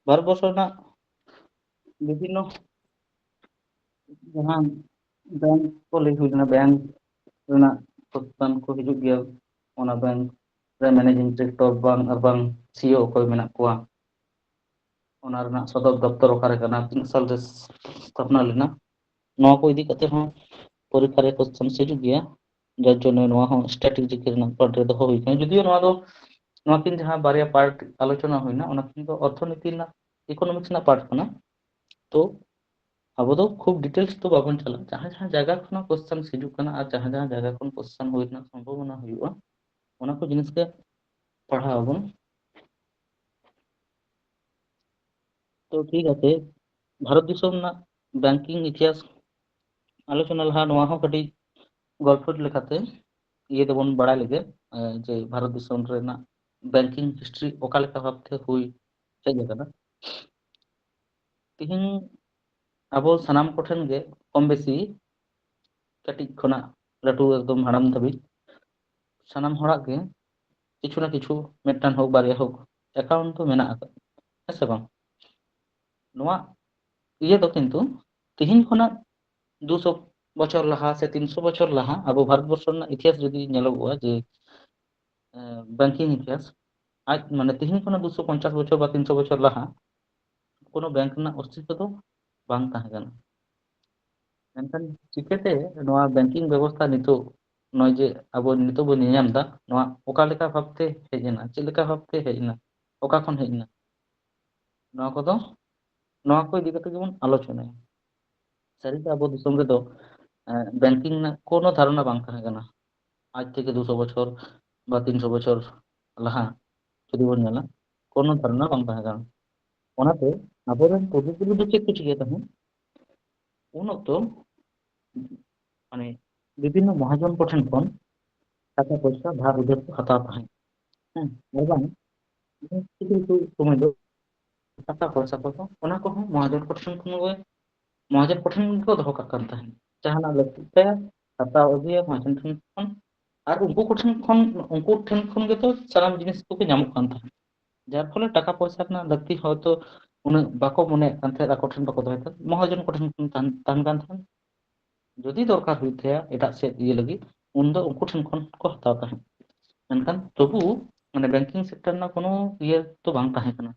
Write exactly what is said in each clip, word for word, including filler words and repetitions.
ᱵᱷᱟᱨᱚᱛ ᱵᱚᱨᱥᱚ ᱨᱮᱱᱟᱜ ᱵᱤᱵᱷᱤᱱᱱᱚ ᱡᱟᱦᱟᱸ ᱵᱮᱝᱠ ᱠᱚ ᱞᱟᱹᱭ ᱦᱩᱭ ᱞᱮᱱᱟ, ᱵᱮᱝᱠ ᱨᱮᱱᱟᱜ ᱯᱨᱚᱛᱤᱥᱴᱷᱟᱱ ᱠᱚ ᱦᱤᱡᱩᱜ ᱜᱮᱭᱟ, ᱚᱱᱟ ᱵᱮᱝᱠ ᱨᱮ ᱢᱮᱱᱮᱡᱤᱝ ᱰᱤᱨᱮᱠᱴᱚᱨ ᱵᱟᱝ ᱟᱨ ᱵᱟᱝ ᱥᱤᱭᱳ ᱚᱠᱚᱭ ᱢᱮᱱᱟᱜ ᱠᱚᱣᱟ, ᱚᱱᱟ ᱨᱮᱱᱟᱜ ᱥᱚᱫᱚᱨ ᱫᱚᱯᱛᱚᱨ ᱚᱠᱟᱨᱮ ᱠᱟᱱᱟ, ᱛᱤᱱᱟᱹᱜ ᱥᱟᱞ ᱨᱮ ᱥᱛᱷᱟᱯᱚᱱᱟ ᱞᱮᱱᱟ, ᱱᱚᱣᱟ ᱠᱚ ᱤᱫᱤ ᱠᱟᱛᱮ ᱦᱚᱸ ᱯᱚᱨᱤᱠᱠᱷᱟ ᱨᱮ ᱠᱚᱥᱪᱮᱱ ᱦᱤᱡᱩᱜ ᱜᱮᱭᱟ᱾ ᱡᱟᱨ ᱡᱚᱱᱱᱚ ᱱᱚᱣᱟ ᱦᱚᱸ ᱥᱴᱨᱮᱴᱮᱡᱤ ᱨᱮᱱᱟᱜ ᱯᱟᱨᱴ ᱨᱮ ᱫᱚᱦᱚ ᱦᱩᱭ ᱠᱟᱱᱟ᱾ ᱡᱩᱫᱤᱭᱳ ᱱᱚᱣᱟ ᱫᱚ, ᱱᱚᱣᱟ ᱠᱤᱱ ᱡᱟᱦᱟᱸ ᱵᱟᱨᱭᱟ ᱯᱟᱨᱴ ᱟᱞᱳᱪᱚᱱᱟ ᱦᱩᱭᱱᱟ, ᱚᱱᱟ ᱠᱤᱱ ᱫᱚ ᱚᱨᱛᱷᱚᱱᱤᱛᱤ ᱨᱮᱱᱟᱜ, ᱤᱠᱳᱱᱚᱢᱤᱠᱥ ᱨᱮᱱᱟᱜ ᱯᱟᱨᱴ ᱠᱟᱱᱟ᱾ ᱛᱚ ᱟᱵᱚ ᱫᱚ ᱠᱷᱩᱵ ᱰᱤᱴᱮᱞᱥ ᱫᱚ ᱵᱟᱵᱚᱱ ᱪᱟᱞᱟᱜᱼᱟ᱾ ᱡᱟᱦᱟᱸ ᱡᱟᱦᱟᱸ ᱡᱟᱭᱜᱟ ᱠᱷᱚᱱᱟᱜ ᱠᱚᱥᱪᱮᱱ ᱦᱤᱡᱩᱜ ᱠᱟᱱᱟ ᱟᱨ ᱡᱟᱦᱟᱸ ᱡᱟᱦᱟᱸ ᱡᱟᱭᱜᱟ ᱠᱷᱚᱱ ᱠᱚᱥᱪᱮᱱ ᱦᱩᱭ ᱨᱮᱱᱟᱜ ᱥᱚᱢᱵᱷᱚᱵᱚᱱᱟ ᱦᱩᱭᱩᱜᱼᱟ, ᱚᱱᱟ ᱠᱚ ᱡᱤᱱᱤᱥ ᱜᱮ ᱯᱟᱲᱦᱟᱣ ᱟᱵᱚᱱ᱾ ᱛᱚ ᱴᱷᱤᱠ ᱟᱪᱷᱮ, ᱵᱷᱟᱨᱚᱛ ᱫᱤᱥᱚᱢ ᱨᱮᱱᱟᱜ ᱵᱮᱝᱠᱤᱝ ᱤᱛᱤᱦᱟᱥ ᱟᱞᱳᱪᱚᱱᱟ ᱞᱟᱦᱟ ᱱᱚᱣᱟ ᱦᱚᱸ ᱠᱟᱹᱴᱤᱡ ᱜᱚᱞᱯᱷᱚ ᱞᱮᱠᱟᱛᱮ ᱤᱭᱟᱹ ᱛᱮᱵᱚᱱ ᱵᱟᱲᱟᱭ ᱞᱮᱜᱮ, ᱮ, ᱡᱮ ᱵᱷᱟᱨᱚᱛ ᱫᱤᱥᱚᱢ ᱨᱮᱱᱟᱜ ᱵᱮᱝᱠᱤᱝ ᱦᱤᱥᱴᱨᱤ ᱚᱠᱟ ᱞᱮᱠᱟ ᱵᱷᱟᱵᱛᱮ ᱦᱩᱭ ᱦᱮᱡ ᱟᱠᱟᱱᱟ᱾ ᱛᱤᱦᱤᱧ ᱟᱵᱚ ᱥᱟᱱᱟᱢ ᱠᱚᱴᱷᱮᱱ ᱜᱮ ᱠᱚᱢ ᱵᱮᱥᱤ ᱠᱟᱹᱴᱤᱡ ᱠᱷᱚᱱᱟᱜ ᱞᱟᱹᱴᱩ ᱮᱠᱫᱚᱢ ᱦᱟᱲᱟᱢ ᱫᱷᱟᱹᱵᱤᱡ ᱥᱟᱱᱟᱢ ᱦᱚᱲᱟᱜ ᱜᱮ ᱠᱤᱪᱷᱩ ᱱᱟ ᱠᱤᱪᱷᱩ ᱢᱤᱫᱴᱟᱝ ᱦᱳᱠ ᱵᱟᱨᱭᱟ ᱦᱳᱠ ᱮᱠᱟᱣᱩᱱᱴ ᱫᱚ ᱢᱮᱱᱟᱜ ᱟᱠᱟᱫᱟ, ᱦᱮᱸ ᱥᱮ ᱵᱟᱝ? ᱱᱚᱣᱟ ᱤᱭᱟᱹ ᱫᱚ ᱠᱤᱱᱛᱩ ᱛᱤᱦᱤᱧ ᱠᱷᱚᱱᱟᱜ ᱫᱩᱥᱚ ᱵᱚᱪᱷᱚᱨ ᱞᱟᱦᱟ ᱥᱮ ᱛᱤᱱᱥᱚ ᱵᱚᱪᱷᱚᱨ ᱞᱟᱦᱟ ᱟᱵᱚ ᱵᱷᱟᱨᱚᱛ ᱵᱚᱨᱥᱚ ᱨᱮᱱᱟᱜ ᱤᱛᱤᱦᱟᱥ ᱡᱩᱫᱤ ᱧᱮᱞᱚᱜᱚᱜᱼᱟ, ᱡᱮ ᱵᱮᱝᱠᱤᱝ ᱤᱛᱤᱦᱟᱥ, ᱟᱡ ᱢᱟᱱᱮ ᱛᱤᱦᱤᱧ ᱠᱷᱚᱱᱟᱜ ᱫᱩᱥᱚ ᱯᱚᱧᱪᱟᱥ ᱵᱚᱪᱷᱚᱨ ᱵᱟ ᱛᱤᱱᱥᱚ ᱵᱚᱪᱷᱚᱨ ᱞᱟᱦᱟ ᱠᱳᱱᱳ ᱵᱮᱝᱠ ᱨᱮᱱᱟᱜ ᱚᱥᱛᱤᱛᱛᱚ ᱫᱚ ᱵᱟᱝ ᱛᱟᱦᱮᱸ ᱠᱟᱱᱟ᱾ ᱢᱮᱱᱠᱷᱟᱱ ᱪᱤᱠᱟᱹᱛᱮ ᱱᱚᱣᱟ ᱵᱮᱝᱠᱤᱝ ᱵᱮᱵᱚᱥᱛᱷᱟ ᱱᱤᱛᱚᱜ, ᱱᱚᱜᱼᱚᱭ ᱡᱮ ᱟᱵᱚ ᱱᱤᱛᱚᱜ ᱵᱚᱱ ᱧᱮᱧᱟᱢ ᱮᱫᱟ, ᱱᱚᱣᱟ ᱚᱠᱟ ᱞᱮᱠᱟ ᱵᱷᱟᱵᱛᱮ ᱦᱮᱡ ᱮᱱᱟ, ᱪᱮᱫ ᱞᱮᱠᱟ ᱵᱷᱟᱵᱛᱮ ᱦᱮᱡ ᱮᱱᱟ, ᱚᱠᱟ ᱠᱷᱚᱱ ᱦᱮᱡ ᱮᱱᱟ, ᱱᱚᱣᱟ ᱠᱚᱫᱚ, ᱱᱚᱣᱟ ᱠᱚ ᱤᱫᱤ ᱠᱟᱛᱮ ᱜᱮᱵᱚᱱ ᱟᱞᱳᱪᱚᱱᱟᱭᱟ᱾ ᱥᱟᱹᱨᱤᱜᱮ ᱟᱵᱚ ᱫᱤᱥᱚᱢ ᱨᱮᱫᱚ, ᱮ, ᱵᱮᱝᱠᱤᱝ ᱨᱮᱱᱟᱜ ᱠᱳᱱᱳ ᱫᱷᱟᱨᱚᱱᱟ ᱵᱟᱝ ᱛᱟᱦᱮᱸ ᱠᱟᱱᱟ᱾ ᱟᱡ ᱛᱷᱮᱠᱮ ᱫᱩᱥᱚ ᱵᱚᱪᱷᱚᱨ ᱵᱟ ᱛᱤᱱᱥᱚ ᱵᱚᱪᱷᱚᱨ ᱞᱟᱦᱟ ᱡᱩᱫᱤ ᱵᱚᱱ ᱧᱮᱞᱟ, ᱠᱳᱱᱳ ᱫᱷᱟᱨᱚᱱᱟ ᱵᱟᱝ ᱛᱟᱦᱮᱸ ᱠᱟᱱᱟ᱾ ᱚᱱᱟᱛᱮ ᱟᱵᱚᱨᱮᱱ ᱯᱩᱨᱵᱚᱯᱩᱨᱩᱥ ᱫᱚ ᱪᱮᱫ ᱠᱚ ᱪᱤᱠᱟᱹᱭ ᱛᱟᱦᱮᱸᱫ? ᱩᱱ ᱚᱠᱛᱚ ᱢᱟᱱᱮ ᱵᱤᱵᱷᱤᱱᱱᱚ ᱢᱚᱦᱟᱡᱚᱱ ᱠᱚᱴᱷᱮᱱ ᱠᱷᱚᱱ ᱴᱟᱠᱟ ᱯᱚᱭᱥᱟ ᱫᱷᱟᱨ ᱩᱫᱷᱟᱹᱨ ᱠᱚ ᱦᱟᱛᱟᱣ ᱛᱟᱦᱮᱸᱫ᱾ ᱦᱮᱸ, ᱟᱨ ᱵᱟᱝ ᱠᱤᱪᱷᱩ ᱠᱤᱪᱷᱩ ᱥᱚᱢᱚᱭ ᱫᱚ ᱴᱟᱠᱟ ᱯᱚᱭᱥᱟ ᱠᱚ, ᱚᱱᱟ ᱠᱚᱦᱚᱸ ᱢᱚᱦᱟᱡᱚᱱ ᱠᱚᱴᱷᱮᱱ ᱠᱷᱚᱱ ᱜᱮ, ᱢᱚᱦᱟᱡᱚᱱ ᱠᱚᱴᱷᱮᱱ ᱜᱮᱠᱚ ᱫᱚᱦᱚ ᱠᱟᱜ ᱠᱟᱱ ᱛᱟᱦᱮᱸᱫ᱾ ᱡᱟᱦᱟᱱᱟᱜ ᱞᱟᱹᱠᱛᱤᱜ ᱛᱟᱭᱟ, ᱦᱟᱛᱟᱣ ᱟᱹᱜᱩᱭᱟ ᱢᱚᱦᱟᱡᱚᱱ ᱴᱷᱮᱱ ᱠᱷᱚᱱ, ᱟᱨ ᱩᱱᱠᱩ ᱠᱚᱴᱷᱮᱱ ᱠᱷᱚᱱ, ᱩᱱᱠᱩ ᱴᱷᱮᱱ ᱠᱷᱚᱱ ᱜᱮᱛᱚ ᱥᱟᱱᱟᱢ ᱡᱤᱱᱤᱥ ᱠᱚᱜᱮ ᱧᱟᱢᱚᱜ ᱠᱟᱱ ᱛᱟᱦᱮᱸᱫ᱾ ᱡᱟᱨ ᱯᱷᱚᱞᱮ ᱴᱟᱠᱟ ᱯᱚᱭᱥᱟ ᱨᱮᱱᱟᱜ ᱞᱟᱹᱠᱛᱤ ᱦᱚᱭᱛᱳ ᱩᱱᱟᱹᱜ ᱵᱟᱠᱚ ᱢᱚᱱᱮᱭᱮᱫ ᱠᱟᱱ ᱛᱟᱦᱮᱸᱫ, ᱟᱠᱚ ᱴᱷᱮᱱ ᱵᱟᱠᱚ ᱫᱚᱦᱚᱭ ᱛᱟᱦᱮᱸᱫ, ᱢᱚᱦᱟᱡᱚᱱ ᱠᱚ ᱴᱷᱮᱱ ᱠᱷᱚᱱ ᱛᱟᱦᱮᱱ, ᱛᱟᱦᱮᱱ ᱠᱟᱱ ᱛᱟᱦᱮᱸᱫ᱾ ᱡᱩᱫᱤ ᱫᱚᱨᱠᱟᱨ ᱦᱩᱭᱩᱜ ᱛᱟᱭᱟ ᱮᱴᱟᱜ ᱥᱮᱫ ᱤᱭᱟᱹ ᱞᱟᱹᱜᱤᱫ, ᱩᱱᱫᱚ ᱩᱱᱠᱩ ᱴᱷᱮᱱ ᱠᱷᱚᱱ ᱠᱚ ᱦᱟᱛᱟᱣ ᱛᱟᱦᱮᱸᱫ᱾ ᱢᱮᱱᱠᱷᱟᱱ ᱛᱚᱵᱩ ᱢᱟᱱᱮ banking sector ᱨᱮᱱᱟᱜ ᱠᱳᱱᱳ ᱤᱭᱟᱹ ᱫᱚ ᱵᱟᱝ ᱛᱟᱦᱮᱸ ᱠᱟᱱᱟ᱾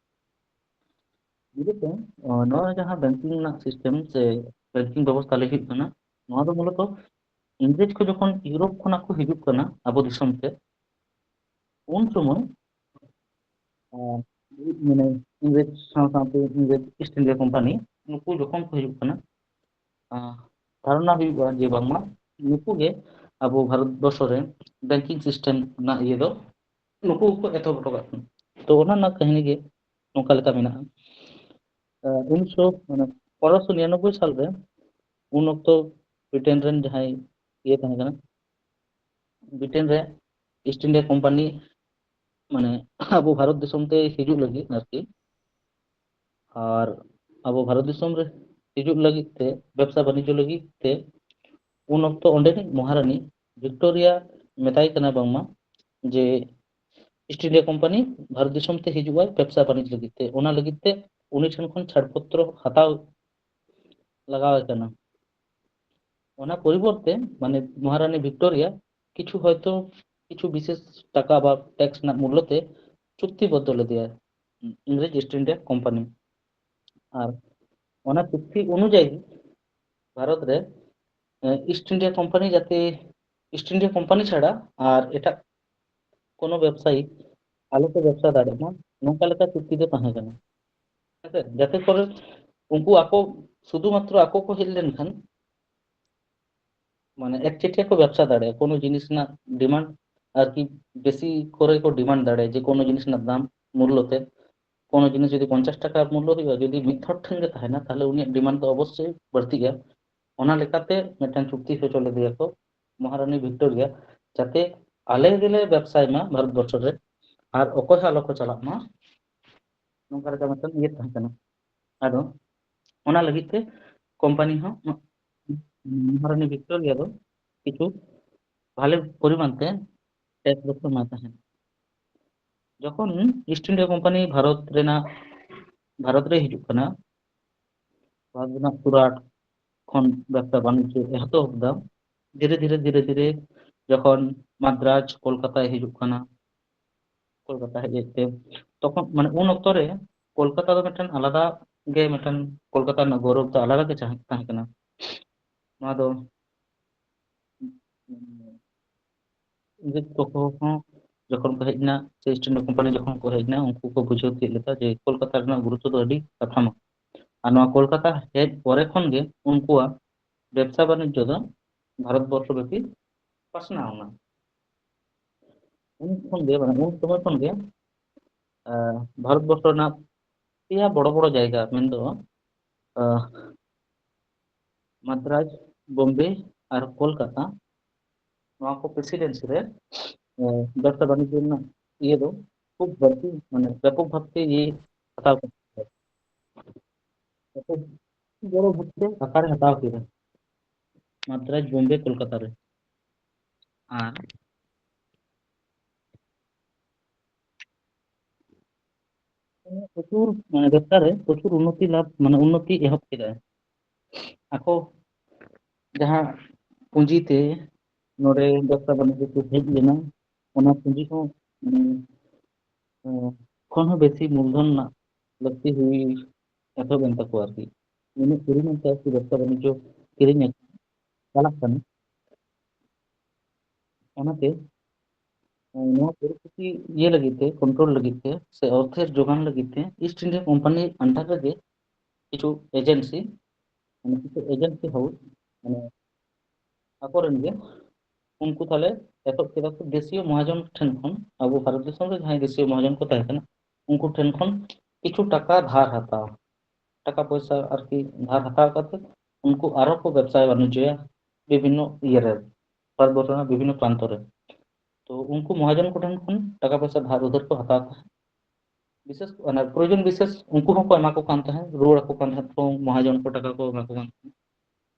ᱡᱮᱞᱮᱠᱟ, ᱚ, ᱱᱚᱣᱟ ᱡᱟᱦᱟᱸ banking ᱨᱮᱱᱟᱜ system ᱥᱮ banking ᱵᱮᱵᱚᱥᱛᱷᱟ ᱞᱟᱹᱭ ᱦᱩᱭᱩᱜ ᱠᱟᱱᱟ, ᱱᱚᱣᱟ ᱫᱚ ᱢᱩᱞᱚᱛᱚ ᱤᱝᱨᱮᱡᱽ ᱠᱚ ᱡᱚᱠᱷᱚᱱ ᱤᱭᱩᱨᱳᱯ ᱠᱷᱚᱱᱟᱜ ᱠᱚ ᱦᱤᱡᱩᱜ ᱠᱟᱱᱟ ᱟᱵᱚ ᱫᱤᱥᱚᱢ ᱛᱮ, ᱩᱱ ᱥᱚᱢᱚᱭ, ᱟᱨ ᱢᱟᱱᱮ ᱤᱝᱨᱮᱡᱽ ᱥᱟᱶ ᱥᱟᱶᱛᱮ ᱤᱝᱨᱮᱡᱽ East India Company ᱱᱩᱠᱩ ᱡᱚᱠᱷᱚᱱ ᱠᱚ ᱦᱤᱡᱩᱜ ᱠᱟᱱᱟ, ᱟᱨ ᱫᱷᱟᱨᱚᱱᱟ ᱦᱩᱭᱩᱜᱼᱟ ᱡᱮ ᱵᱟᱝᱢᱟ ᱱᱩᱠᱩ ᱜᱮ ᱟᱵᱚ ᱵᱷᱟᱨᱚᱛ ᱵᱚᱨᱥᱚ ᱨᱮ banking system ᱨᱮᱱᱟᱜ ᱤᱭᱟᱹ ᱫᱚ ᱱᱩᱠᱩ ᱜᱮᱠᱚ ᱮᱛᱚᱦᱚᱵ ᱦᱚᱴᱚ ᱠᱟᱜ ᱠᱟᱱᱟ᱾ ᱛᱚ ᱚᱱᱟ ᱨᱮᱱᱟᱜ ᱠᱟᱹᱦᱱᱤ ᱜᱮ ᱱᱚᱝᱠᱟ ᱞᱮᱠᱟ ᱢᱮᱱᱟᱜᱼᱟ᱾ ᱟᱨ ᱩᱱᱤᱥᱥᱚ, ᱢᱟᱱᱮ ᱯᱚᱱᱨᱚᱥᱚ ᱱᱤᱨᱟᱱᱚᱵᱵᱳᱭ ᱥᱟᱞ ᱨᱮ ᱩᱱ ᱚᱠᱛᱚ ᱵᱨᱤᱴᱮᱱ ᱨᱮᱱ ᱡᱟᱦᱟᱸᱭ ᱤᱭᱟᱹ ᱛᱟᱦᱮᱸ ᱠᱟᱱᱟ, ᱵᱨᱤᱴᱮᱱ ᱨᱮ East India Company ᱢᱟᱱᱮ ᱟᱵᱚ ᱵᱷᱟᱨᱚᱛ ᱫᱤᱥᱚᱢ ᱛᱮ ᱦᱤᱡᱩᱜ ᱞᱟᱹᱜᱤᱫ ᱟᱨᱠᱤ, ᱟᱨ ᱟᱵᱚ ᱵᱷᱟᱨᱚᱛ ᱫᱤᱥᱚᱢ ᱨᱮ ᱦᱤᱡᱩᱜ ᱞᱟᱹᱜᱤᱫ ᱛᱮ, ᱵᱮᱵᱽᱥᱟ ᱵᱟᱱᱤᱡᱽᱡᱚ ᱞᱟᱹᱜᱤᱫ ᱛᱮ, ᱩᱱ ᱚᱠᱛᱚ ᱚᱸᱰᱮᱱᱤᱡ ᱢᱚᱦᱟᱨᱟᱱᱤ ᱵᱷᱤᱠᱴᱳᱨᱤᱭᱟ ᱢᱮᱛᱟᱭ ᱠᱟᱱᱟ ᱵᱟᱝᱢᱟ ᱡᱮ East India Company ᱵᱷᱟᱨᱚᱛ ᱫᱤᱥᱚᱢ ᱛᱮ ᱦᱤᱡᱩᱜ ᱟᱭ ᱵᱮᱵᱽᱥᱟ ᱵᱟᱱᱤᱡᱽ ᱞᱟᱹᱜᱤᱫ ᱛᱮ, ᱚᱱᱟ ᱞᱟᱹᱜᱤᱫ ᱛᱮ ᱩᱱᱤ ᱴᱷᱮᱱ ᱠᱷᱚᱱ ᱪᱷᱟᱲᱯᱚᱛᱨᱚ ᱦᱟᱛᱟᱣ ᱞᱟᱜᱟᱣ ᱮ ᱠᱟᱱᱟ᱾ ᱚᱱᱟ ᱯᱚᱨᱤᱵᱚᱨᱛᱮ ᱢᱟᱱᱮ ᱢᱚᱦᱟᱨᱟᱱᱤ ᱵᱷᱤᱠᱴᱳᱨᱤᱭᱟ ᱠᱤᱪᱷᱩ ᱦᱚᱭᱛᱳ ᱠᱤᱪᱷᱩ ᱵᱤᱥᱮᱥ ᱴᱟᱠᱟ ᱵᱟ tax ᱨᱮᱱᱟᱜ ᱢᱩᱞᱞᱚ ᱛᱮ ᱪᱩᱠᱛᱤᱵᱚᱫᱽᱫᱷᱚ ᱞᱮᱫᱮᱭᱟ ᱤᱝᱨᱮᱡᱽ East India Company᱾ ᱟᱨ ᱚᱱᱟ ᱪᱩᱠᱛᱤ ᱚᱱᱩᱡᱟᱭᱤ ᱵᱷᱟᱨᱚᱛ ᱨᱮ, ᱮ, East India Company ᱡᱟᱛᱮ, East India Company ᱪᱷᱟᱲᱟ ᱟᱨ ᱮᱴᱟᱜ ᱠᱳᱱᱳ ᱵᱮᱵᱽᱥᱟᱭᱤ ᱟᱞᱚ ᱠᱚ ᱵᱮᱵᱽᱥᱟ ᱫᱟᱲᱮᱭᱟᱜ ᱢᱟ, ᱱᱚᱝᱠᱟ ᱞᱮᱠᱟ ᱪᱩᱠᱛᱤ ᱫᱚ ᱛᱟᱦᱮᱸ ᱠᱟᱱᱟ᱾ ᱦᱮᱸᱥᱮ? ᱡᱟᱛᱮ ᱠᱚᱨᱮ ᱩᱱᱠᱩ ᱟᱠᱚ, ᱥᱩᱫᱷᱩ ᱢᱟᱛᱨᱚ ᱟᱠᱚ ᱠᱚ ᱦᱮᱡ ᱞᱮᱱᱠᱷᱟᱱ ᱢᱟᱱᱮ ᱮᱠᱪᱮᱴᱤᱭᱟ ᱠᱚ ᱵᱮᱵᱽᱥᱟ ᱫᱟᱲᱮᱭᱟᱜᱼᱟ, ᱠᱳᱱᱳ ᱡᱤᱱᱤᱥ ᱨᱮᱱᱟᱜ demand ᱟᱨᱠᱤ ᱵᱮᱥᱤ ᱠᱚᱨᱮ ᱠᱚ demand ᱫᱟᱲᱮᱭᱟᱜᱼᱟ, ᱡᱮ ᱠᱳᱱᱳ ᱡᱤᱱᱤᱥ ᱨᱮᱱᱟᱜ ᱫᱟᱢ ᱢᱩᱞᱞᱚ ᱛᱮ, ᱠᱳᱱᱳ ᱡᱤᱱᱤᱥ ᱡᱩᱫᱤ ᱯᱚᱧᱪᱟᱥ ᱴᱟᱠᱟ ᱢᱩᱞᱞᱚ ᱦᱩᱭᱩᱜᱼᱟ, ᱡᱩᱫᱤ ᱢᱤᱫ ᱦᱚᱲ ᱴᱷᱮᱱ ᱜᱮ ᱛᱟᱦᱮᱱᱟ, ᱛᱟᱦᱚᱞᱮ ᱩᱱᱤᱭᱟᱜ demand ᱫᱚ ᱚᱵᱚᱥᱥᱳᱭ ᱵᱟᱹᱲᱛᱤᱜᱼᱟ᱾ ᱚᱱᱟ ᱞᱮᱠᱟᱛᱮ ᱢᱤᱫᱴᱟᱝ ᱪᱩᱠᱛᱤ ᱦᱚᱪᱚ ᱞᱮᱫᱮᱭᱟ ᱠᱚ ᱢᱚᱦᱟᱨᱟᱱᱤ ᱵᱷᱤᱠᱴᱳᱨᱤᱭᱟ, ᱡᱟᱛᱮ ᱟᱞᱮ ᱜᱮᱞᱮ ᱵᱮᱵᱽᱥᱟᱭ ᱢᱟ ᱵᱷᱟᱨᱚᱛ ᱵᱚᱨᱥᱚ ᱨᱮ, ᱟᱨ ᱚᱠᱚᱭ ᱦᱚᱸ ᱟᱞᱚ ᱠᱚ ᱪᱟᱞᱟᱜ ᱢᱟ, ᱱᱚᱝᱠᱟ ᱞᱮᱠᱟ ᱢᱤᱫᱴᱟᱝ ᱤᱭᱟᱹ ᱛᱟᱦᱮᱸ ᱠᱟᱱᱟ᱾ ᱟᱫᱚ ᱚᱱᱟ ᱞᱟᱹᱜᱤᱫ ᱛᱮ ᱠᱳᱢᱯᱟᱱᱤ ᱦᱚᱸ ᱢᱚᱦᱟᱨᱟᱱᱤ ᱵᱷᱤᱠᱴᱳᱨᱤᱭᱟ ᱫᱚ ᱠᱤᱪᱷᱩ ᱵᱷᱟᱞᱮ ᱯᱚᱨᱤᱢᱟᱱ ᱛᱮ tax ᱫᱚᱠᱚ ᱮᱢᱟᱭ ᱛᱟᱦᱮᱸᱫ᱾ ᱡᱚᱠᱷᱚᱱ ᱤᱥᱴ ᱤᱱᱰᱤᱭᱟ ᱠᱳᱢᱯᱟᱱᱤ ᱵᱷᱟᱨᱚᱛ ᱨᱮᱱᱟᱜ, ᱵᱷᱟᱨᱚᱛ ᱨᱮ ᱦᱤᱡᱩᱜ ᱠᱟᱱᱟ, ᱵᱷᱟᱨᱚᱛ ᱨᱮᱱᱟᱜ ᱥᱩᱨᱟᱴ ᱠᱷᱚᱱ ᱵᱮᱵᱽᱥᱟ ᱵᱟᱱᱤᱡᱽᱡᱚ ᱮᱛᱚᱦᱚᱵ ᱮᱫᱟ, ᱫᱷᱤᱨᱮ ᱫᱷᱤᱨᱮ ᱫᱷᱤᱨᱮ ᱫᱷᱤᱨᱮ ᱡᱚᱠᱷᱚᱱ ᱢᱟᱫᱽᱨᱟᱡᱽ, ᱠᱳᱞᱠᱟᱛᱟᱭ ᱦᱤᱡᱩᱜ ᱠᱟᱱᱟ, ᱠᱳᱞᱠᱟᱛᱟ ᱦᱮᱡ ᱦᱮᱡ ᱛᱮ, ᱛᱚᱠᱷᱚᱱ, ᱢᱟᱱᱮ, ᱩᱱ ᱚᱠᱛᱚ ᱨᱮ ᱠᱳᱞᱠᱟᱛᱟ ᱫᱚ ᱢᱤᱫᱴᱮᱱ ᱟᱞᱟᱫᱟ ᱜᱮ, ᱢᱤᱫᱴᱮᱱ ᱠᱳᱞᱠᱟᱛᱟ ᱨᱮᱱᱟᱜ ᱜᱚᱨᱚᱵᱽ ᱫᱚ ᱟᱞᱟᱫᱟ ᱜᱮ ᱛᱟᱦᱮᱸ, ᱛᱟᱦᱮᱸ ᱠᱟᱱᱟ᱾ ᱱᱚᱣᱟ ᱫᱚ ᱤᱝᱨᱮᱡᱽ ᱠᱚ ᱦᱚᱸ ᱡᱚᱠᱷᱚᱱ ᱠᱚ ᱦᱮᱡ ᱮᱱᱟ, ᱥᱮ ᱤᱥᱴ ᱤᱱᱰᱤᱭᱟ ᱠᱳᱢᱯᱟᱱᱤ ᱡᱚᱠᱷᱚᱱ ᱠᱚ ᱦᱮᱡ ᱮᱱᱟ, ᱩᱱᱠᱩ ᱠᱚ ᱵᱩᱡᱷᱟᱹᱣ ᱛᱤᱭᱳᱜ ᱞᱮᱫᱟ ᱡᱮ ᱠᱳᱞᱠᱟᱛᱟ ᱨᱮᱱᱟᱜ ᱜᱩᱨᱩᱛᱛᱚ ᱫᱚ ᱟᱹᱰᱤ ᱞᱟᱯᱷᱟᱝᱟ᱾ ᱟᱨ ᱱᱚᱣᱟ ᱠᱳᱞᱠᱟᱛᱟ ᱦᱮᱡ ᱯᱚᱨᱮ ᱠᱷᱚᱱ ᱜᱮ ᱩᱱᱠᱩᱣᱟᱜ ᱵᱮᱵᱽᱥᱟ ᱵᱟᱱᱤᱡᱽᱡᱚ ᱫᱚ ᱵᱷᱟᱨᱚᱛ ᱵᱚᱨᱥᱚ ᱵᱮᱯᱤ ᱯᱟᱥᱱᱟᱣ ᱮᱱᱟ᱾ ᱩᱱ ᱠᱷᱚᱱ ᱜᱮ, ᱢᱟᱱᱮ, ᱩᱱ ᱥᱚᱢᱚᱭ ᱠᱷᱚᱱ ᱜᱮ, ᱟᱸ, ᱵᱷᱟᱨᱚᱛ ᱵᱚᱨᱥᱚ ᱨᱮᱱᱟᱜ ᱯᱮᱭᱟ ᱵᱚᱲᱚ ᱵᱚᱲᱚ ᱡᱟᱭᱜᱟ, ᱢᱮᱱᱫᱚ, ᱟᱸ, ᱢᱟᱫᱽᱨᱟᱡᱽ, ᱵᱳᱢᱵᱮ ᱟᱨ ᱠᱳᱞᱠᱟᱛᱟ, ᱱᱚᱣᱟ ᱠᱚ ᱯᱨᱮᱥᱤᱰᱮᱱᱥᱤ ᱨᱮ, ᱮ, ᱵᱮᱵᱽᱥᱟ ᱵᱟᱱᱤᱡᱽᱡᱚ ᱨᱮᱱᱟᱜ ᱤᱭᱟᱹ ᱫᱚ ᱠᱷᱩᱵ ᱵᱟᱹᱲᱛᱤ, ᱢᱟᱱᱮ, ᱵᱮᱯᱚᱠ ᱵᱷᱟᱵᱛᱮ ᱤᱭᱟᱹ ᱦᱟᱛᱟᱣ ᱠᱮᱫᱟ᱾ ᱵᱮᱯᱚᱠ ᱵᱚᱲᱚ ᱵᱷᱟᱵᱛᱮ ᱟᱠᱟᱨᱮ ᱦᱟᱛᱟᱣ ᱠᱮᱫᱟ ᱢᱟᱫᱽᱨᱟᱡᱽ, ᱵᱳᱢᱵᱮ, ᱠᱳᱞᱠᱟᱛᱟ ᱨᱮ᱾ ᱟᱨ ᱯᱨᱚᱪᱩᱨ, ᱢᱟᱱᱮ, ᱵᱮᱵᱽᱥᱟ ᱨᱮ ᱯᱨᱚᱪᱩᱨ ᱩᱱᱱᱚᱛᱤ ᱞᱟᱵᱷ, ᱢᱟᱱᱮ, ᱩᱱᱱᱚᱛᱤ ᱮᱦᱚᱵ ᱠᱮᱫᱟᱭ᱾ ᱟᱠᱚ ᱡᱟᱦᱟᱸ ᱯᱩᱸᱡᱤ ᱛᱮ ᱱᱚᱰᱮ ᱵᱮᱵᱽᱥᱟ ᱵᱟᱱᱤᱡᱽᱡᱚ ᱠᱚ ᱦᱮᱡ ᱞᱮᱱᱟ, ᱚᱱᱟ ᱯᱩᱸᱡᱤ ᱦᱚᱸ, ᱢᱟᱱᱮ, ᱮᱸ, ᱠᱷᱚᱱ ᱦᱚᱸ ᱵᱮᱥᱤ ᱢᱩᱞᱫᱷᱚᱱ ᱨᱮᱱᱟᱜ ᱞᱟᱹᱠᱛᱤ ᱦᱩᱭ ᱮᱛᱚᱦᱚᱵ ᱮᱱ ᱛᱟᱠᱚᱣᱟ ᱟᱨᱠᱤ᱾ ᱩᱱᱟᱹᱜ ᱯᱚᱨᱤᱢᱟᱱ ᱛᱮ ᱟᱨᱠᱤ ᱵᱮᱵᱽᱥᱟ ᱵᱟᱱᱤᱡᱽᱡᱚ ᱠᱤᱨᱤᱧ ᱟᱹᱠᱷᱨᱤᱧ ᱪᱟᱞᱟᱜ ᱠᱟᱱᱟ᱾ ᱚᱱᱟᱛᱮ, ᱮᱸ, ᱱᱚᱣᱟ ᱯᱚᱨᱤᱥᱛᱷᱤᱛᱤ ᱤᱭᱟᱹ ᱞᱟᱹᱜᱤᱫ ᱛᱮ, ᱠᱚᱱᱴᱨᱳᱞ ᱞᱟᱹᱜᱤᱫ ᱛᱮ, ᱥᱮ ᱚᱨᱛᱷᱮᱨ ᱡᱳᱜᱟᱱ ᱞᱟᱹᱜᱤᱫ ᱛᱮ, ᱤᱥᱴ ᱤᱱᱰᱤᱭᱟ ᱠᱳᱢᱯᱟᱱᱤ under ᱨᱮᱜᱮ ᱠᱤᱪᱷᱩ ᱮᱡᱮᱱᱥᱤ, ᱢᱟᱱᱮ, ᱠᱤᱪᱷᱩ ᱮᱡᱮᱱᱥᱤ ᱦᱟᱣᱩᱥ, ᱢᱟᱱᱮ, ᱟᱠᱚᱨᱮᱱ ᱜᱮ, ᱩᱱᱠᱩ ᱛᱟᱦᱞᱮ ᱮᱛᱚᱦᱚᱵ ᱠᱮᱫᱟ ᱠᱚ ᱫᱮᱥᱤᱭᱚ ᱢᱚᱦᱟᱡᱚᱱ ᱴᱷᱮᱱ ᱠᱷᱚᱱ, ᱟᱵᱚ ᱵᱷᱟᱨᱚᱛ ᱫᱤᱥᱚᱢ ᱨᱮ ᱡᱟᱦᱟᱸᱭ ᱫᱮᱥᱤᱭᱚ ᱢᱚᱦᱟᱡᱚᱱ ᱠᱚ ᱛᱟᱦᱮᱸ ᱠᱟᱱᱟ, ᱩᱱᱠᱩ ᱴᱷᱮᱱ ᱠᱷᱚᱱ ᱠᱤᱪᱷᱩ ᱴᱟᱠᱟ ᱫᱷᱟᱨ ᱦᱟᱛᱟᱣ, ᱴᱟᱠᱟ ᱯᱚᱭᱥᱟ ᱟᱨᱠᱤ ᱫᱷᱟᱨ ᱦᱟᱛᱟᱣ ᱠᱟᱛᱮ ᱩᱱᱠᱩ ᱟᱨᱚ ᱠᱚ ᱵᱮᱵᱽᱥᱟ ᱵᱟᱱᱤᱡᱽᱡᱚᱭᱟ ᱵᱤᱵᱷᱤᱱᱱᱚ ᱤᱭᱟᱹ ᱨᱮ, ᱵᱷᱟᱨᱚᱛ ᱵᱚᱨᱥᱚ ᱨᱮᱱᱟᱜ ᱵᱤᱵᱷᱤᱱᱱᱚ ᱯᱨᱟᱱᱛᱚ ᱨᱮ᱾ ᱛᱚ, ᱩᱱᱠᱩ ᱢᱚᱦᱟᱡᱚᱱ ᱠᱚᱴᱷᱮᱱ ᱠᱷᱚᱱ ᱴᱟᱠᱟ ᱯᱚᱭᱥᱟ ᱫᱷᱟᱨ ᱩᱫᱷᱟᱹᱨ ᱠᱚ ᱦᱟᱛᱟᱣ ᱛᱟᱦᱮᱸᱫ᱾ ᱵᱤᱥᱮᱥ, ᱚᱱᱟ ᱯᱨᱚᱭᱳᱡᱚᱱ ᱵᱤᱥᱮᱥ ᱩᱱᱠᱩ ᱦᱚᱸᱠᱚ ᱮᱢᱟ ᱠᱚ ᱠᱟᱱ ᱛᱟᱦᱮᱸᱫ, ᱨᱩᱣᱟᱹᱲ ᱟᱠᱚ ᱠᱟᱱ ᱛᱟᱦᱮᱸᱫ ᱠᱚ, ᱢᱚᱦᱟᱡᱚᱱ ᱠᱚ ᱴᱟᱠᱟ ᱠᱚ ᱮᱢᱟ ᱠᱚ ᱠᱟᱱ ᱛᱟᱦᱮᱸᱫ᱾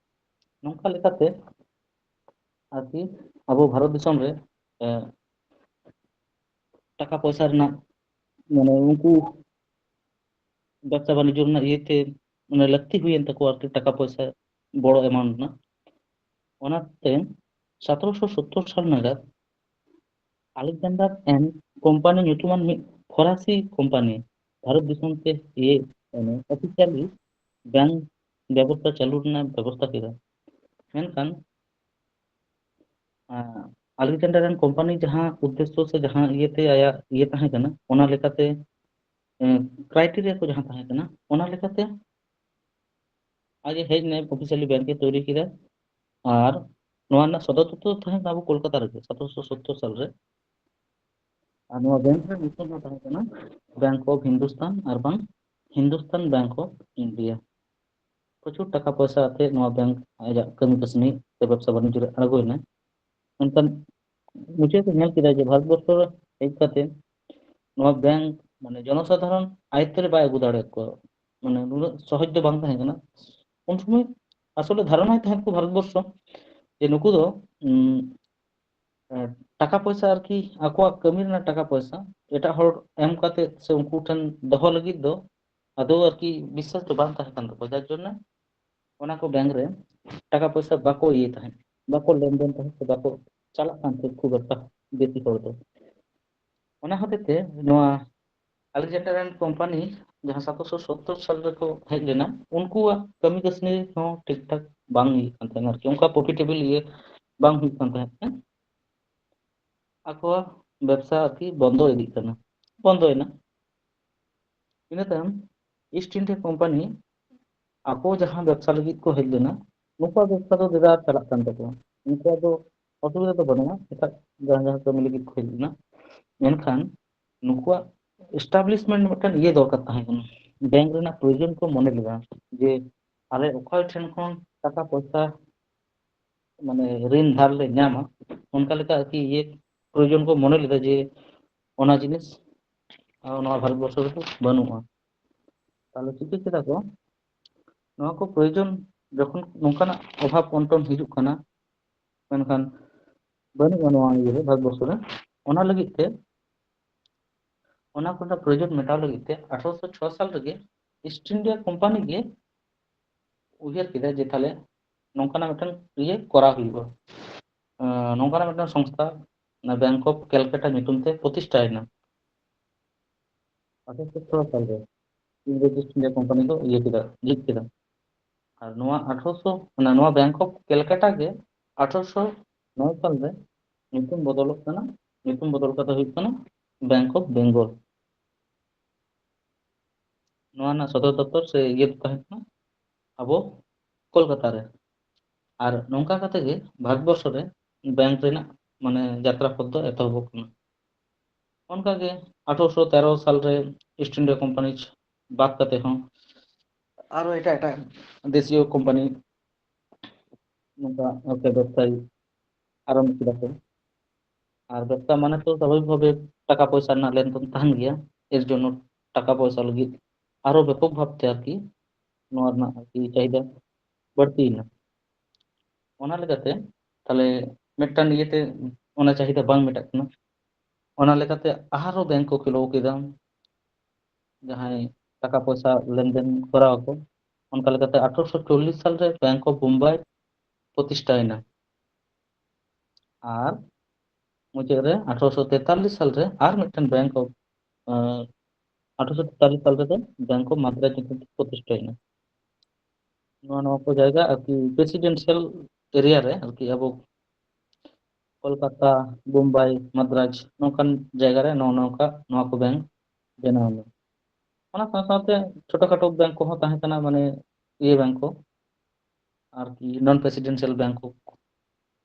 ᱱᱚᱝᱠᱟ ᱞᱮᱠᱟᱛᱮ ᱟᱨᱠᱤ ᱟᱵᱚ ᱵᱷᱟᱨᱚᱛ ᱫᱤᱥᱚᱢ ᱨᱮ, ᱮ, ᱴᱟᱠᱟ ᱯᱚᱭᱥᱟ ᱨᱮᱱᱟᱜ, ᱢᱟᱱᱮ ᱩᱱᱠᱩ ᱵᱮᱵᱽᱥᱟ ᱵᱟᱱᱤᱡᱽᱡᱚ ᱨᱮᱱᱟᱜ ᱤᱭᱟᱹᱛᱮ, ᱢᱟᱱᱮ ᱞᱟᱹᱠᱛᱤ ᱦᱩᱭᱮᱱ ᱛᱟᱠᱚᱣᱟ ᱟᱨᱠᱤ, ᱴᱟᱠᱟ ᱯᱚᱭᱥᱟ ᱵᱚᱲᱚ amount ᱨᱮᱱᱟᱜ᱾ ᱚᱱᱟᱛᱮ ᱥᱚᱛᱨᱚᱥᱚ ᱥᱳᱛᱛᱳᱨ ᱥᱟᱞ ᱱᱟᱜᱟᱫ ᱟᱞᱮᱠᱡᱟᱱᱰᱟᱨ ᱮᱱᱰ ᱠᱳᱢᱯᱟᱱᱤ ᱧᱩᱛᱩᱢᱟᱱ ᱢᱤᱫ ᱯᱷᱚᱨᱟᱥᱤ ᱠᱳᱢᱯᱟᱱᱤ ᱵᱷᱟᱨᱚᱛ ᱫᱤᱥᱚᱢ ᱛᱮ ᱤᱭᱟᱹ, ᱢᱟᱱᱮ, officially bank ᱵᱮᱵᱚᱥᱛᱷᱟ ᱪᱟᱹᱞᱩ ᱨᱮᱱᱟᱜ ᱵᱮᱵᱚᱥᱛᱷᱟ ᱠᱮᱫᱟ᱾ ᱢᱮᱱᱠᱷᱟᱱ ᱟᱞᱮᱠᱡᱟᱱᱰᱟᱨ ᱮᱱᱰ ᱠᱳᱢᱯᱟᱱᱤ ᱡᱟᱦᱟᱸ ᱩᱫᱽᱫᱮᱥᱥᱚ ᱥᱮ ᱡᱟᱦᱟᱸ ᱤᱭᱟᱹᱛᱮ ᱟᱭᱟᱜ ᱤᱭᱟᱹ ᱛᱟᱦᱮᱸ ᱠᱟᱱᱟ, ᱚᱱᱟ ᱞᱮᱠᱟᱛᱮ, criteria ᱠᱚ ᱡᱟᱦᱟᱸ ᱛᱟᱦᱮᱸ ᱠᱟᱱᱟ, ᱚᱱᱟ ᱞᱮᱠᱟᱛᱮ ᱟᱡ ᱮ ᱦᱮᱡ ᱮᱱᱟᱭ, officially bank ᱮ ᱛᱳᱭᱨᱤ ᱠᱮᱫᱟ᱾ ᱟᱨ ᱱᱚᱣᱟ ᱨᱮᱱᱟᱜ ᱥᱚᱫᱚᱨ ᱫᱚᱯᱛᱚᱨ ᱛᱟᱦᱮᱸ ᱠᱟᱱᱟ ᱟᱵᱚ ᱠᱳᱞᱠᱟᱛᱟ ᱨᱮᱜᱮ, ᱥᱚᱛᱨᱚᱥᱚ ᱥᱳᱛᱛᱳᱨ ᱥᱟᱞ ᱨᱮ᱾ ᱟᱨ ᱱᱚᱣᱟ bank ᱨᱮᱱᱟᱜ ᱧᱩᱛᱩᱢ ᱫᱚ ᱛᱟᱦᱮᱸ ᱠᱟᱱᱟ Bank of Hindustan ᱟᱨ ᱵᱟᱝ Hindustan Bank of India᱾ ᱯᱨᱚᱪᱩᱨ ᱴᱟᱠᱟ ᱯᱚᱭᱥᱟ ᱟᱛᱮ ᱱᱚᱣᱟ bank ᱟᱡᱟᱜ ᱠᱟᱹᱢᱤ ᱠᱟᱹᱥᱱᱤ ᱥᱮ ᱵᱮᱵᱽᱥᱟ ᱵᱟᱱᱤᱡᱽᱡᱚ ᱨᱮ ᱟᱬᱜᱚᱭᱮᱱᱟ᱾ ᱢᱮᱱᱠᱷᱟᱱ ᱢᱩᱪᱟᱹᱫ ᱨᱮ ᱧᱮᱞ ᱠᱮᱫᱟ ᱡᱮ ᱵᱷᱟᱨᱚᱛᱵᱚᱨᱥᱚ ᱨᱮ ᱦᱮᱡ ᱠᱟᱛᱮ ᱱᱚᱣᱟ bank, ᱢᱟᱱᱮ, ᱡᱚᱱᱚᱥᱟᱫᱷᱟᱨᱚᱱ ᱟᱭᱚᱛᱛᱚ ᱨᱮ ᱵᱟᱭ ᱟᱹᱜᱩ ᱫᱟᱲᱮᱭᱟᱜ ᱠᱚᱣᱟ᱾ ᱢᱟᱱᱮ, ᱱᱩᱱᱟᱹᱜ ᱥᱚᱦᱚᱡ ᱫᱚ ᱵᱟᱝ ᱛᱟᱦᱮᱸ ᱠᱟᱱᱟ᱾ ᱩᱱ ᱥᱚᱢᱚᱭ ᱟᱥᱚᱞᱮ ᱫᱷᱟᱨᱚᱱᱟᱭ ᱛᱟᱦᱮᱸᱫ ᱠᱚ ᱵᱷᱟᱨᱚᱛᱵᱚᱨᱥᱚ ᱡᱮ ᱱᱩᱠᱩ ᱫᱚ, ᱩᱸ, ᱮ, ᱴᱟᱠᱟ ᱯᱚᱭᱥᱟ ᱟᱨᱠᱤ, ᱟᱠᱚᱣᱟᱜ ᱠᱟᱹᱢᱤ ᱨᱮᱱᱟᱜ ᱴᱟᱠᱟ ᱯᱚᱭᱥᱟ ᱮᱴᱟᱜ ᱦᱚᱲ ᱮᱢ ᱠᱟᱛᱮ ᱥᱮ ᱩᱱᱠᱩ ᱴᱷᱮᱱ ᱫᱚᱦᱚ ᱞᱟᱹᱜᱤᱫ ᱫᱚ ᱟᱫᱚ ᱟᱨᱠᱤ ᱵᱤᱥᱥᱟᱥ ᱫᱚ ᱵᱟᱝ ᱛᱟᱦᱮᱸ ᱠᱟᱱ ᱛᱟᱠᱚᱣᱟ, ᱡᱟᱨ ᱡᱚᱱᱱᱚ ᱚᱱᱟ ᱠᱚ bank ᱨᱮ ᱴᱟᱠᱟ ᱯᱚᱭᱥᱟ ᱵᱟᱠᱚ ᱤᱭᱟᱹᱭ ᱛᱟᱦᱮᱸᱫ, ᱵᱟᱠᱚ ᱞᱮᱱᱫᱮᱱ ᱛᱟᱦᱮᱸᱫ ᱥᱮ ᱵᱟᱠᱚ ᱪᱟᱞᱟᱜ ᱠᱟᱱ ᱛᱟᱦᱮᱸᱫ ᱠᱷᱩᱵ ᱮᱠᱴᱟ ᱵᱮᱥᱤ ᱦᱚᱲ ᱫᱚ᱾ ᱚᱱᱟ ᱦᱚᱛᱮᱡ ᱛᱮ ᱱᱚᱣᱟ ᱟᱞᱮᱠᱡᱟᱱᱰᱟᱨ ᱮᱱᱰ ᱠᱳᱢᱯᱟᱱᱤ ᱡᱟᱦᱟᱸ ᱥᱟᱛᱨᱚᱥᱚ ᱥᱳᱛᱛᱳᱨ ᱥᱟᱞ ᱨᱮᱠᱚ ᱦᱮᱡ ᱞᱮᱱᱟ, ᱩᱱᱠᱩᱣᱟᱜ ᱠᱟᱹᱢᱤ ᱠᱟᱹᱥᱱᱤ ᱦᱚᱸ ᱴᱷᱤᱠ ᱴᱷᱟᱠ ᱵᱟᱝ ᱤᱭᱟᱹᱜ ᱠᱟᱱ ᱛᱟᱦᱮᱸᱱᱟ ᱟᱨᱠᱤ, ᱚᱱᱠᱟ profitable ᱤᱭᱟᱹ ᱵᱟᱝ ᱦᱩᱭᱩᱜ ᱠᱟᱱ ᱛᱟᱦᱮᱸᱫ ᱛᱮ ᱟᱠᱚᱣᱟᱜ ᱵᱮᱵᱽᱥᱟ ᱟᱨᱠᱤ ᱵᱚᱱᱫᱚ ᱤᱫᱤᱜ ᱠᱟᱱᱟ, ᱵᱚᱱᱫᱚᱭᱮᱱᱟ᱾ ᱤᱱᱟᱹ ᱛᱟᱭᱚᱢ ᱤᱥᱴ ᱤᱱᱰᱤᱭᱟ ᱠᱳᱢᱯᱟᱱᱤ ᱟᱠᱚ ᱡᱟᱦᱟᱸ ᱵᱮᱵᱽᱥᱟ ᱞᱟᱹᱜᱤᱫ ᱠᱚ ᱦᱮᱡ ᱞᱮᱱᱟ, ᱱᱩᱠᱩᱣᱟᱜ ᱵᱮᱵᱽᱥᱟ ᱫᱚ ᱫᱮᱫᱟ ᱪᱟᱞᱟᱜ ᱠᱟᱱ ᱛᱟᱠᱚᱣᱟ, ᱩᱱᱠᱩᱣᱟᱜ ᱫᱚ ᱚᱥᱩᱵᱤᱫᱷᱟ ᱫᱚ ᱵᱟᱹᱱᱩᱜᱼᱟ ᱮᱴᱟᱜ ᱡᱟᱦᱟᱸ ᱡᱟᱦᱟᱸ ᱠᱟᱹᱢᱤ ᱞᱟᱹᱜᱤᱫ ᱠᱚ ᱦᱮᱡ ᱞᱮᱱᱟ᱾ ᱢᱮᱱᱠᱷᱟᱱ ᱱᱩᱠᱩᱣᱟᱜ establishment ᱢᱤᱫᱴᱟᱝ ᱤᱭᱟᱹ ᱫᱚᱨᱠᱟᱨ ᱛᱟᱦᱮᱸ ᱠᱟᱱᱟ, bank ᱨᱮᱱᱟᱜ ᱯᱨᱚᱭᱳᱡᱚᱱ ᱠᱚ ᱢᱚᱱᱮ ᱞᱮᱫᱟ ᱡᱮ ᱟᱞᱮ ᱚᱠᱚᱭ ᱴᱷᱮᱱ ᱠᱷᱚᱱ ᱴᱟᱠᱟ ᱯᱚᱭᱥᱟ, ᱢᱟᱱᱮ, ᱨᱤᱱ ᱫᱷᱟᱨ ᱞᱮ ᱧᱟᱢᱟ, ᱚᱱᱠᱟ ᱞᱮᱠᱟ ᱟᱨᱠᱤ ᱤᱭᱟᱹ ᱯᱨᱚᱭᱳᱡᱚᱱ ᱠᱚ ᱢᱚᱱᱮ ᱞᱮᱫᱟ ᱡᱮ ᱚᱱᱟ ᱡᱤᱱᱤᱥ, ᱟᱨ ᱱᱚᱣᱟ ᱵᱷᱟᱨᱚᱛ ᱵᱚᱨᱥᱚ ᱨᱮᱫᱚ ᱵᱟᱹᱱᱩᱜᱼᱟ᱾ ᱛᱟᱦᱞᱮ ᱪᱤᱠᱟᱹ ᱠᱮᱫᱟ ᱠᱚ? ᱱᱚᱣᱟ ᱠᱚ ᱯᱨᱚᱭᱳᱡᱚᱱ ᱡᱚᱠᱷᱚᱱ ᱱᱚᱝᱠᱟᱱᱟᱜ ᱚᱵᱷᱟᱵ ᱚᱱᱴᱚᱱ ᱦᱤᱡᱩᱜ ᱠᱟᱱᱟ, ᱢᱮᱱᱠᱷᱟᱱ ᱵᱟᱹᱱᱩᱜᱼᱟ ᱱᱚᱣᱟ ᱤᱭᱟᱹ ᱨᱮ, ᱵᱷᱟᱨᱚᱛ ᱵᱚᱨᱥᱚ ᱨᱮ, ᱚᱱᱟ ᱞᱟᱹᱜᱤᱫ ᱛᱮ ᱚᱱᱟ ᱠᱚᱨᱮᱱᱟᱜ ᱯᱨᱚᱭᱳᱡᱚᱱ ᱢᱮᱴᱟᱣ ᱞᱟᱹᱜᱤᱫ ᱛᱮ ᱟᱴᱷᱨᱚᱥᱚ ᱪᱷᱚ ᱥᱟᱞ ᱨᱮᱜᱮ ᱤᱥᱴ ᱤᱱᱰᱤᱭᱟ ᱠᱳᱢᱯᱟᱱᱤ ᱜᱮ ᱩᱭᱦᱟᱹᱨ ᱠᱮᱫᱟ ᱡᱮ ᱛᱟᱦᱞᱮ ᱱᱚᱝᱠᱟᱱᱟᱜ ᱢᱤᱫᱴᱟᱝ ᱤᱭᱟᱹ ᱠᱚᱨᱟᱣ ᱦᱩᱭᱩᱜᱼᱟ᱾ ᱟᱸ, ᱱᱚᱝᱠᱟᱱᱟᱜ ᱢᱤᱫᱴᱟᱝ ᱥᱚᱝᱥᱛᱷᱟ, ᱚᱱᱟ ᱵᱮᱝᱠ ᱚᱯᱷ ᱠᱮᱞᱠᱟᱴᱟ ᱧᱩᱛᱩᱢ ᱛᱮ ᱯᱨᱚᱛᱤᱥᱴᱷᱟᱭᱮᱱᱟ᱾ ᱟᱴᱷᱨᱚᱥᱚ ᱪᱷᱚ ᱥᱟᱞ ᱨᱮ ᱤᱝᱨᱮᱡᱽ ᱤᱥᱴ ᱤᱱᱰᱤᱭᱟ ᱠᱳᱢᱯᱟᱱᱤ ᱫᱚ ᱤᱭᱟᱹ ᱠᱮᱫᱟ, ᱡᱷᱤᱡ ᱠᱮᱫᱟ᱾ ᱟᱨ ᱱᱚᱣᱟ ᱟᱴᱷᱨᱚᱥᱚ, ᱚᱱᱟ, ᱱᱚᱣᱟ ᱵᱮᱝᱠ ᱚᱯᱷ ᱠᱮᱞᱠᱟᱴᱟ ᱜᱮ ᱟᱴᱷᱨᱚᱥᱚ ᱱᱚᱭ ᱥᱟᱞ ᱨᱮ ᱧᱩᱛᱩᱢ ᱵᱚᱫᱚᱞᱚᱜ ᱠᱟᱱᱟ, ᱧᱩᱛᱩᱢ ᱵᱚᱫᱚᱞ ᱠᱟᱛᱮ ᱦᱩᱭᱩᱜ ᱠᱟᱱᱟ ᱵᱮᱝᱠ ᱚᱯᱷ ᱵᱮᱝᱜᱚᱞ᱾ ᱱᱚᱣᱟ ᱨᱮᱱᱟᱜ ᱥᱚᱫᱚᱨ ᱫᱚᱯᱛᱚᱨ ᱥᱮ ᱤᱭᱟᱹ ᱫᱚ ᱛᱟᱦᱮᱸ ᱠᱟᱱᱟ ᱟᱵᱚ ᱠᱳᱞᱠᱟᱛᱟ ᱨᱮ᱾ ᱟᱨ ᱱᱚᱝᱠᱟ ᱠᱟᱛᱮ ᱜᱮ ᱵᱷᱟᱨᱚᱛᱵᱚᱨᱥᱚ ᱨᱮ ᱵᱮᱝᱠ ᱨᱮᱱᱟᱜ, ᱢᱟᱱᱮ, ᱡᱟᱛᱨᱟ ᱯᱚᱛᱷ ᱫᱚ ᱮᱛᱚᱦᱚᱵᱚᱜ ᱠᱟᱱᱟ᱾ ᱚᱱᱠᱟᱜᱮ ᱟᱴᱷᱨᱚᱥᱚ ᱛᱮᱨᱚ ᱥᱟᱞ ᱨᱮ ᱤᱥᱴ ᱤᱱᱰᱤᱭᱟ ᱠᱳᱢᱯᱟᱱᱤ ᱵᱟᱫ ᱠᱟᱛᱮ ᱦᱚᱸ ᱟᱨᱚ ᱮᱴᱟᱜ ᱮᱴᱟᱜ ᱫᱮᱥᱤᱭᱚ ᱠᱳᱢᱯᱟᱱᱤ ᱱᱚᱝᱠᱟ ᱟᱨᱠᱤ ᱵᱮᱵᱥᱟᱭ ᱟᱨᱟᱢᱵᱷ ᱠᱮᱫᱟ ᱠᱚ᱾ ᱟᱨ ᱵᱮᱵᱥᱟ ᱢᱟᱱᱮ ᱛᱚ ᱥᱟᱵᱷᱟᱵᱤᱠ ᱵᱷᱟᱵᱮ ᱴᱟᱠᱟ ᱯᱚᱭᱥᱟ ᱨᱮᱱᱟᱜ ᱞᱮᱱᱫᱮᱱ ᱛᱟᱦᱮᱱ ᱜᱮᱭᱟ, ᱮᱨ ᱡᱚᱱᱱᱚ ᱴᱟᱠᱟ ᱯᱚᱭᱥᱟ ᱞᱟᱹᱜᱤᱫ ᱟᱨᱚ ᱵᱮᱯᱚᱠ ᱵᱷᱟᱵᱛᱮ ᱟᱨᱠᱤ ᱱᱚᱣᱟ ᱨᱮᱱᱟᱜ ᱟᱨᱠᱤ ᱪᱟᱦᱤᱫᱟ ᱵᱟᱹᱲᱛᱤᱭᱮᱱᱟ᱾ ᱚᱱᱟ ᱞᱮᱠᱟᱛᱮ ᱛᱟᱦᱞᱮ ᱢᱤᱫᱴᱟᱝ ᱤᱭᱟᱹᱛᱮ ᱚᱱᱟ ᱪᱟᱦᱤᱫᱟ ᱵᱟᱝ ᱢᱮᱴᱟᱜ ᱠᱟᱱᱟ᱾ ᱚᱱᱟ ᱞᱮᱠᱟᱛᱮ ᱟᱨᱦᱚᱸ ᱵᱮᱝᱠ ᱠᱚ ᱠᱷᱩᱞᱟᱹᱣ ᱠᱮᱫᱟ, ᱡᱟᱦᱟᱸᱭ ᱴᱟᱠᱟ ᱯᱚᱭᱥᱟ ᱞᱮᱱᱫᱮᱱ ᱠᱚᱨᱟᱣ ᱟᱠᱚ᱾ ᱚᱱᱠᱟ ᱞᱮᱠᱟᱛᱮ ᱟᱴᱷᱨᱚᱥᱚ ᱪᱚᱞᱞᱤᱥ ᱥᱟᱞ ᱨᱮ ᱵᱮᱝᱠ ᱚᱯᱷ ᱵᱳᱢᱵᱟᱭ ᱯᱨᱚᱛᱤᱥᱴᱷᱟᱭᱮᱱᱟ᱾ ᱟᱨ ᱢᱩᱪᱟᱹᱫ ᱨᱮ ᱟᱴᱷᱨᱚᱥᱚ ᱛᱮᱛᱟᱞᱞᱤᱥ ᱥᱟᱞ ᱨᱮ ᱟᱨ ᱢᱤᱫᱴᱮᱱ ᱵᱮᱝᱠ ᱚᱯᱷ, ᱟᱸ, ᱟᱴᱷᱨᱚᱥᱚ ᱛᱮᱛᱟᱞᱞᱤᱥ ᱥᱟᱞ ᱨᱮᱫᱚ ᱵᱮᱝᱠ ᱚᱯᱷ ᱢᱟᱫᱽᱨᱟᱡᱽ ᱧᱩᱛᱩᱢ ᱛᱮ ᱯᱨᱚᱛᱤᱥᱴᱷᱟᱭᱮᱱᱟ᱾ ᱱᱚᱣᱟ, ᱱᱚᱣᱟ ᱠᱚ ᱡᱟᱭᱜᱟ ᱟᱨᱠᱤ ᱯᱨᱮᱥᱤᱰᱮᱱᱥᱤᱭᱟᱞ ᱮᱨᱤᱭᱟ ᱨᱮ ᱟᱨᱠᱤ ᱟᱵᱚ ᱠᱳᱞᱠᱟᱛᱟ, ᱵᱳᱢᱵᱟᱭ, ᱢᱟᱫᱽᱨᱟᱡᱽ ᱱᱚᱝᱠᱟᱱ ᱡᱟᱭᱜᱟ ᱨᱮ ᱱᱚᱜᱼᱚ ᱱᱚᱝᱠᱟ ᱱᱚᱣᱟ ᱠᱚ ᱵᱮᱝᱠ ᱵᱮᱱᱟᱣ ᱮᱱᱟ᱾ ᱚᱱᱟ ᱥᱟᱶ ᱥᱟᱶᱛᱮ ᱪᱷᱳᱴᱳ ᱠᱷᱟᱴᱳ ᱵᱮᱝᱠ ᱠᱚᱦᱚᱸ ᱛᱟᱦᱮᱸ ᱠᱟᱱᱟ, ᱢᱟᱱᱮ ᱤᱭᱟᱹ ᱵᱮᱝᱠ ᱠᱚ, ᱟᱨᱠᱤ ᱱᱚᱱ ᱯᱨᱮᱥᱤᱰᱮᱱᱥᱤᱭᱟᱞ ᱵᱮᱝᱠ ᱠᱚ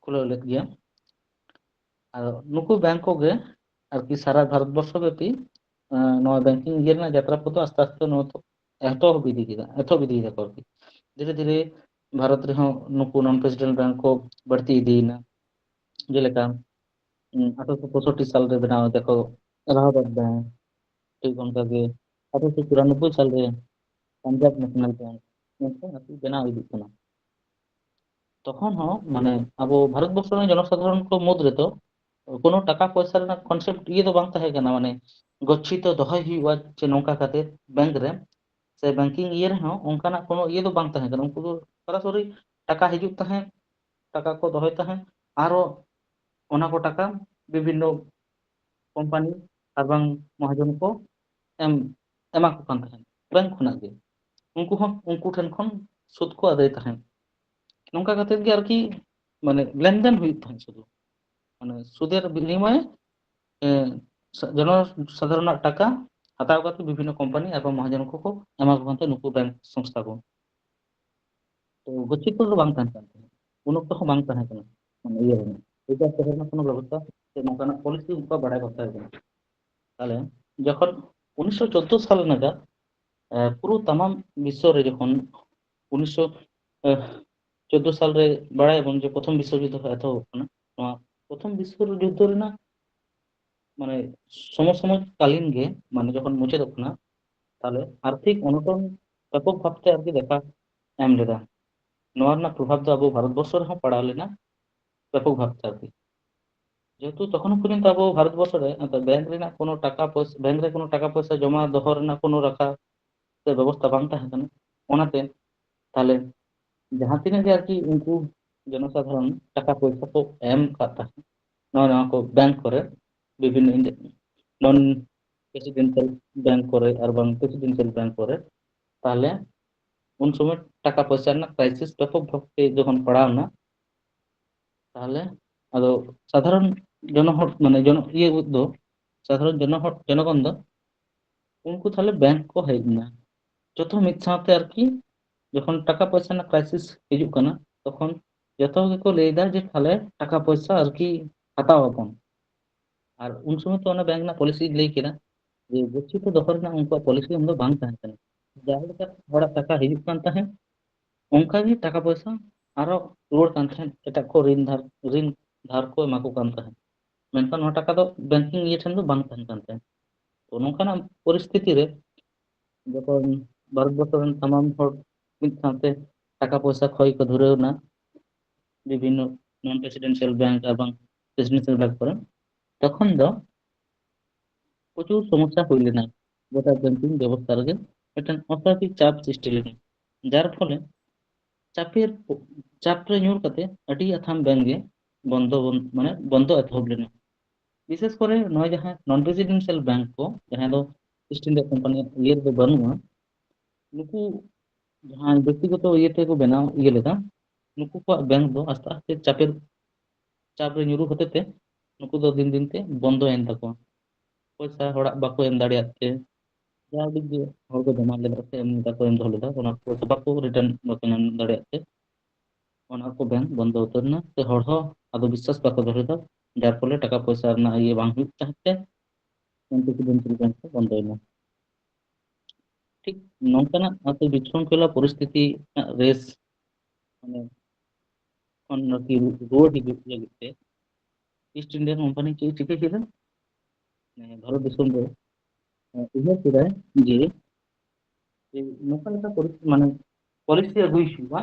ᱠᱷᱩᱞᱟᱹᱣ ᱞᱮᱫ ᱜᱮᱭᱟ᱾ ᱟᱫᱚ ᱱᱩᱠᱩ ᱵᱮᱝᱠ ᱠᱚᱜᱮ ᱟᱨᱠᱤ ᱥᱟᱨᱟ ᱵᱷᱟᱨᱚᱛ ᱵᱚᱨᱥᱚ ᱵᱮᱯᱤ, ᱟᱸ, ᱱᱚᱣᱟ ᱵᱮᱝᱠᱤᱝ ᱤᱭᱟᱹ ᱨᱮᱱᱟᱜ ᱡᱟᱛᱨᱟ ᱯᱚᱫ ᱫᱚ ᱟᱥᱛᱮ ᱟᱥᱛᱮ ᱱᱚᱣᱟ ᱫᱚ ᱮᱛᱚᱦᱚᱵ ᱤᱫᱤ ᱠᱮᱫᱟ, ᱮᱛᱚᱦᱚᱵ ᱤᱫᱤᱭᱮᱫᱟ ᱠᱚ ᱟᱨᱠᱤ᱾ ᱫᱷᱤᱨᱮ ᱫᱷᱤᱨᱮ ᱵᱷᱟᱨᱚᱛ ᱨᱮᱦᱚᱸ ᱱᱩᱠᱩ ᱱᱚᱱ ᱯᱨᱮᱥᱤᱰᱮᱱᱴ ᱵᱮᱝᱠ ᱠᱚ ᱵᱟᱹᱲᱛᱤ ᱤᱫᱤᱭᱮᱱᱟ᱾ ᱡᱮᱞᱮᱠᱟ, ᱩᱸ, ᱟᱴᱷᱨᱚᱥᱚ ᱯᱚᱸᱭᱥᱚᱴᱴᱤ ᱥᱟᱞ ᱨᱮ ᱵᱮᱱᱟᱣ ᱮᱫᱟ ᱠᱚ ᱮᱞᱟᱦᱟᱵᱟᱫ ᱵᱮᱝᱠ, ᱴᱷᱤᱠ ᱚᱱᱠᱟ ᱜᱮ ᱟᱴᱷᱨᱚᱥᱚ ᱪᱩᱨᱟᱱᱚᱵᱵᱳᱭ ᱥᱟᱞ ᱨᱮ ᱯᱟᱧᱡᱟᱵᱽ ᱱᱮᱥᱱᱟᱞ ᱵᱮᱝᱠ, ᱱᱚᱝᱠᱟ ᱟᱨᱠᱤ ᱵᱮᱱᱟᱣ ᱤᱫᱤᱜ ᱠᱟᱱᱟ᱾ ᱛᱚᱠᱷᱚᱱ ᱦᱚᱸ, ᱢᱟᱱᱮ, ᱟᱵᱚ ᱵᱷᱟᱨᱚᱛ ᱵᱚᱨᱥᱚ ᱨᱮᱱ ᱡᱚᱱᱚᱥᱟᱫᱷᱟᱨᱚᱱ ᱠᱚ ᱢᱩᱫᱽ ᱨᱮᱫᱚ ᱠᱳᱱᱳ ᱴᱟᱠᱟ ᱯᱚᱭᱥᱟ ᱨᱮᱱᱟᱜ ᱠᱚᱱᱥᱮᱯᱴ ᱤᱭᱟᱹ ᱫᱚ ᱵᱟᱝ ᱛᱟᱦᱮᱸ ᱠᱟᱱᱟ, ᱢᱟᱱᱮ ᱜᱚᱪᱷᱤᱛᱚ ᱫᱚᱦᱚᱭ ᱦᱩᱭᱩᱜᱼᱟ ᱡᱮ ᱱᱚᱝᱠᱟ ᱠᱟᱛᱮ ᱵᱮᱝᱠ ᱨᱮ ᱥᱮ ᱵᱮᱝᱠᱤᱝ ᱤᱭᱟᱹ ᱨᱮᱦᱚᱸ ᱚᱱᱠᱟᱱᱟᱜ ᱠᱳᱱᱳ ᱤᱭᱟᱹ ᱫᱚ ᱵᱟᱝ ᱛᱟᱦᱮᱸ ᱠᱟᱱᱟ᱾ ᱩᱱᱠᱩ ᱫᱚ ᱥᱚᱨᱟᱥᱚᱨᱤ ᱴᱟᱠᱟ ᱦᱤᱡᱩᱜ ᱛᱟᱦᱮᱸᱫ, ᱴᱟᱠᱟ ᱠᱚ ᱫᱚᱦᱚᱭ ᱛᱟᱦᱮᱸᱫ, ᱟᱨᱚ ᱚᱱᱟ ᱠᱚ ᱴᱟᱠᱟ ᱵᱤᱵᱷᱤᱱᱱᱚ ᱠᱳᱢᱯᱟᱱᱤ ᱟᱨ ᱵᱟᱝ ᱢᱚᱦᱟᱡᱚᱱ ᱠᱚ ᱮᱢ ᱮᱢᱟ ᱠᱚ ᱠᱟᱱ ᱛᱟᱦᱮᱸᱫ ᱵᱮᱝᱠ ᱠᱷᱚᱱᱟᱜ ᱜᱮ᱾ ᱩᱱᱠᱩ ᱦᱚᱸ ᱩᱱᱠᱩ ᱴᱷᱮᱱ ᱠᱷᱚᱱ ᱥᱩᱫ ᱠᱚ ᱟᱹᱫᱟᱹᱭ ᱛᱟᱦᱮᱸᱫ᱾ ᱱᱚᱝᱠᱟ ᱠᱟᱛᱮᱫ ᱜᱮ ᱟᱨᱠᱤ ᱢᱟᱱᱮ ᱞᱮᱱᱫᱮᱱ ᱦᱩᱭᱩᱜ ᱛᱟᱦᱮᱸᱫ ᱥᱩᱫᱷᱩ᱾ ᱢᱟᱱᱮ ᱥᱩᱫᱮᱨ ᱵᱤᱱᱤᱢᱚᱭᱮ ᱮ, ᱥᱟ-, ᱡᱚᱱᱚ ᱥᱟᱫᱷᱟᱨᱚᱱᱟᱜ ᱴᱟᱠᱟ ᱦᱟᱛᱟᱣ ᱠᱟᱛᱮ ᱵᱤᱵᱷᱤᱱᱱᱚ ᱠᱳᱢᱯᱟᱱᱤ ᱟᱨ ᱵᱟᱝ ᱢᱚᱦᱟᱡᱚᱱ ᱠᱚᱠᱚ ᱮᱢᱟ ᱠᱚ ᱠᱟᱱ ᱛᱟᱦᱮᱸᱫ ᱱᱩᱠᱩ ᱵᱮᱝᱠ ᱥᱚᱝᱥᱛᱷᱟ ᱠᱚ᱾ ᱛᱚ ᱜᱚᱪᱷᱤᱛᱚ ᱫᱚ ᱵᱟᱝ ᱛᱟᱦᱮᱸ ᱠᱟᱱ ᱛᱟᱦᱮᱸᱫ, ᱩᱱ ᱚᱠᱛᱚ ᱦᱚᱸ ᱵᱟᱝ ᱛᱟᱦᱮᱸ ᱠᱟᱱᱟ᱾ ᱢᱟᱱᱮ ᱤᱭᱟᱹ ᱨᱮᱱᱟᱜ, ᱨᱤᱡᱟᱨᱵᱷ ᱫᱚᱦᱚ ᱨᱮᱱᱟᱜ ᱠᱳᱱᱳ ᱵᱮᱵᱚᱥᱛᱷᱟ ᱥᱮ ᱱᱚᱝᱠᱟᱱᱟᱜ ᱯᱚᱞᱤᱥᱤ ᱩᱱᱠᱩᱣᱟᱜ ᱵᱟᱲᱟᱭ ᱵᱟᱝ ᱛᱟᱦᱮᱸ ᱠᱟᱱᱟ᱾ ᱛᱟᱦᱞᱮ ᱡᱚᱠᱷᱚᱱ ᱩᱱᱤᱥᱥᱚ ᱪᱳᱫᱫᱳ ᱥᱟᱞ ᱱᱟᱜᱟᱫ, ᱮ, ᱯᱩᱨᱟᱹ ᱛᱟᱢᱟᱢ ᱵᱤᱥᱥᱚ ᱨᱮ ᱡᱚᱠᱷᱚᱱ ᱩᱱᱤᱥᱥᱚ ᱪᱳᱫᱫᱳ ᱥᱟᱞ ᱨᱮ ᱵᱟᱲᱟᱭᱟᱵᱚᱱ ᱡᱮ ᱯᱨᱚᱛᱷᱚᱢ ᱵᱤᱥᱥᱚ ᱡᱩᱫᱽᱫᱷᱚ ᱮᱛᱚᱦᱚᱵ ᱠᱟᱱᱟ, ᱱᱚᱣᱟ ᱯᱨᱚᱛᱷᱚᱢ ᱵᱤᱥᱥᱚ ᱡᱩᱫᱽᱫᱷᱚ ᱨᱮᱱᱟᱜ ᱢᱟᱱᱮ ᱥᱚᱢᱚᱥᱚᱢᱚᱭ ᱠᱟᱞᱤᱱ ᱜᱮ, ᱢᱟᱱᱮ ᱡᱚᱠᱷᱚᱱ ᱢᱩᱪᱟᱹᱫᱚᱜ ᱠᱟᱱᱟ, ᱛᱟᱦᱞᱮ ᱟᱨᱛᱷᱤᱠ ᱚᱱᱚᱴᱚᱱ ᱵᱮᱯᱚᱠ ᱵᱷᱟᱵᱛᱮ ᱟᱨᱠᱤ ᱫᱮᱠᱷᱟ ᱮᱢ ᱞᱮᱫᱟ᱾ ᱱᱚᱣᱟ ᱨᱮᱱᱟᱜ ᱯᱨᱚᱵᱷᱟᱵ ᱫᱚ ᱟᱵᱚ ᱵᱷᱟᱨᱚᱛ ᱵᱚᱨᱥᱚ ᱨᱮᱦᱚᱸ ᱯᱟᱲᱟᱣ ᱞᱮᱱᱟ ᱵᱮᱯᱚᱠ ᱵᱷᱟᱵᱛᱮ ᱟᱨᱠᱤ᱾ ᱡᱮᱦᱮᱛᱩ ᱛᱚᱠᱷᱚᱱ ᱯᱚᱨᱡᱚᱱᱛᱚ ᱟᱵᱚ ᱵᱷᱟᱨᱚᱛ ᱵᱚᱨᱥᱚ ᱨᱮ ᱮᱱᱛᱮ ᱵᱮᱝᱠ ᱨᱮᱱᱟᱜ ᱠᱳᱱᱳ ᱴᱟᱠᱟ ᱯᱚᱭᱥᱟ, ᱵᱮᱝᱠ ᱨᱮ ᱠᱳᱱᱳ ᱴᱟᱠᱟ ᱯᱚᱭᱥᱟ ᱡᱚᱢᱟ ᱫᱚᱦᱚ ᱨᱮᱱᱟᱜ ᱠᱳᱱᱳ ᱨᱟᱠᱷᱟ ᱥᱮ ᱵᱮᱵᱚᱥᱛᱷᱟ ᱵᱟᱝ ᱛᱟᱦᱮᱸ ᱠᱟᱱᱟ᱾ ᱚᱱᱟᱛᱮ ᱛᱟᱦᱞᱮ ᱡᱟᱦᱟᱸ ᱛᱤᱱᱟᱹᱜ ᱜᱮ ᱟᱨᱠᱤ ᱩᱱᱠᱩ ᱡᱚᱱᱚᱥᱟᱫᱷᱟᱨᱚᱱ ᱴᱟᱠᱟ ᱯᱚᱭᱥᱟ ᱠᱚ ᱮᱢ ᱠᱟᱜ ᱛᱟᱦᱮᱸᱫ ᱱᱚᱣᱟ, ᱱᱚᱣᱟ ᱠᱚ ᱵᱮᱝᱠ ᱠᱚᱨᱮ, ᱵᱤᱵᱷᱤᱱᱱᱚ ᱤᱱᱰᱤ-, ᱱᱚᱱ ᱯᱨᱮᱥᱤᱰᱮᱱᱥᱤᱭᱟᱞ ᱵᱮᱝᱠ ᱠᱚᱨᱮ ᱟᱨ ᱵᱟᱝ ᱯᱨᱮᱥᱤᱰᱮᱱᱥᱤᱭᱟᱞ ᱵᱮᱝᱠ ᱠᱚᱨᱮ, ᱛᱟᱦᱞᱮ ᱩᱱ ᱥᱚᱢᱚᱭ ᱴᱟᱠᱟ ᱯᱚᱭᱥᱟ ᱨᱮᱱᱟᱜ ᱠᱨᱟᱭᱥᱤᱥ ᱵᱮᱯᱚᱠ ᱵᱷᱟᱵᱛᱮ ᱡᱚᱠᱷᱚᱱ ᱯᱟᱲᱟᱣ ᱮᱱᱟ, ᱛᱟᱦᱞᱮ ᱟᱫᱚ ᱥᱟᱫᱷᱟᱨᱚᱱ ᱡᱚᱱᱚᱦᱚᱲ, ᱢᱟᱱᱮ ᱡᱚᱱ-, ᱤᱭᱟᱹ ᱫᱚ, ᱥᱟᱫᱷᱟᱨᱚᱱ ᱡᱚᱱᱚᱦᱚᱲ, ᱡᱚᱱᱚᱜᱚᱱ ᱫᱚ ᱩᱱᱠᱩ ᱛᱟᱦᱞᱮ ᱵᱮᱝᱠ ᱠᱚ ᱦᱮᱡ ᱮᱱᱟ᱾ ᱡᱚᱛᱚ ᱢᱤᱫ ᱥᱟᱶᱛᱮ ᱟᱨᱠᱤ ᱡᱚᱠᱷᱚᱱ ᱴᱟᱠᱟ ᱯᱚᱭᱥᱟ ᱨᱮᱱᱟᱜ ᱠᱨᱟᱭᱥᱤᱥ ᱦᱤᱡᱩᱜ ᱠᱟᱱᱟ, ᱛᱚᱠᱷᱚᱱ ᱡᱚᱛᱚ ᱜᱮᱠᱚ ᱞᱟᱹᱭ ᱮᱫᱟ ᱡᱮ ᱛᱟᱦᱞᱮ ᱴᱟᱠᱟ ᱯᱚᱭᱥᱟ ᱟᱨᱠᱤ ᱦᱟᱛᱟᱣ ᱟᱵᱚᱱ᱾ ᱟᱨ ᱩᱱ ᱥᱚᱢᱚᱭ ᱛᱚ ᱚᱱᱟ ᱵᱮᱝᱠ ᱨᱮᱱᱟᱜ ᱯᱚᱞᱤᱥᱤ ᱞᱟᱹᱭ ᱠᱮᱫᱟ ᱡᱮ ᱜᱚᱪᱷᱤᱛᱚ ᱫᱚᱦᱚ ᱨᱮᱱᱟᱜ ᱩᱱᱠᱩᱣᱟᱜ ᱯᱚᱞᱤᱥᱤ ᱩᱱ ᱫᱚ ᱵᱟᱝ ᱛᱟᱦᱮᱸ ᱠᱟᱱᱟ᱾ ᱡᱟᱦᱟᱸ ᱞᱮᱠᱟ ᱦᱚᱲᱟᱜ ᱴᱟᱠᱟ ᱦᱤᱡᱩᱜ ᱠᱟᱱ ᱛᱟᱦᱮᱸᱫ, ᱚᱱᱠᱟ ᱜᱮ ᱴᱟᱠᱟ ᱯᱚᱭᱥᱟ ᱟᱨᱚ ᱨᱩᱣᱟᱹᱲ ᱠᱟᱱ ᱛᱟᱦᱮᱸᱫ, ᱮᱴᱟᱜ ᱠᱚ ᱨᱤᱱ ᱫᱷᱟᱨ, ᱨᱤᱱ ᱫᱷᱟᱨ ᱠᱚ ᱮᱢᱟ ᱠᱚ ᱠᱟᱱ ᱛᱟᱦᱮᱸᱫ᱾ ᱢᱮᱱᱠᱷᱟᱱ ᱱᱚᱣᱟ ᱴᱟᱠᱟ ᱫᱚ ᱵᱮᱝᱠᱤᱝ ᱤᱭᱟᱹ ᱴᱷᱮᱱ ᱫᱚ ᱵᱟᱝ ᱛᱟᱦᱮᱸ ᱠᱟᱱ ᱛᱟᱦᱮᱸᱫ᱾ ᱛᱚ ᱱᱚᱝᱠᱟᱱᱟᱜ ᱯᱚᱨᱤᱥᱛᱷᱤᱛᱤ ᱨᱮ ᱡᱚᱠᱷᱚᱱ ᱵᱷᱟᱨᱚᱛ ᱵᱚᱨᱥᱚ ᱨᱮᱱ ᱥᱟᱱᱟᱢ ᱦᱚᱲ ᱢᱤᱫ ᱥᱟᱶᱛᱮ ᱴᱟᱠᱟ ᱯᱚᱭᱥᱟ ᱠᱷᱚᱭ ᱠᱚ ᱫᱷᱩᱨᱟᱹᱣ ᱮᱱᱟ, ᱵᱤᱵᱷᱤᱱᱱᱚ ᱱᱚᱱ ᱯᱨᱮᱥᱤᱰᱮᱱᱥᱤᱭᱟᱞ ᱵᱮᱝᱠ ᱟᱨ ᱵᱟᱝ ᱯᱨᱮᱥᱤᱰᱮᱱᱥᱤᱭᱟᱞ ᱵᱮᱝᱠ ᱠᱚᱨᱮ, ᱛᱚᱠᱷᱚᱱ ᱫᱚ ᱯᱨᱚᱪᱩᱨ ᱥᱚᱢᱚᱥᱥᱟ ᱦᱩᱭ ᱞᱮᱱᱟ᱾ ᱜᱚᱴᱟ ᱵᱮᱝᱠᱤᱝ ᱵᱮᱵᱚᱥᱛᱷᱟ ᱨᱮᱜᱮ ᱢᱤᱫᱴᱮᱱ ᱚᱥᱟᱵᱷᱟᱵᱤᱠ ᱪᱟᱯ ᱥᱨᱤᱥᱴᱤ ᱞᱮᱱᱟ, ᱡᱟᱨ ᱯᱷᱚᱞᱮ ᱪᱟᱯᱮᱨ ᱪᱟᱯ ᱨᱮ ᱧᱩᱨ ᱠᱟᱛᱮ ᱟᱹᱰᱤ ᱟᱛᱷᱟᱢ ᱵᱮᱝᱠ ᱜᱮ ᱵᱚᱱᱫᱚ ᱵᱚᱱ- ᱢᱟᱱᱮ ᱵᱚᱱᱫᱚ ᱮᱛᱚᱦᱚᱵ ᱞᱮᱱᱟ᱾ ᱵᱤᱥᱮᱥ ᱠᱚᱨᱮ ᱱᱚᱜᱼᱚᱭ ᱡᱟᱦᱟᱸ ᱱᱚᱱ ᱨᱮᱥᱤᱰᱮᱱᱥᱤᱭᱟᱞ ᱵᱮᱝᱠ ᱠᱚ, ᱡᱟᱦᱟᱸ ᱫᱚ ᱤᱥᱴ ᱤᱱᱰᱤᱭᱟ ᱠᱳᱢᱯᱟᱱᱤᱭᱟᱜ ᱤᱭᱟᱹ ᱨᱮᱫᱚ ᱵᱟᱹᱱᱩᱜᱼᱟ, ᱱᱩᱠᱩ ᱡᱟᱦᱟᱸᱭ ᱵᱮᱠᱛᱤᱜᱚᱛᱚ ᱤᱭᱟᱹ ᱛᱮᱠᱚ ᱵᱮᱱᱟᱣ ᱤᱭᱟᱹ ᱞᱮᱫᱟ, ᱱᱩᱠᱩ ᱠᱚᱣᱟᱜ ᱵᱮᱝᱠ ᱫᱚ ᱟᱥᱛᱮ ᱟᱥᱛᱮ ᱪᱟᱯᱮᱨ ᱪᱟᱯ ᱨᱮ ᱧᱩᱨᱩ ᱦᱚᱛᱮ ᱛᱮ ᱱᱩᱠᱩ ᱫᱚ ᱫᱤᱱ ᱫᱤᱱ ᱛᱮ ᱵᱚᱱᱫᱚᱭᱮᱱ ᱛᱟᱠᱚᱣᱟ᱾ ᱯᱚᱭᱥᱟ ᱦᱚᱲᱟᱜ ᱵᱟᱠᱚ ᱮᱢ ᱫᱟᱲᱮᱭᱟᱜ ᱛᱮ, ᱡᱟ ᱩᱰᱤᱡ ᱜᱮ ᱦᱚᱲ ᱠᱚ ᱡᱚᱢᱟ ᱞᱮᱫᱟ ᱥᱮ ᱮᱢ ᱞᱮᱫᱟ ᱠᱚ, ᱮᱢ ᱫᱚᱦᱚ ᱞᱮᱫᱟ, ᱚᱱᱟ ᱯᱚᱭᱥᱟ ᱵᱟᱠᱚ ᱨᱤᱴᱟᱨᱱ, ᱵᱟᱠᱚ ᱧᱟᱢ ᱫᱟᱲᱮᱭᱟᱜ ᱛᱮ ᱚᱱᱟ ᱠᱚ ᱵᱮᱝᱠ ᱵᱚᱱᱫᱚ ᱩᱛᱟᱹᱨ ᱮᱱᱟ᱾ ᱥᱮ ᱦᱚᱲ ᱦᱚᱸ ᱟᱫᱚ ᱵᱤᱥᱥᱟᱥ ᱵᱟᱠᱚ ᱫᱚᱦᱚᱭᱮᱫᱟ, ᱡᱟᱨ ᱯᱷᱚᱞᱮ ᱴᱟᱠᱟ ᱯᱚᱭᱥᱟ ᱨᱮᱱᱟᱜ ᱤᱭᱟᱹ ᱵᱟᱝ ᱦᱩᱭᱩᱜ ᱛᱟᱦᱮᱸ ᱛᱮ ᱱᱚᱱ ᱨᱮᱥᱤᱰᱮᱱᱥᱤᱭᱟᱞ ᱵᱮᱝᱠ ᱠᱚ ᱵᱚᱱᱫᱚᱭᱮᱱᱟ᱾ ᱴᱷᱤᱠ ᱱᱚᱝᱠᱟᱱᱟᱜ ᱟᱹᱛᱩ ᱵᱤᱥᱨᱚᱝᱠᱷᱚᱞᱟ ᱯᱚᱨᱤᱥᱛᱷᱤᱛᱤ ᱨᱮᱱᱟᱜ ᱨᱮᱥ ᱢᱟᱱᱮ ᱠᱷᱚᱱ ᱟᱨᱠᱤ ᱨᱩ- ᱨᱩᱣᱟᱹᱲ ᱦᱤᱡᱩᱜ ᱞᱟᱹᱜᱤᱫ ᱛᱮ ᱤᱥᱴ ᱤᱱᱰᱤᱭᱟ ᱠᱳᱢᱯᱟᱱᱤ ᱪᱮᱫ ᱮ ᱪᱤᱠᱟᱹ ᱠᱮᱫᱟ? ᱢᱟᱱᱮ ᱵᱷᱟᱨᱚᱛ ᱫᱤᱥᱚᱢ ᱨᱮ, ᱮ, ᱩᱭᱦᱟᱹᱨ ᱠᱮᱫᱟᱭ ᱡᱮ, ᱡᱮ ᱱᱚᱝᱠᱟ ᱞᱮᱠᱟ ᱯᱚᱨᱤ- ᱢᱟᱱᱮ ᱯᱚᱞᱤᱥᱤ ᱟᱹᱜᱩᱭ ᱦᱩᱭᱩᱜᱼᱟ,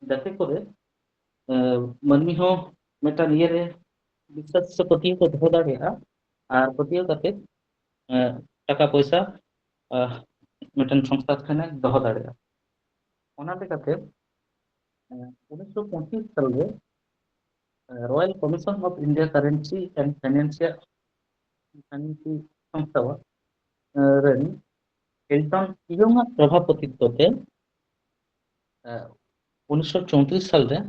ᱡᱟᱛᱮ ᱠᱚᱨᱮ, ᱮ, ᱢᱟᱹᱱᱢᱤ ᱦᱚᱸ ᱢᱤᱫᱴᱟᱝ ᱤᱭᱟᱹ ᱨᱮ ᱵᱤᱥᱥᱟᱥ ᱥᱮ ᱯᱟᱹᱛᱭᱟᱹᱣ ᱠᱚ ᱫᱚᱦᱚ ᱫᱟᱲᱮᱭᱟᱜᱼᱟ, ᱟᱨ ᱯᱟᱹᱛᱭᱟᱹᱣ ᱠᱟᱛᱮ, ᱮ, ᱴᱟᱠᱟ ᱯᱚᱭᱥᱟ, ᱮ, ᱢᱤᱫᱴᱮᱱ ᱥᱚᱝᱥᱛᱷᱟ ᱴᱷᱮᱱᱮ ᱫᱚᱦᱚ ᱫᱟᱲᱮᱭᱟᱜᱼᱟ᱾ ᱚᱱᱟ ᱞᱮᱠᱟᱛᱮ, ᱮ, ᱩᱱᱤᱥᱥᱚ ᱯᱚᱸᱪᱤᱥ ᱥᱟᱞ ᱨᱮ, ᱮ, Royal Commission of India Currency and Financial Financial ᱥᱚᱝᱥᱛᱷᱟ, ᱮ, ᱨᱮᱱ ᱮᱞᱴᱚᱱ ᱤᱭᱚᱝ ᱟᱜ ᱥᱚᱵᱷᱟᱯᱚᱛᱤᱛᱛᱚ ᱛᱮ, ᱮ, ᱩᱱᱤᱥᱥᱚ ᱪᱳᱭᱛᱨᱤᱥ ᱥᱟᱞ ᱨᱮ,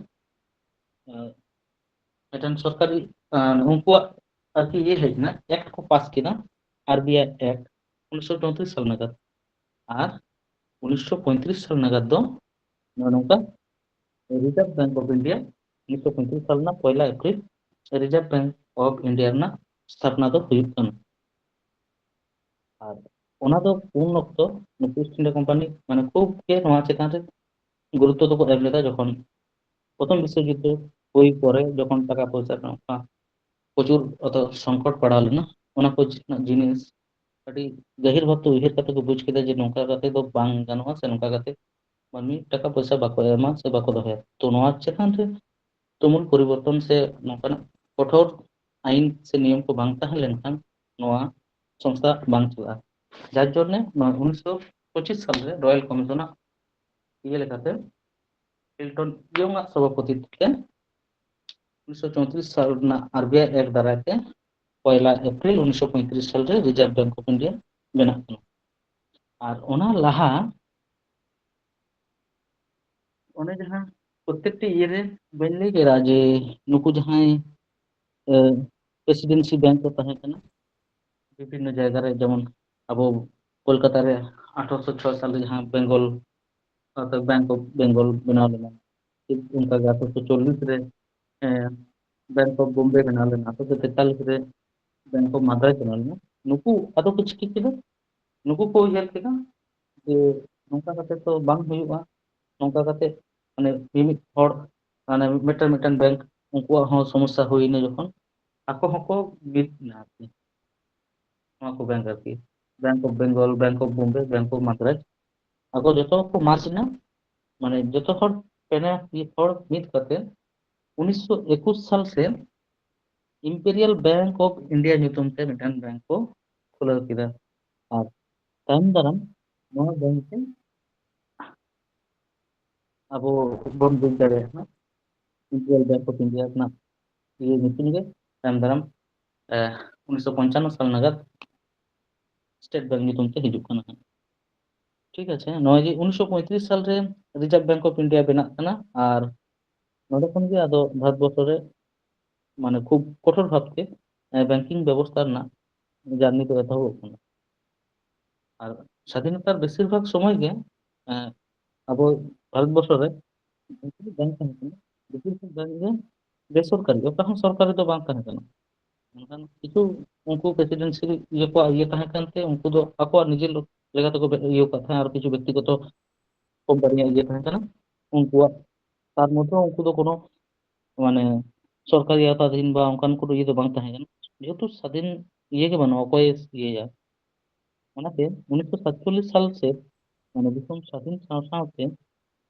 ᱮ, ᱢᱤᱫᱴᱮᱱ ᱥᱚᱨᱠᱟᱨᱤ, ᱮ, ᱩᱱᱠᱩᱣᱟᱜ ᱟᱨᱠᱤ ᱤᱭᱟᱹ ᱦᱮᱡ ᱮᱱᱟ, ᱮᱠᱴ ᱠᱚ ᱯᱟᱥ ᱠᱮᱫᱟ, ᱟᱨᱵᱤᱟᱭ ᱮᱠᱴ, ᱩᱱᱤᱥᱥᱚ ᱪᱳᱭᱛᱨᱤᱥ ᱥᱟᱞ ᱱᱟᱜᱟᱫ᱾ ᱟᱨ ᱩᱱᱤᱥᱥᱚ ᱯᱚᱸᱭᱛᱨᱤᱥ ᱥᱟᱞ ᱱᱟᱜᱟᱫ ᱫᱚ ᱱᱚᱜᱼᱚ ᱱᱚᱝᱠᱟ ᱨᱤᱡᱟᱨᱵᱷ ᱵᱮᱝᱠ ᱚᱯᱷ ᱤᱱᱰᱤᱭᱟ, ᱩᱱᱤᱥᱥᱚ ᱯᱚᱸᱭᱛᱨᱤᱥ ᱥᱟᱞ ᱨᱮᱱᱟᱜ ᱯᱚᱭᱞᱟ April reserve bank of India ᱨᱮᱱᱟᱜ ᱥᱛᱷᱟᱯᱱᱟ ᱫᱚ ᱦᱩᱭᱩᱜ ᱠᱟᱱᱟ᱾ ᱟᱨ ᱚᱱᱟ ᱫᱚ ᱩᱱ ᱚᱠᱛᱚ ᱱᱩᱠᱩ ᱤᱥᱴ ᱤᱱᱰᱤᱭᱟ ᱠᱳᱢᱯᱟᱱᱤ ᱢᱟᱱᱮ ᱠᱷᱩᱵ ᱜᱮ ᱱᱚᱣᱟ ᱪᱮᱛᱟᱱ ᱨᱮ ᱜᱩᱨᱩᱛᱛᱚ ᱫᱚᱠᱚ ᱮᱢ ᱞᱮᱫᱟ, ᱡᱚᱠᱷᱚᱱ ᱯᱨᱚᱛᱷᱚᱢ ᱵᱤᱥᱥᱚ ᱡᱩᱫᱽᱫᱷᱚ ᱦᱩᱭ ᱯᱚᱨᱮ ᱡᱚᱠᱷᱚᱱ ᱴᱟᱠᱟ ᱯᱚᱭᱥᱟ ᱨᱮᱱᱟᱜ ᱚᱱᱠᱟ ᱯᱨᱚᱪᱩᱨ ᱚᱛᱚ ᱥᱚᱝᱠᱚᱴ ᱯᱟᱲᱟᱣ ᱞᱮᱱᱟ, ᱚᱱᱟ ᱠᱚ ᱨᱮᱱᱟᱜ ᱡᱤᱱᱤᱥ ᱟᱹᱰᱤ ᱜᱟᱹᱦᱤᱨ ᱵᱷᱟᱵᱽᱛᱮ ᱩᱭᱦᱟᱹᱨ ᱠᱟᱛᱮ ᱠᱚ ᱵᱩᱡᱽ ᱠᱮᱫᱟ ᱡᱮ ᱱᱚᱝᱠᱟ ᱠᱟᱛᱮ ᱫᱚ ᱵᱟᱝ ᱜᱟᱱᱚᱜᱼᱟ, ᱥᱮ ᱱᱚᱝᱠᱟ ᱠᱟᱛᱮ ᱢᱟᱹᱱᱢᱤ ᱴᱟᱠᱟ ᱯᱚᱭᱥᱟ ᱵᱟᱠᱚ ᱮᱢᱟ ᱥᱮ ᱵᱟᱠᱚ ᱫᱚᱦᱚᱭᱟ᱾ ᱛᱚ ᱱᱚᱣᱟ ᱪᱮᱛᱟᱱ ᱨᱮ ᱛᱩᱢᱩᱞ ᱯᱚᱨᱤᱵᱚᱨᱛᱚᱱ ᱥᱮ ᱱᱚᱝᱠᱟᱱᱟᱜ ᱠᱚᱴᱷᱳᱨ ᱟᱭᱤᱱ ᱥᱮ ᱱᱤᱭᱚᱢ ᱠᱚ ᱵᱟᱝ ᱛᱟᱦᱮᱸ ᱞᱮᱱᱠᱷᱟᱱ ᱱᱚᱣᱟ ᱥᱚᱝᱥᱛᱷᱟ ᱵᱟᱝ ᱪᱟᱞᱟᱜᱼᱟ᱾ ᱡᱟᱨ ᱡᱚᱱᱱᱮ ᱱᱚᱣᱟ ᱩᱱᱤᱥᱥᱚ ᱯᱚᱸᱪᱤᱥ ᱥᱟᱞ ᱨᱮ ᱨᱚᱭᱮᱞ ᱠᱚᱢᱤᱥᱚᱱᱟᱜ ᱤᱭᱟᱹ ᱞᱮᱠᱟᱛᱮ, ᱦᱤᱞᱴᱚᱱ ᱤᱭᱚᱝ ᱟᱜ ᱥᱚᱵᱷᱟᱯᱚᱛᱤ ᱛᱮ ᱩᱱᱤᱥᱥᱚ ᱪᱳᱭᱛᱨᱤᱥ ᱥᱟᱞ ᱨᱮᱱᱟᱜ ᱟᱨᱵᱤᱟᱭ ᱮᱠᱴ ᱫᱟᱨᱟᱭ ᱛᱮ ᱯᱚᱭᱞᱟ ᱮᱯᱨᱤᱞ ᱩᱱᱤᱥᱥᱚ ᱯᱚᱸᱭᱛᱨᱤᱥ ᱥᱟᱞ ᱨᱮ ᱨᱤᱡᱟᱨᱵᱷ ᱵᱮᱝᱠ ᱚᱯᱷ ᱤᱱᱰᱤᱭᱟ ᱵᱮᱱᱟᱜ ᱠᱟᱱᱟ᱾ ᱟᱨ ᱚᱱᱟ ᱞᱟᱦᱟ ᱚᱱᱮ ᱡᱟᱦᱟᱸ ᱯᱨᱚᱛᱮᱠᱴᱤ ᱤᱭᱟᱹ ᱨᱮ ᱵᱟᱹᱧ ᱞᱟᱹᱭ ᱠᱮᱫᱟ ᱡᱮ ᱱᱩᱠᱩ ᱡᱟᱦᱟᱸᱭ ᱯᱨᱮᱥᱤᱰᱮᱱᱥᱤ ᱵᱮᱝᱠ ᱠᱚ ᱛᱟᱦᱮᱸ ᱠᱟᱱᱟ ᱵᱤᱵᱷᱤᱱᱱᱚ ᱡᱟᱭᱜᱟ ᱨᱮ, ᱡᱮᱢᱚᱱ ᱟᱵᱚ ᱠᱳᱞᱠᱟᱛᱟ ᱨᱮ ᱟᱴᱷᱨᱚᱥᱚ ᱪᱷᱚᱭ ᱥᱟᱞ ᱨᱮ ᱡᱟᱦᱟᱸ ᱵᱮᱝᱜᱚᱞ, ᱚᱨᱛᱷᱟᱛ ᱵᱮᱝᱠ ᱚᱯᱷ ᱵᱮᱝᱜᱚᱞ ᱵᱮᱱᱟᱣ ᱞᱮᱱᱟ, ᱴᱷᱤᱠ ᱚᱱᱠᱟ ᱜᱮ ᱟᱴᱷᱨᱚᱥᱚ ᱪᱚᱞᱞᱤᱥ ᱨᱮ ᱵᱮᱝᱠ ᱚᱯᱷ ᱵᱳᱢᱵᱮ ᱵᱮᱱᱟᱣ ᱞᱮᱱᱟ, ᱟᱴᱷᱨᱚᱥᱚ ᱛᱮᱛᱟᱞᱤᱥ ᱨᱮ ᱵᱮᱝᱠ ᱚᱯᱷ ᱢᱟᱫᱽᱨᱟᱡᱽ ᱵᱮᱱᱟᱣ ᱞᱮᱱᱟ᱾ ᱱᱩᱠᱩ ᱟᱫᱚ ᱠᱚ ᱪᱤᱠᱟᱹ ᱠᱮᱫᱟ? ᱱᱩᱠᱩ ᱠᱚ ᱩᱭᱦᱟᱹᱨ ᱠᱮᱫᱟ ᱡᱮ ᱱᱚᱝᱠᱟ ᱠᱟᱛᱮ ᱛᱚ ᱵᱟᱝ ᱦᱩᱭᱩᱜᱼᱟ, ᱱᱚᱝᱠᱟ ᱠᱟᱛᱮ ᱢᱟᱱᱮ ᱢᱤᱢᱤᱫ ᱦᱚᱲ ᱢᱟᱱᱮ ᱢᱤᱫᱴᱟᱝ ᱢᱤᱫᱴᱟᱝ ᱵᱮᱝᱠ ᱩᱱᱠᱩᱣᱟᱜ ᱦᱚᱸ ᱥᱚᱢᱚᱥᱥᱟ ᱦᱩᱭᱱᱟ ᱡᱚᱠᱷᱚᱱ ᱟᱠᱚ ᱦᱚᱸᱠᱚ ᱢᱤᱫ ᱮᱱᱟ ᱟᱨᱠᱤ᱾ ᱱᱚᱣᱟ ᱠᱚ ᱵᱮᱝᱠ ᱟᱨᱠᱤ, bank of Bengal, bank of Bombay, bank of Madras, ᱟᱠᱚ ᱡᱚᱛᱚ ᱠᱚ ᱢᱟᱨᱪ ᱮᱱᱟ, ᱢᱟᱱᱮ ᱡᱚᱛᱚ ᱦᱚᱲ ᱯᱮᱱᱮ ᱦᱚᱲ ᱢᱤᱫ ᱠᱟᱛᱮ ᱩᱱᱤᱥᱥᱚ ᱮᱠᱩᱥ ᱥᱟᱞ ᱥᱮᱫ ᱤᱢᱯᱮᱨᱤᱭᱟᱞ ᱵᱮᱝᱠ ᱚᱯᱷ ᱤᱱᱰᱤᱭᱟ ᱧᱩᱛᱩᱢ ᱛᱮ ᱢᱤᱫᱴᱟᱝ ᱵᱮᱝᱠ ᱠᱚ ᱠᱷᱩᱞᱟᱹᱣ ᱠᱮᱫᱟ᱾ ᱟᱨ ᱛᱟᱭᱚᱢ ᱫᱟᱨᱟᱢ ᱱᱚᱣᱟ ᱵᱮᱝᱠ ᱨᱮ ᱟᱵᱚ ᱵᱚᱱ ᱵᱩᱡᱽ ᱫᱟᱲᱮᱭᱟᱜᱼᱟ, ᱤᱢᱯᱮᱨᱤᱭᱟᱞ ᱵᱮᱝᱠ ᱚᱯᱷ ᱤᱱᱰᱤᱭᱟ ᱨᱮᱱᱟᱜ ᱤᱭᱟᱹ ᱧᱩᱛᱩᱢ ᱜᱮ ᱛᱟᱭᱚᱢ ᱫᱟᱨᱟᱢ ᱩᱱᱤᱥᱥᱚ ᱯᱚᱧᱪᱟᱱᱱᱚ ᱥᱟᱞ ᱱᱟᱜᱟᱫ ᱥᱴᱮᱴ ᱵᱮᱝᱠ ᱧᱩᱛᱩᱢ ᱛᱮ ᱦᱤᱡᱩᱜ ᱠᱟᱱᱟ ᱦᱟᱸᱜ᱾ ᱴᱷᱤᱠ ᱟᱪᱷᱮ, ᱱᱚᱜᱼᱚᱭ ᱡᱮ ᱩᱱᱤᱥᱥᱚ ᱯᱚᱸᱭᱛᱨᱤᱥ ᱥᱟᱞ ᱨᱮ ᱨᱤᱡᱟᱨᱵᱷ ᱵᱮᱝᱠ ᱚᱯᱷ ᱤᱱᱰᱤᱭᱟ ᱵᱮᱱᱟᱜ ᱠᱟᱱᱟ, ᱟᱨ ᱱᱚᱰᱮ ᱠᱷᱚᱱ ᱜᱮ ᱟᱫᱚ ᱵᱷᱟᱨᱚᱛ ᱵᱚᱨᱥᱚ ᱨᱮ ᱢᱟᱱᱮ ᱠᱷᱩᱵ ᱠᱚᱴᱷᱳᱨ ᱵᱷᱟᱵᱛᱮ ᱵᱮᱝᱠᱤᱝ ᱵᱮᱵᱚᱥᱛᱷᱟ ᱨᱮᱱᱟᱜ ᱡᱟᱨᱱᱤ ᱫᱚ ᱮᱛᱚᱦᱚᱵᱚᱜ ᱠᱟᱱᱟ᱾ ᱟᱨ ᱥᱟᱫᱷᱤᱱᱚᱛᱟᱨ ᱵᱮᱥᱤᱨ ᱵᱷᱟᱜᱽ ᱥᱚᱢᱚᱭ ᱜᱮ ᱟᱵᱚ ᱵᱷᱟᱨᱚᱛ ᱵᱚᱨᱥᱚ ᱨᱮ ᱵᱮᱝᱠ ᱛᱟᱦᱮᱸ ᱠᱟᱱᱟ, ᱵᱮᱥᱤᱨ ᱵᱷᱟᱜᱽ ᱵᱮᱝᱠ ᱜᱮ ᱵᱮᱥᱚᱨᱠᱟᱨᱤ, ᱚᱠᱟ ᱦᱚᱸ ᱥᱚᱨᱠᱟᱨᱤ ᱫᱚ ᱵᱟᱝ ᱛᱟᱦᱮᱸ ᱠᱟᱱᱟ᱾ ᱢᱮᱱᱠᱷᱟᱱ ᱠᱤᱪᱷᱩ ᱩᱱᱠᱩ ᱯᱨᱮᱥᱤᱰᱮᱱᱥᱤ ᱤᱭᱟᱹ ᱠᱚᱣᱟᱜ ᱤᱭᱟᱹ ᱛᱟᱦᱮᱸ ᱠᱟᱱᱛᱮ ᱩᱱᱠᱩ ᱫᱚ ᱟᱠᱚᱣᱟᱜ ᱱᱤᱡᱮᱨ ᱞᱮᱠᱟ ᱛᱮᱠᱚ ᱤᱭᱟᱹ ᱠᱟᱜ ᱛᱟᱦᱮᱸᱫ, ᱟᱨ ᱠᱤᱪᱷᱩ ᱵᱮᱠᱛᱤᱜᱚᱛᱚ ᱠᱳᱢᱯᱟᱱᱤᱭᱟᱜ ᱤᱭᱟᱹ ᱛᱟᱦᱮᱸ ᱠᱟᱱᱟ ᱩᱱᱠᱩᱣᱟᱜ᱾ ᱛᱟᱨ ᱢᱚᱫᱽᱫᱷᱮ ᱩᱱᱠᱩ ᱫᱚ ᱠᱳᱱᱳ ᱢᱟᱱᱮ ᱥᱚᱨᱠᱟᱨᱤ ᱟᱣᱛᱟᱫᱷᱤᱱ ᱵᱟ ᱚᱱᱠᱟᱱ ᱠᱳᱱᱳ ᱤᱭᱟᱹ ᱫᱚ ᱵᱟᱝ ᱛᱟᱦᱮᱸ ᱠᱟᱱᱟ, ᱡᱮᱦᱮᱛᱩ ᱥᱟᱫᱷᱤᱱ ᱤᱭᱟᱹ ᱜᱮ ᱵᱟᱹᱱᱩᱜᱼᱟ, ᱚᱠᱚᱭᱮ ᱤᱭᱟᱹᱭᱟ᱾ ᱚᱱᱟᱛᱮ ᱩᱱᱤᱥᱥᱚ ᱥᱟᱛᱪᱚᱞᱞᱤᱥ ᱥᱟᱞ ᱥᱮᱫ ᱢᱟᱱᱮ ᱫᱤᱥᱚᱢ ᱥᱟᱫᱷᱤᱱ ᱥᱟᱶ ᱥᱟᱶᱛᱮ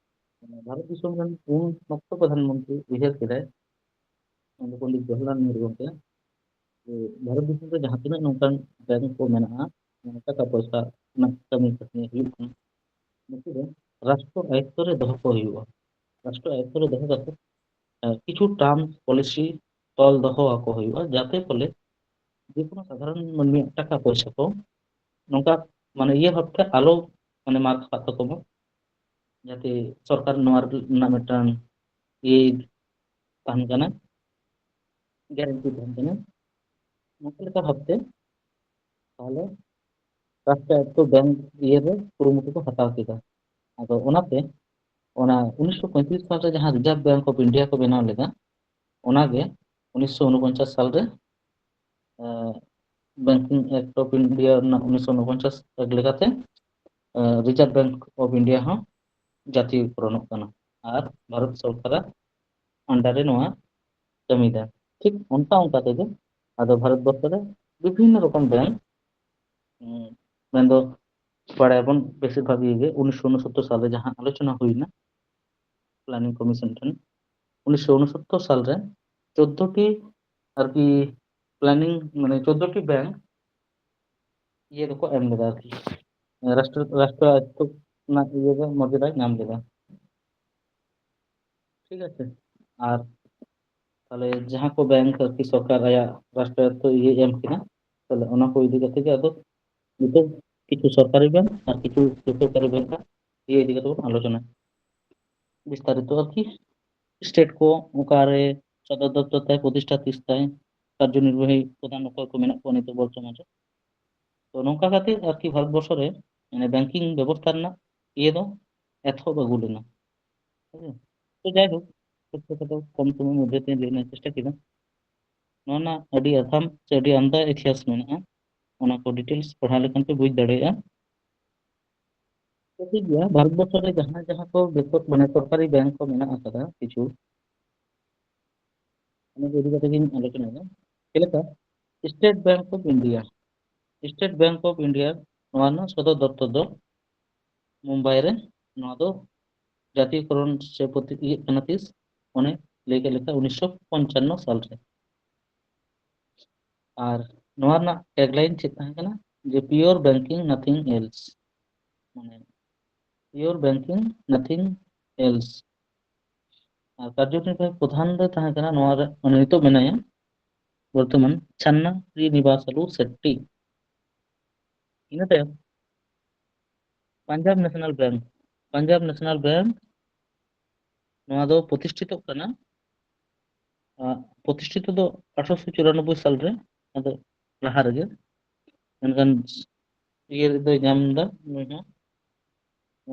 ᱵᱷᱟᱨᱚᱛ ᱫᱤᱥᱚᱢ ᱨᱮᱱ ᱩᱱ ᱚᱠᱛᱚ ᱯᱨᱚᱫᱷᱟᱱ ᱢᱚᱱᱛᱨᱤ ᱩᱭᱦᱟᱹᱨ ᱠᱮᱫᱟᱭ, ᱯᱚᱱᱰᱤᱛ ᱡᱚᱣᱟᱦᱚᱨᱞᱟᱞ ᱱᱮᱦᱨᱩ ᱜᱚᱢᱠᱮ, ᱛᱚ, ᱵᱷᱟᱨᱚᱛ ᱫᱤᱥᱚᱢ ᱨᱮ ᱡᱟᱦᱟᱸ ᱛᱤᱱᱟᱹᱜ ᱱᱚᱝᱠᱟᱱ ᱵᱮᱝᱠ ᱠᱚ ᱢᱮᱱᱟᱜᱼᱟ, ᱴᱟᱠᱟ ᱯᱚᱭᱥᱟ ᱨᱮᱱᱟᱜ ᱠᱟᱹᱢᱤ ᱠᱟᱹᱥᱱᱤ ᱦᱩᱭᱩᱜ ᱠᱟᱱᱟ, ᱱᱩᱠᱩ ᱫᱚ ᱨᱟᱥᱴᱨᱚ ᱟᱭᱚᱛᱛᱚ ᱨᱮ ᱫᱚᱦᱚ ᱠᱚ ᱦᱩᱭᱩᱜᱼᱟ᱾ ᱨᱟᱥᱴᱨᱚ ᱟᱭᱚᱛᱛᱚ ᱨᱮ ᱫᱚᱦᱚ ᱠᱟᱛᱮ, ᱟᱸ, ᱠᱤᱪᱷᱩ terms policy ᱛᱚᱞ ᱫᱚᱦᱚ ᱟᱠᱚ ᱦᱩᱭᱩᱜᱼᱟ, ᱡᱟᱛᱮ ᱠᱚᱞᱮ ᱡᱮᱠᱳᱱᱳ ᱥᱟᱫᱷᱟᱨᱚᱱ ᱢᱟᱹᱱᱢᱤᱭᱟᱜ ᱴᱟᱠᱟ ᱯᱚᱭᱥᱟ ᱠᱚ ᱱᱚᱝᱠᱟ, ᱢᱟᱱᱮ, ᱤᱭᱟᱹ ᱵᱷᱟᱵᱛᱮ ᱟᱞᱚ, ᱢᱟᱱᱮ, ᱢᱟᱨ ᱠᱷᱟᱯᱟᱜ ᱛᱟᱠᱚ ᱢᱟ, ᱡᱟᱛᱮ ᱥᱚᱨᱠᱟᱨ ᱱᱚᱣᱟ ᱨᱮᱱᱟᱜ ᱢᱤᱫᱴᱟᱝ ᱤᱭᱟᱹ ᱛᱟᱦᱮᱱ ᱠᱟᱱᱟ, guarantee ᱛᱟᱦᱮᱱ ᱠᱟᱱᱟ᱾ ᱱᱚᱝᱠᱟ ᱞᱮᱠᱟ ᱵᱷᱟᱵᱛᱮ ᱛᱟᱦᱚᱞᱮ ᱨᱟᱥᱴᱨᱟᱭᱚᱛᱛᱚ ᱵᱮᱝᱠ ᱤᱭᱟᱹ ᱨᱮ ᱠᱩᱨᱩᱢᱩᱴᱩ ᱠᱚ ᱦᱟᱛᱟᱣ ᱠᱮᱫᱟ᱾ ᱟᱫᱚ ᱚᱱᱟᱛᱮ ᱚᱱᱟ ᱩᱱᱤᱥᱥᱚ ᱯᱚᱸᱭᱛᱨᱤᱥ ᱥᱟᱞ ᱨᱮ ᱡᱟᱦᱟᱸ Reserve Bank of India ᱠᱚ ᱵᱮᱱᱟᱣ ᱞᱮᱫᱟ, ᱚᱱᱟᱜᱮ ᱩᱱᱤᱥᱥᱚ ᱩᱱᱚᱯᱚᱧᱪᱟᱥ ᱥᱟᱞ ᱨᱮ, ᱮᱸ, Banking Act of India ᱨᱮᱱᱟᱜ ᱩᱱᱤᱥᱥᱚ ᱩᱱᱚᱯᱚᱧᱪᱟᱥ Act ᱞᱮᱠᱟᱛᱮ, ᱮᱸ, Reserve Bank of India ᱦᱚᱸ ᱡᱟᱹᱛᱤᱭᱚᱠᱚᱨᱚᱱᱚᱜ ᱠᱟᱱᱟ ᱟᱨ ᱵᱷᱟᱨᱚᱛ ᱥᱚᱨᱠᱟᱨᱟᱜ under ᱨᱮ ᱱᱚᱣᱟ ᱠᱟᱹᱢᱤᱭᱮᱫᱟ᱾ ᱴᱷᱤᱠ ᱚᱱᱠᱟ ᱚᱱᱠᱟ ᱛᱮᱜᱮ ᱟᱫᱚ ᱵᱷᱟᱨᱚᱛ ᱵᱚᱨᱥᱚ ᱨᱮ ᱵᱤᱵᱷᱤᱱᱱᱚ ᱨᱚᱠᱚᱢ ᱵᱮᱝᱠ, ᱩᱸ, ᱢᱮᱱᱫᱚ ᱵᱟᱲᱟᱭᱟᱵᱚᱱ ᱵᱮᱥᱤᱨ ᱵᱷᱟᱜᱽ ᱜᱮ ᱩᱱᱤᱥᱥᱚ ᱩᱱᱚᱥᱚᱛᱛᱚᱨ ᱥᱟᱞ ᱨᱮ ᱡᱟᱦᱟᱸ ᱟᱞᱳᱪᱚᱱᱟ ᱦᱩᱭᱱᱟ Planning Commission ᱴᱷᱮᱱ, ᱩᱱᱤᱥᱥᱚ ᱩᱱᱚᱥᱚᱛᱛᱚᱨ ᱥᱟᱞ ᱨᱮ ᱪᱳᱫᱽᱫᱳ ᱴᱤ ᱟᱨᱠᱤ planning, ᱢᱟᱱᱮ, ᱪᱳᱫᱽᱫᱳ ᱴᱤ ᱵᱮᱝᱠ ᱤᱭᱟᱹ ᱫᱚᱠᱚ ᱮᱢ ᱞᱮᱫᱟ ᱟᱨᱠᱤ, ᱨᱟᱥᱴᱨᱚ, ᱨᱟᱥᱴᱨᱚ ᱟᱭᱚᱛᱛᱚ ᱨᱮᱱᱟᱜ ᱤᱭᱟᱹ ᱫᱚ ᱢᱚᱨᱡᱟᱫᱟᱭ ᱧᱟᱢ ᱞᱮᱫᱟ᱾ ᱴᱷᱤᱠ ᱟᱪᱷᱮ? ᱟᱨ ᱛᱟᱦᱞᱮ ᱡᱟᱦᱟᱸ ᱠᱚ ᱵᱮᱝᱠ ᱟᱨᱠᱤ ᱥᱚᱨᱠᱟᱨ ᱟᱭᱟᱜ ᱨᱟᱥᱴᱨᱟᱭᱚᱛᱛᱚ ᱤᱭᱟᱹ ᱮᱢ ᱠᱮᱫᱟ, ᱛᱟᱦᱞᱮ ᱚᱱᱟ ᱠᱚ ᱤᱫᱤ ᱠᱟᱛᱮ ᱜᱮ ᱟᱫᱚ ᱱᱤᱛᱚᱜ ᱠᱤᱪᱷᱩ ᱥᱚᱨᱠᱟᱨᱤ ᱵᱮᱝᱠ ᱟᱨ ᱠᱤᱪᱷᱩ ᱵᱮᱥᱚᱨᱠᱟᱨᱤ ᱵᱮᱝᱠ ᱤᱭᱟᱹ ᱤᱫᱤ ᱠᱟᱛᱮ ᱵᱚᱱ ᱟᱞᱳᱪᱚᱱᱟ ᱵᱤᱥᱛᱟᱨᱤᱛᱚ ᱟᱨᱠᱤ᱾ ᱥᱴᱮᱴ ᱠᱚ ᱚᱠᱟᱨᱮ ᱥᱚᱫᱚᱨ ᱫᱚᱯᱛᱚᱨ ᱛᱟᱭ, ᱯᱨᱚᱛᱤᱥᱴᱷᱟ ᱛᱤᱥ ᱛᱟᱭ, ᱠᱟᱨᱡᱚᱱᱤᱨᱵᱟᱦᱤ ᱯᱨᱚᱫᱷᱟᱱ ᱚᱠᱚᱭ ᱠᱚ ᱢᱮᱱᱟᱜ ᱠᱚᱣᱟ ᱱᱤᱛᱚᱜ ᱵᱚᱨᱛᱚᱢᱟᱱ ᱨᱮ᱾ ᱛᱚ ᱱᱚᱝᱠᱟ ᱠᱟᱛᱮ ᱟᱨᱠᱤ ᱵᱷᱟᱨᱚᱛ ᱵᱚᱨᱥᱚ ᱨᱮ, ᱢᱟᱱᱮ, ᱵᱮᱝᱠᱤᱝ ᱵᱮᱵᱚᱥᱛᱷᱟ ᱨᱮᱱᱟᱜ ᱤᱭᱟᱹ ᱫᱚ ᱮᱛᱚᱦᱚᱵ ᱟᱹᱜᱩ ᱞᱮᱱᱟ᱾ ᱦᱮᱸ᱾ ᱛᱚ ᱡᱟᱭᱦᱳᱠ, ᱠᱷᱩᱵ ᱠᱷᱟᱴᱚ ᱠᱚᱢ ᱥᱚᱢᱚᱭ ᱢᱚᱫᱽᱫᱷᱮ ᱛᱮ ᱞᱟᱹᱭ ᱨᱮᱱᱟᱜ ᱪᱮᱥᱴᱟ ᱠᱮᱫᱟ᱾ ᱱᱚᱣᱟ ᱨᱮᱱᱟᱜ ᱟᱹᱰᱤ ᱟᱛᱷᱟᱢ ᱥᱮ ᱟᱹᱰᱤ ᱟᱢᱫᱟ ᱤᱛᱤᱦᱟᱥ ᱢᱮᱱᱟᱜᱼᱟ, ᱚᱱᱟ ᱠᱚ ᱰᱤᱴᱮᱞᱥ ᱯᱟᱲᱦᱟᱣ ᱞᱮᱠᱷᱟᱱ ᱯᱮ ᱵᱩᱡᱽ ᱫᱟᱲᱮᱭᱟᱜᱼᱟ᱾ ᱛᱚ ᱴᱷᱤᱠ ᱜᱮᱭᱟ, ᱵᱷᱟᱨᱚᱛ ᱵᱚᱨᱥᱚ ᱨᱮ ᱡᱟᱦᱟᱸ ᱡᱟᱦᱟᱸ ᱠᱚ ᱵᱮᱥᱚᱨ-, ᱢᱟᱱᱮ, ᱥᱚᱨᱠᱟᱨᱤ ᱵᱮᱝᱠ ᱠᱚ ᱢᱮᱱᱟᱜ ᱟᱠᱟᱫᱟ ᱠᱤᱪᱷᱩ, ᱚᱱᱟ ᱠᱚ ᱤᱫᱤ ᱠᱟᱛᱮ ᱜᱤᱧ ᱟᱞᱳᱪᱚᱱᱟᱭᱟ᱾ ᱪᱮᱫ ᱞᱮᱠᱟ? State Bank of India, State Bank of India, ᱱᱚᱣᱟ ᱨᱮᱱᱟᱜ ᱥᱚᱫᱚᱨ ᱫᱚᱯᱛᱚᱨ ᱫᱚ ᱢᱩᱢᱵᱟᱭ ᱨᱮ᱾ ᱱᱚᱣᱟ ᱫᱚ ᱡᱟᱛᱤᱭᱚᱠᱚᱨᱚᱱ ᱥᱮ ᱯᱨᱚᱛᱤ-, ᱤᱭᱟᱹᱜ ᱠᱟᱱᱟ ᱛᱤᱥ? ᱚᱱᱮ ᱞᱟᱹᱭ ᱠᱮᱫ ᱞᱮᱠᱟ ᱩᱱᱤᱥᱥᱚ ᱯᱚᱧᱪᱟᱱᱱᱚ ᱥᱟᱞ ᱨᱮ᱾ ᱟᱨ ᱱᱚᱣᱟ ᱨᱮᱱᱟᱜ ᱴᱮᱜᱽᱞᱟᱭᱤᱱ ᱪᱮᱫ ᱛᱟᱦᱮᱸ ᱠᱟᱱᱟ? ᱡᱮ pure banking, nothing else, ᱢᱟᱱᱮ pure banking, nothing else. ᱟᱨ ᱠᱟᱨᱡᱚᱱᱤᱨᱵᱟᱦᱤ ᱯᱨᱚᱫᱷᱟᱱ ᱨᱮ ᱛᱟᱦᱮᱸ ᱠᱟᱱᱟ ᱱᱚᱣᱟ ᱨᱮ, ᱢᱟᱱᱮ ᱱᱤᱛᱚᱜ ᱢᱮᱱᱟᱭᱟ ᱵᱚᱨᱛᱚᱢᱟᱱ ᱪᱷᱟᱱᱱᱟ ᱥᱨᱤᱱᱤᱵᱟᱥᱟᱞᱩ ᱥᱮᱴᱴᱤ. ᱤᱱᱟᱹ ᱛᱟᱭᱚᱢ Punjab national bank, Punjab national bank ᱱᱚᱣᱟ ᱫᱚ ᱯᱨᱚᱛᱤᱥᱴᱷᱤᱛᱚᱜ ᱠᱟᱱᱟ᱾ ᱟᱸ, ᱯᱨᱚᱛᱤᱥᱴᱷᱤᱛᱚ ᱫᱚ ᱟᱴᱷᱨᱚᱥᱚ ᱪᱩᱨᱟᱱᱚᱵᱵᱳᱭ ᱥᱟᱞ ᱨᱮ, ᱟᱫᱚ ᱞᱟᱦᱟ ᱨᱮᱜᱮ, ᱢᱮᱱᱠᱷᱟᱱ ᱤᱭᱟᱹ ᱨᱮᱫᱚᱭ ᱧᱟᱢ ᱮᱫᱟ ᱱᱩᱭ ᱦᱚᱸ,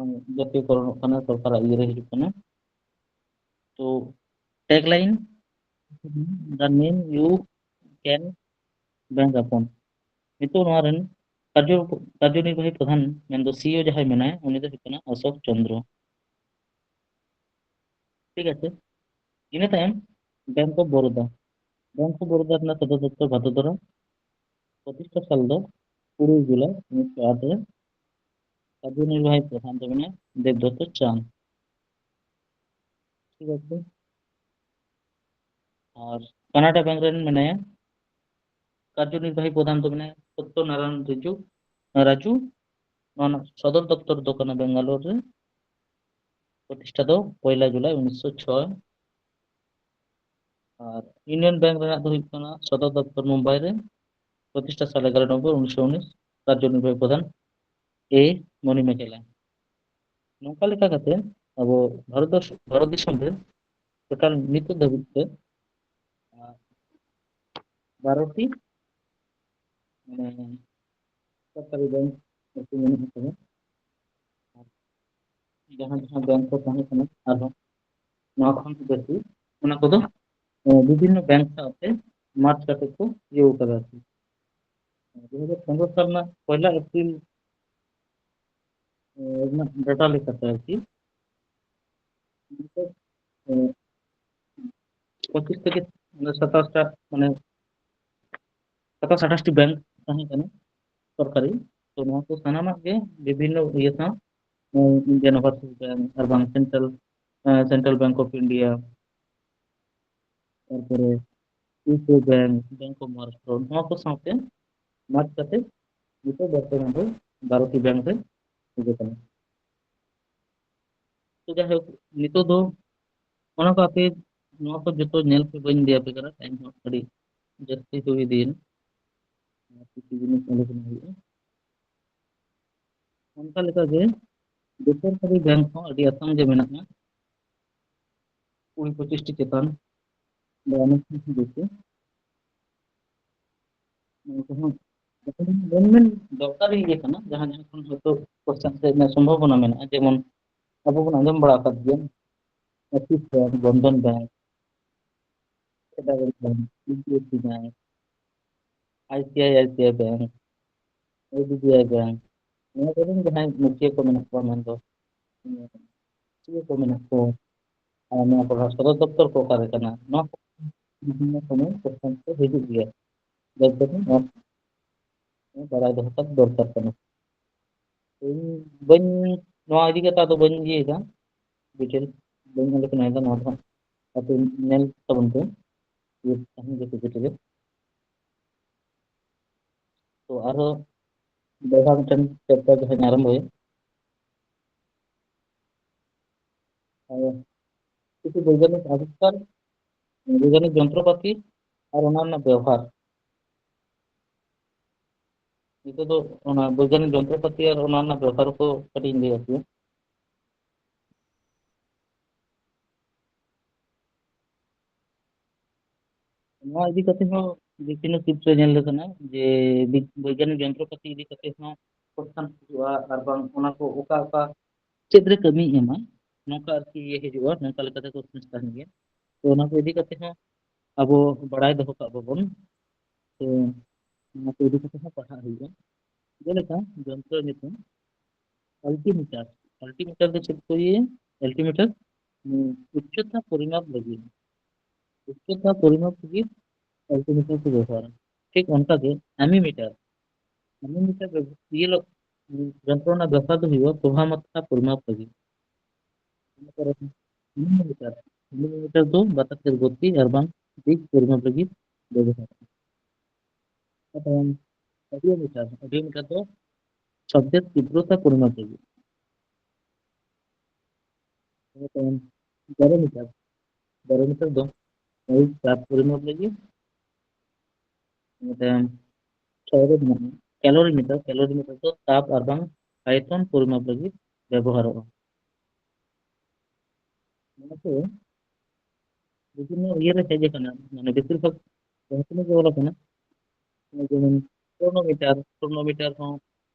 ᱩᱸ, ᱡᱟᱹᱛᱤᱭᱚᱠᱚᱨᱚᱱᱚᱜ ᱠᱟᱱᱟ, ᱥᱚᱨᱠᱟᱨᱟᱜ ᱤᱭᱟᱹ ᱨᱮ ᱦᱤᱡᱩᱜ ᱠᱟᱱᱟ᱾ ᱛᱚ, ᱴᱮᱜᱽᱞᱟᱭᱤᱱ, the name you can bank upon. ᱱᱤᱛᱚᱜ ᱱᱚᱣᱟ ᱨᱮᱱ ᱠᱟᱨᱡᱚ, ᱠᱟᱨᱡᱚᱱᱤᱨᱵᱟᱦᱤ ᱯᱨᱚᱫᱷᱟᱱ, ᱢᱮᱱᱫᱚ ᱥᱤᱤᱳ ᱡᱟᱦᱟᱸᱭ ᱢᱮᱱᱟᱭᱟ, ᱩᱱᱤ ᱫᱚ ᱦᱩᱭᱩᱜ ᱠᱟᱱᱟ ᱚᱥᱳᱠ ᱪᱚᱱᱫᱨᱚ᱾ ᱴᱷᱤᱠ ᱟᱪᱷᱮ, ᱤᱱᱟᱹ ᱛᱟᱭᱚᱢ bank of Baroda. Bank of Baroda ᱨᱮᱱᱟᱜ ᱥᱚᱫᱚᱨ ᱫᱚᱯᱛᱚᱨ ᱵᱷᱟᱫᱳᱫᱚᱨᱟ᱾ ᱯᱨᱚᱛᱤᱥᱴᱷᱟ ᱥᱟᱞ ᱫᱚ ᱠᱩᱲᱤ ᱡᱩᱞᱟᱭ ᱩᱱᱤᱥᱥᱚ ᱟᱴ ᱨᱮ᱾ ᱠᱟᱨᱡᱚᱱᱤᱨᱵᱟᱦᱤ ᱯᱨᱚᱫᱷᱟᱱ ᱫᱚ ᱢᱮᱱᱟᱭᱟ ᱫᱮᱵᱫᱚᱛᱛᱚ ᱪᱟᱸᱫᱽ᱾ ᱴᱷᱤᱠ ᱟᱪᱷᱮ, ᱟᱨ ᱠᱟᱱᱟᱰᱟ ᱵᱮᱝᱠ ᱨᱮᱱ ᱢᱮᱱᱟᱭᱟ ᱠᱟᱨᱡᱚᱱᱤᱨᱵᱟᱦᱤ ᱯᱨᱚᱫᱷᱟᱱ ᱫᱚ ᱢᱮᱱᱟᱭᱟ ᱥᱚᱛᱛᱚ ᱱᱟᱨᱟᱭᱚᱱ ᱨᱤᱡᱩ, ᱨᱟᱡᱩ᱾ ᱱᱚᱣᱟ ᱨᱮᱱᱟᱜ ᱥᱚᱫᱚᱨ ᱫᱚᱯᱛᱚᱨ ᱫᱚ ᱠᱟᱱᱟ ᱵᱮᱝᱜᱟᱞᱳᱨ ᱨᱮ᱾ ᱯᱨᱚᱛᱤᱥᱴᱷᱟ ᱫᱚ ᱯᱚᱭᱞᱟ ᱡᱩᱞᱟᱭ ᱩᱱᱤᱥᱥᱚ ᱪᱷᱚᱭ᱾ ᱟᱨ ᱤᱭᱩᱱᱤᱭᱚᱱ ᱵᱮᱝᱠ ᱨᱮᱱᱟᱜ ᱫᱚ ᱦᱩᱭᱩᱜ ᱠᱟᱱᱟ ᱥᱚᱫᱚᱨ ᱫᱚᱯᱛᱚᱨ ᱢᱩᱢᱵᱟᱭ ᱨᱮ, ᱯᱨᱚᱛᱤᱥᱴᱷᱟ ᱥᱟᱞ ᱮᱜᱟᱨᱚ ᱱᱚᱵᱷᱮᱢᱵᱚᱨ ᱩᱱᱤᱥᱥᱚ ᱩᱱᱤᱥ, ᱠᱟᱨᱡᱚᱱᱤᱨᱵᱟᱦᱤ ᱯᱨᱚᱫᱷᱟᱱ ᱮ ᱢᱚᱱᱤ ᱢᱮᱠᱷᱮᱞᱟ᱾ ᱱᱚᱝᱠᱟ ᱞᱮᱠᱟ ᱠᱟᱛᱮ ᱟᱵᱚ ᱵᱷᱟᱨᱚᱛ ᱫᱚ, ᱵᱷᱟᱨᱚᱛ ᱫᱤᱥᱚᱢ ᱨᱮ ᱴᱳᱴᱟᱞ ᱱᱤᱛᱚᱜ ᱫᱷᱟᱹᱵᱤᱡ ᱛᱮ, ᱟᱨ, ᱵᱟᱨᱚ ᱴᱤ, ᱢᱟᱱᱮ, ᱥᱚᱨᱠᱟᱨᱤ ᱵᱮᱝᱠ ᱟᱨᱠᱤ ᱢᱮᱱᱟᱜ ᱟᱠᱟᱫᱟ᱾ ᱡᱟᱦᱟᱸ ᱡᱟᱦᱟᱸ ᱵᱮᱝᱠ ᱠᱚ ᱛᱟᱦᱮᱸ ᱠᱟᱱᱟ ᱟᱨᱦᱚᱸ ᱱᱚᱣᱟ ᱠᱷᱚᱱ ᱵᱮᱥᱤ, ᱚᱱᱟ ᱠᱚᱫᱚ, ᱮ, ᱵᱤᱵᱷᱤᱱᱱᱚ ᱵᱮᱝᱠ ᱥᱟᱶᱛᱮ ᱢᱟᱨᱡᱽ ᱠᱟᱛᱮ ᱠᱚ ᱤᱭᱟᱹ ᱠᱟᱫᱟ ᱟᱨᱠᱤ᱾ ᱫᱩ ᱦᱟᱡᱟᱨ ᱯᱚᱱᱨᱚ ᱥᱟᱞ ᱨᱮᱱᱟᱜ ᱯᱚᱭᱞᱟ ᱮᱯᱨᱤᱞ, ᱮ, ᱨᱮᱱᱟᱜ ᱰᱮᱴᱟ ᱞᱮᱠᱟᱛᱮ ᱟᱨᱠᱤ, ᱮ, ᱯᱚᱸᱪᱤᱥ ᱛᱷᱮᱠᱮ ᱥᱟᱛᱟᱥ ᱴᱟ, ᱢᱟᱱᱮ, ᱥᱟᱛᱟᱥ ᱟᱴᱷᱟᱥ ᱴᱤ ᱵᱮᱝᱠ ᱛᱟᱦᱮᱸ ᱠᱟᱱᱟ ᱥᱚᱨᱠᱟᱨᱤ᱾ ᱛᱚ, ᱱᱚᱣᱟ ᱠᱚ ᱥᱟᱱᱟᱢᱟᱜ ᱜᱮ ᱵᱤᱵᱷᱤᱱᱱᱚ ᱤᱭᱟᱹ ᱥᱟᱶ, ᱮ, Indian Overseas Bank ᱟᱨ ᱵᱟᱝ Central, A, Central Bank of India, ᱛᱟᱨᱯᱚᱨᱮ ᱤᱭᱩ ᱠᱳ ᱵᱮᱝᱠ, ᱵᱮᱝᱠ ᱚᱯᱷ ᱢᱚᱦᱟᱨᱟᱥᱴᱨᱚ, ᱱᱚᱣᱟ ᱠᱚ ᱥᱟᱶᱛᱮ ᱢᱟᱨᱪ ᱠᱟᱛᱮ ᱱᱤᱛᱚᱜ ᱵᱚᱨᱛᱚᱢᱟᱱ ᱨᱮ ᱵᱷᱟᱨᱚᱛᱤ ᱵᱮᱝᱠ ᱨᱮ ᱦᱮᱡ ᱟᱠᱟᱱᱟ᱾ ᱛᱚ ᱡᱟᱭᱦᱳᱠ, ᱱᱤᱛᱚᱜ ᱫᱚ ᱚᱱᱟ ᱠᱚ ᱟᱯᱮ ᱱᱚᱣᱟ ᱠᱚ ᱡᱚᱛᱚ ᱧᱮᱞ ᱯᱮ, ᱵᱟᱹᱧ ᱞᱟᱹᱭ ᱟᱯᱮ ᱠᱟᱱᱟ, ᱴᱟᱭᱤᱢ ᱦᱚᱸ ᱟᱹᱰᱤ ᱡᱟᱹᱥᱛᱤ ᱦᱩᱭ ᱤᱫᱤᱭᱮᱱᱟ᱾ ᱟᱨ ᱠᱤᱪᱷᱩ ᱡᱤᱱᱤᱥ ᱟᱞᱳᱪᱚᱱᱟ ᱦᱩᱭᱩᱜᱼᱟ᱾ ᱚᱱᱠᱟ ᱞᱮᱠᱟᱜᱮ ᱵᱮᱥᱚᱨᱠᱟᱨᱤ ᱵᱮᱝᱠ ᱦᱚᱸ ᱟᱹᱰᱤ ᱟᱥᱟᱱ ᱜᱮ ᱢᱮᱱᱟᱜᱼᱟ, ᱠᱩᱲᱤ ᱯᱚᱸᱪᱤᱥ ᱴᱤ ᱪᱮᱛᱟᱱ ᱵᱟ ᱚᱱᱟ ᱠᱷᱚᱱ ᱦᱚᱸ ᱵᱮᱥᱤ᱾ ᱱᱚᱣᱟ ᱠᱚᱦᱚᱸ ᱢᱮᱱᱢᱮᱱ ᱫᱚᱨᱠᱟᱨᱤ ᱜᱮ ᱠᱟᱱᱟ, ᱡᱟᱦᱟᱸ ᱡᱟᱦᱟᱸ ᱠᱷᱚᱱ ᱦᱚᱭᱛᱳ ᱠᱚᱥᱪᱮᱱ ᱦᱮᱡ ᱨᱮᱱᱟᱜ ᱥᱚᱢᱵᱷᱚᱵᱚᱱᱟ ᱢᱮᱱᱟᱜᱼᱟ᱾ ᱡᱮᱢᱚᱱ ᱟᱵᱚ ᱵᱚᱱ ᱟᱸᱡᱚᱢ ᱵᱟᱲᱟ ᱟᱠᱟᱫ ᱜᱮᱭᱟ, Axis bank, Bandhan bank, federal bank, H D F C bank, I C I C I bank, I D B I bank, ᱱᱚᱣᱟ ᱠᱚᱨᱮᱱ ᱡᱟᱦᱟᱸᱭ ᱢᱩᱠᱷᱤᱭᱟᱹ ᱠᱚ ᱢᱮᱱᱟᱜ ᱠᱚᱣᱟ, ᱢᱮᱱᱫᱚ ᱥᱤ ᱤ ᱳ ᱠᱚ ᱢᱮᱱᱟᱜ ᱠᱚᱣᱟ, ᱟᱨ ᱱᱚᱣᱟ ᱠᱚ ᱥᱚᱫᱚᱨ ᱫᱚᱯᱛᱚᱨ ᱠᱚ ᱚᱠᱟᱨᱮ ᱠᱟᱱᱟ, ᱱᱚᱣᱟ ᱠᱚ ᱵᱤᱵᱷᱤᱱᱱᱚ ᱥᱚᱢᱚᱭ ᱠᱚᱥᱪᱮᱱ ᱠᱚ ᱦᱤᱡᱩᱜ ᱜᱮᱭᱟ᱾ ᱡᱟᱨ ᱡᱚᱱᱱᱚ ᱱᱚᱣᱟ ᱵᱟᱲᱟᱭ ᱫᱚᱦᱚ ᱠᱟᱜ ᱫᱚᱨᱠᱟᱨ ᱠᱟᱱᱟ᱾ ᱤᱧ ᱵᱟᱹᱧ, ᱱᱚᱣᱟ ᱤᱫᱤ ᱠᱟᱛᱮ ᱟᱫᱚ ᱵᱟᱹᱧ ᱤᱭᱟᱹᱭᱮᱫᱟ, ᱰᱤᱴᱮᱞ ᱵᱟᱹᱧ ᱟᱞᱳᱪᱚᱱᱟᱭᱮᱫᱟ᱾ ᱱᱚᱣᱟ ᱫᱚ ᱦᱟᱸᱜ ᱟᱯᱮ ᱧᱮᱞ ᱛᱟᱵᱚᱱ ᱯᱮ, ᱤᱭᱟᱹ ᱛᱟᱦᱮᱱ ᱜᱮ ᱯᱤ ᱯᱤ ᱴᱤ ᱨᱮ᱾ ᱛᱚ ᱟᱨᱦᱚᱸ ᱫᱚᱦᱲᱟ ᱢᱤᱫᱴᱮᱱ ᱪᱮᱯᱴᱟᱨ ᱡᱟᱦᱟᱸᱧ ᱟᱨᱟᱢᱵᱷᱚᱭᱟ, ᱟᱨ ᱠᱤᱪᱷᱩ ᱵᱳᱭᱜᱟᱱᱤᱠ ᱟᱵᱤᱥᱠᱟᱨ, ᱵᱳᱭᱜᱟᱱᱤᱠ ᱡᱚᱱᱛᱨᱚᱯᱟᱛᱤ ᱟᱨ ᱚᱱᱟ ᱨᱮᱱᱟᱜ ᱵᱮᱣᱦᱟᱨ᱾ ᱱᱤᱛᱚᱜ ᱫᱚ ᱚᱱᱟ ᱵᱳᱭᱜᱟᱱᱤᱠ ᱡᱚᱱᱛᱨᱚᱯᱟᱛᱤ ᱟᱨ ᱚᱱᱟ ᱨᱮᱱᱟᱜ ᱵᱮᱣᱦᱟᱨ ᱠᱚ ᱠᱟᱹᱴᱤᱡ ᱤᱧ ᱞᱟᱹᱭ ᱟᱯᱮᱭᱟ᱾ ᱱᱚᱣᱟ ᱤᱫᱤ ᱠᱟᱛᱮ ᱦᱚᱸ ᱵᱤᱵᱷᱤᱱᱱᱚ ᱪᱤᱛᱨᱚ ᱧᱮᱞ ᱟᱠᱟᱱᱟ ᱡᱮ ᱵᱤ-, ᱵᱳᱭᱜᱟᱱᱤᱠ ᱡᱚᱱᱛᱨᱚᱯᱟᱛᱤ ᱤᱫᱤ ᱠᱟᱛᱮ ᱦᱚᱸ ᱠᱚᱥᱪᱟᱱ ᱦᱤᱡᱩᱜᱼᱟ, ᱟᱨ ᱵᱟᱝ ᱚᱱᱟ ᱠᱚ ᱚᱠᱟ ᱚᱠᱟ ᱪᱮᱫ ᱨᱮ ᱠᱟᱹᱢᱤᱭ ᱮᱢᱟ, ᱱᱚᱝᱠᱟ ᱟᱨᱠᱤ ᱤᱭᱟᱹ ᱦᱤᱡᱩᱜᱼᱟ, ᱱᱚᱝᱠᱟ ᱞᱮᱠᱟᱛᱮ ᱠᱚᱥᱪᱟᱱ ᱛᱟᱦᱮᱱ ᱜᱮᱭᱟ᱾ ᱛᱚ ᱚᱱᱟ ᱠᱚ ᱤᱫᱤ ᱠᱟᱛᱮ ᱦᱚᱸ ᱟᱵᱚ ᱵᱟᱲᱟᱭ ᱫᱚᱦᱚ ᱠᱟᱜ ᱵᱟᱵᱚᱱ, ᱛᱚ ᱚᱱᱟ ᱠᱚ ᱤᱫᱤ ᱠᱟᱛᱮ ᱦᱚᱸ ᱯᱟᱲᱦᱟᱜ ᱦᱩᱭᱩᱜᱼᱟ᱾ ᱡᱮᱞᱮᱠᱟ ᱡᱚᱱᱛᱨᱚ ᱧᱩᱛᱩᱢ altimeter᱾ Altimeter ᱫᱚ ᱪᱮᱫ ᱠᱚ ᱤᱭᱟᱹᱭᱟ? Altimeter, ᱦᱩᱸ, ᱩᱪᱪᱚᱛᱟ ᱯᱚᱨᱤᱢᱟᱯ ᱞᱟᱹᱜᱤᱫ, ᱩᱪᱪᱚᱛᱟ ᱯᱚᱨᱤᱢᱟᱯ ᱞᱟᱹᱜᱤᱫ altimeter ᱠᱚ ᱵᱮᱵᱚᱦᱟᱨᱟ᱾ ᱴᱷᱤᱠ ᱚᱱᱠᱟᱜᱮ ammeter, ammeter ᱵᱮᱵᱚ-, ᱤᱭᱟᱹ ᱞᱟᱹᱜ-, ᱡᱚᱱᱛᱨᱚ ᱨᱮᱱᱟᱜ ᱵᱮᱵᱚᱦᱟᱨ ᱫᱚ ᱦᱩᱭᱩᱜᱼᱟ ᱯᱨᱚᱵᱟᱦᱟ ᱢᱟᱛᱨᱟ ᱯᱚᱨᱤᱢᱟᱯ ᱞᱟᱹᱜᱤᱫ᱾ ᱤᱱᱟᱹ ᱯᱚᱨᱮ ammeter, ammeter ᱫᱚ ᱵᱟᱛᱟᱥᱮᱨ ᱜᱚᱛᱤ ᱟᱨ ᱵᱟᱝ ᱫᱤᱠ ᱯᱚᱨᱤᱢᱟᱯ ᱞᱟᱹᱜᱤᱫ ᱵᱮᱵᱚᱦᱟᱨᱚᱜᱼᱟ᱾ ᱚᱰᱤᱭᱳᱢᱤᱴᱟᱨ, ᱚᱰᱤᱭᱳᱢᱤᱴᱟᱨ ᱫᱚ ᱥᱚᱵᱫᱮᱨ ᱛᱤᱵᱨᱚᱛᱟ ᱯᱚᱨᱤᱢᱟᱯ ᱞᱟᱹᱜᱤᱫ᱾ ᱤᱱᱟᱹ ᱛᱟᱭᱚᱢ ᱵᱮᱨᱳᱢᱤᱴᱟᱨ, ᱵᱮᱨᱳᱢᱤᱴᱟᱨ ᱫᱚ ᱦᱚᱭ ᱪᱟᱯ ᱯᱚᱨᱤᱢᱟᱯ ᱞᱟᱹᱜᱤᱫ᱾ ᱤᱱᱟᱹ ᱛᱟᱭᱚᱢ ᱠᱮᱞᱳᱨᱤ ᱢᱮᱱᱟᱜᱼᱟ, ᱠᱮᱞᱳᱨᱤᱢᱤᱴᱟᱨ, ᱠᱮᱞᱳᱨᱤᱢᱤᱴᱟᱨ ᱫᱚ ᱛᱟᱯ ᱟᱨ ᱵᱟᱝ ᱟᱭᱚᱛᱚᱱ ᱯᱚᱨᱤᱢᱟᱯ ᱞᱟᱹᱜᱤᱫ ᱵᱮᱵᱚᱦᱟᱨᱚᱜᱼᱟ᱾ ᱱᱚᱣᱟ ᱠᱚ ᱵᱤᱵᱷᱤᱱᱱᱚ ᱤᱭᱟᱹ ᱨᱮ ᱦᱮᱡ ᱟᱠᱟᱱᱟ, ᱢᱟᱱᱮ ᱵᱮᱥᱤᱨ ᱵᱷᱟᱜᱽ ᱡᱟᱦᱟᱸ ᱛᱤᱱᱟᱹᱜ ᱜᱮ ᱚᱞ ᱟᱠᱟᱱᱟ, ᱡᱮᱢᱚᱱ ᱠᱨᱳᱱᱳᱢᱤᱴᱟᱨ, ᱠᱨᱳᱱᱳᱢᱤᱴᱟᱨ ᱦᱚᱸ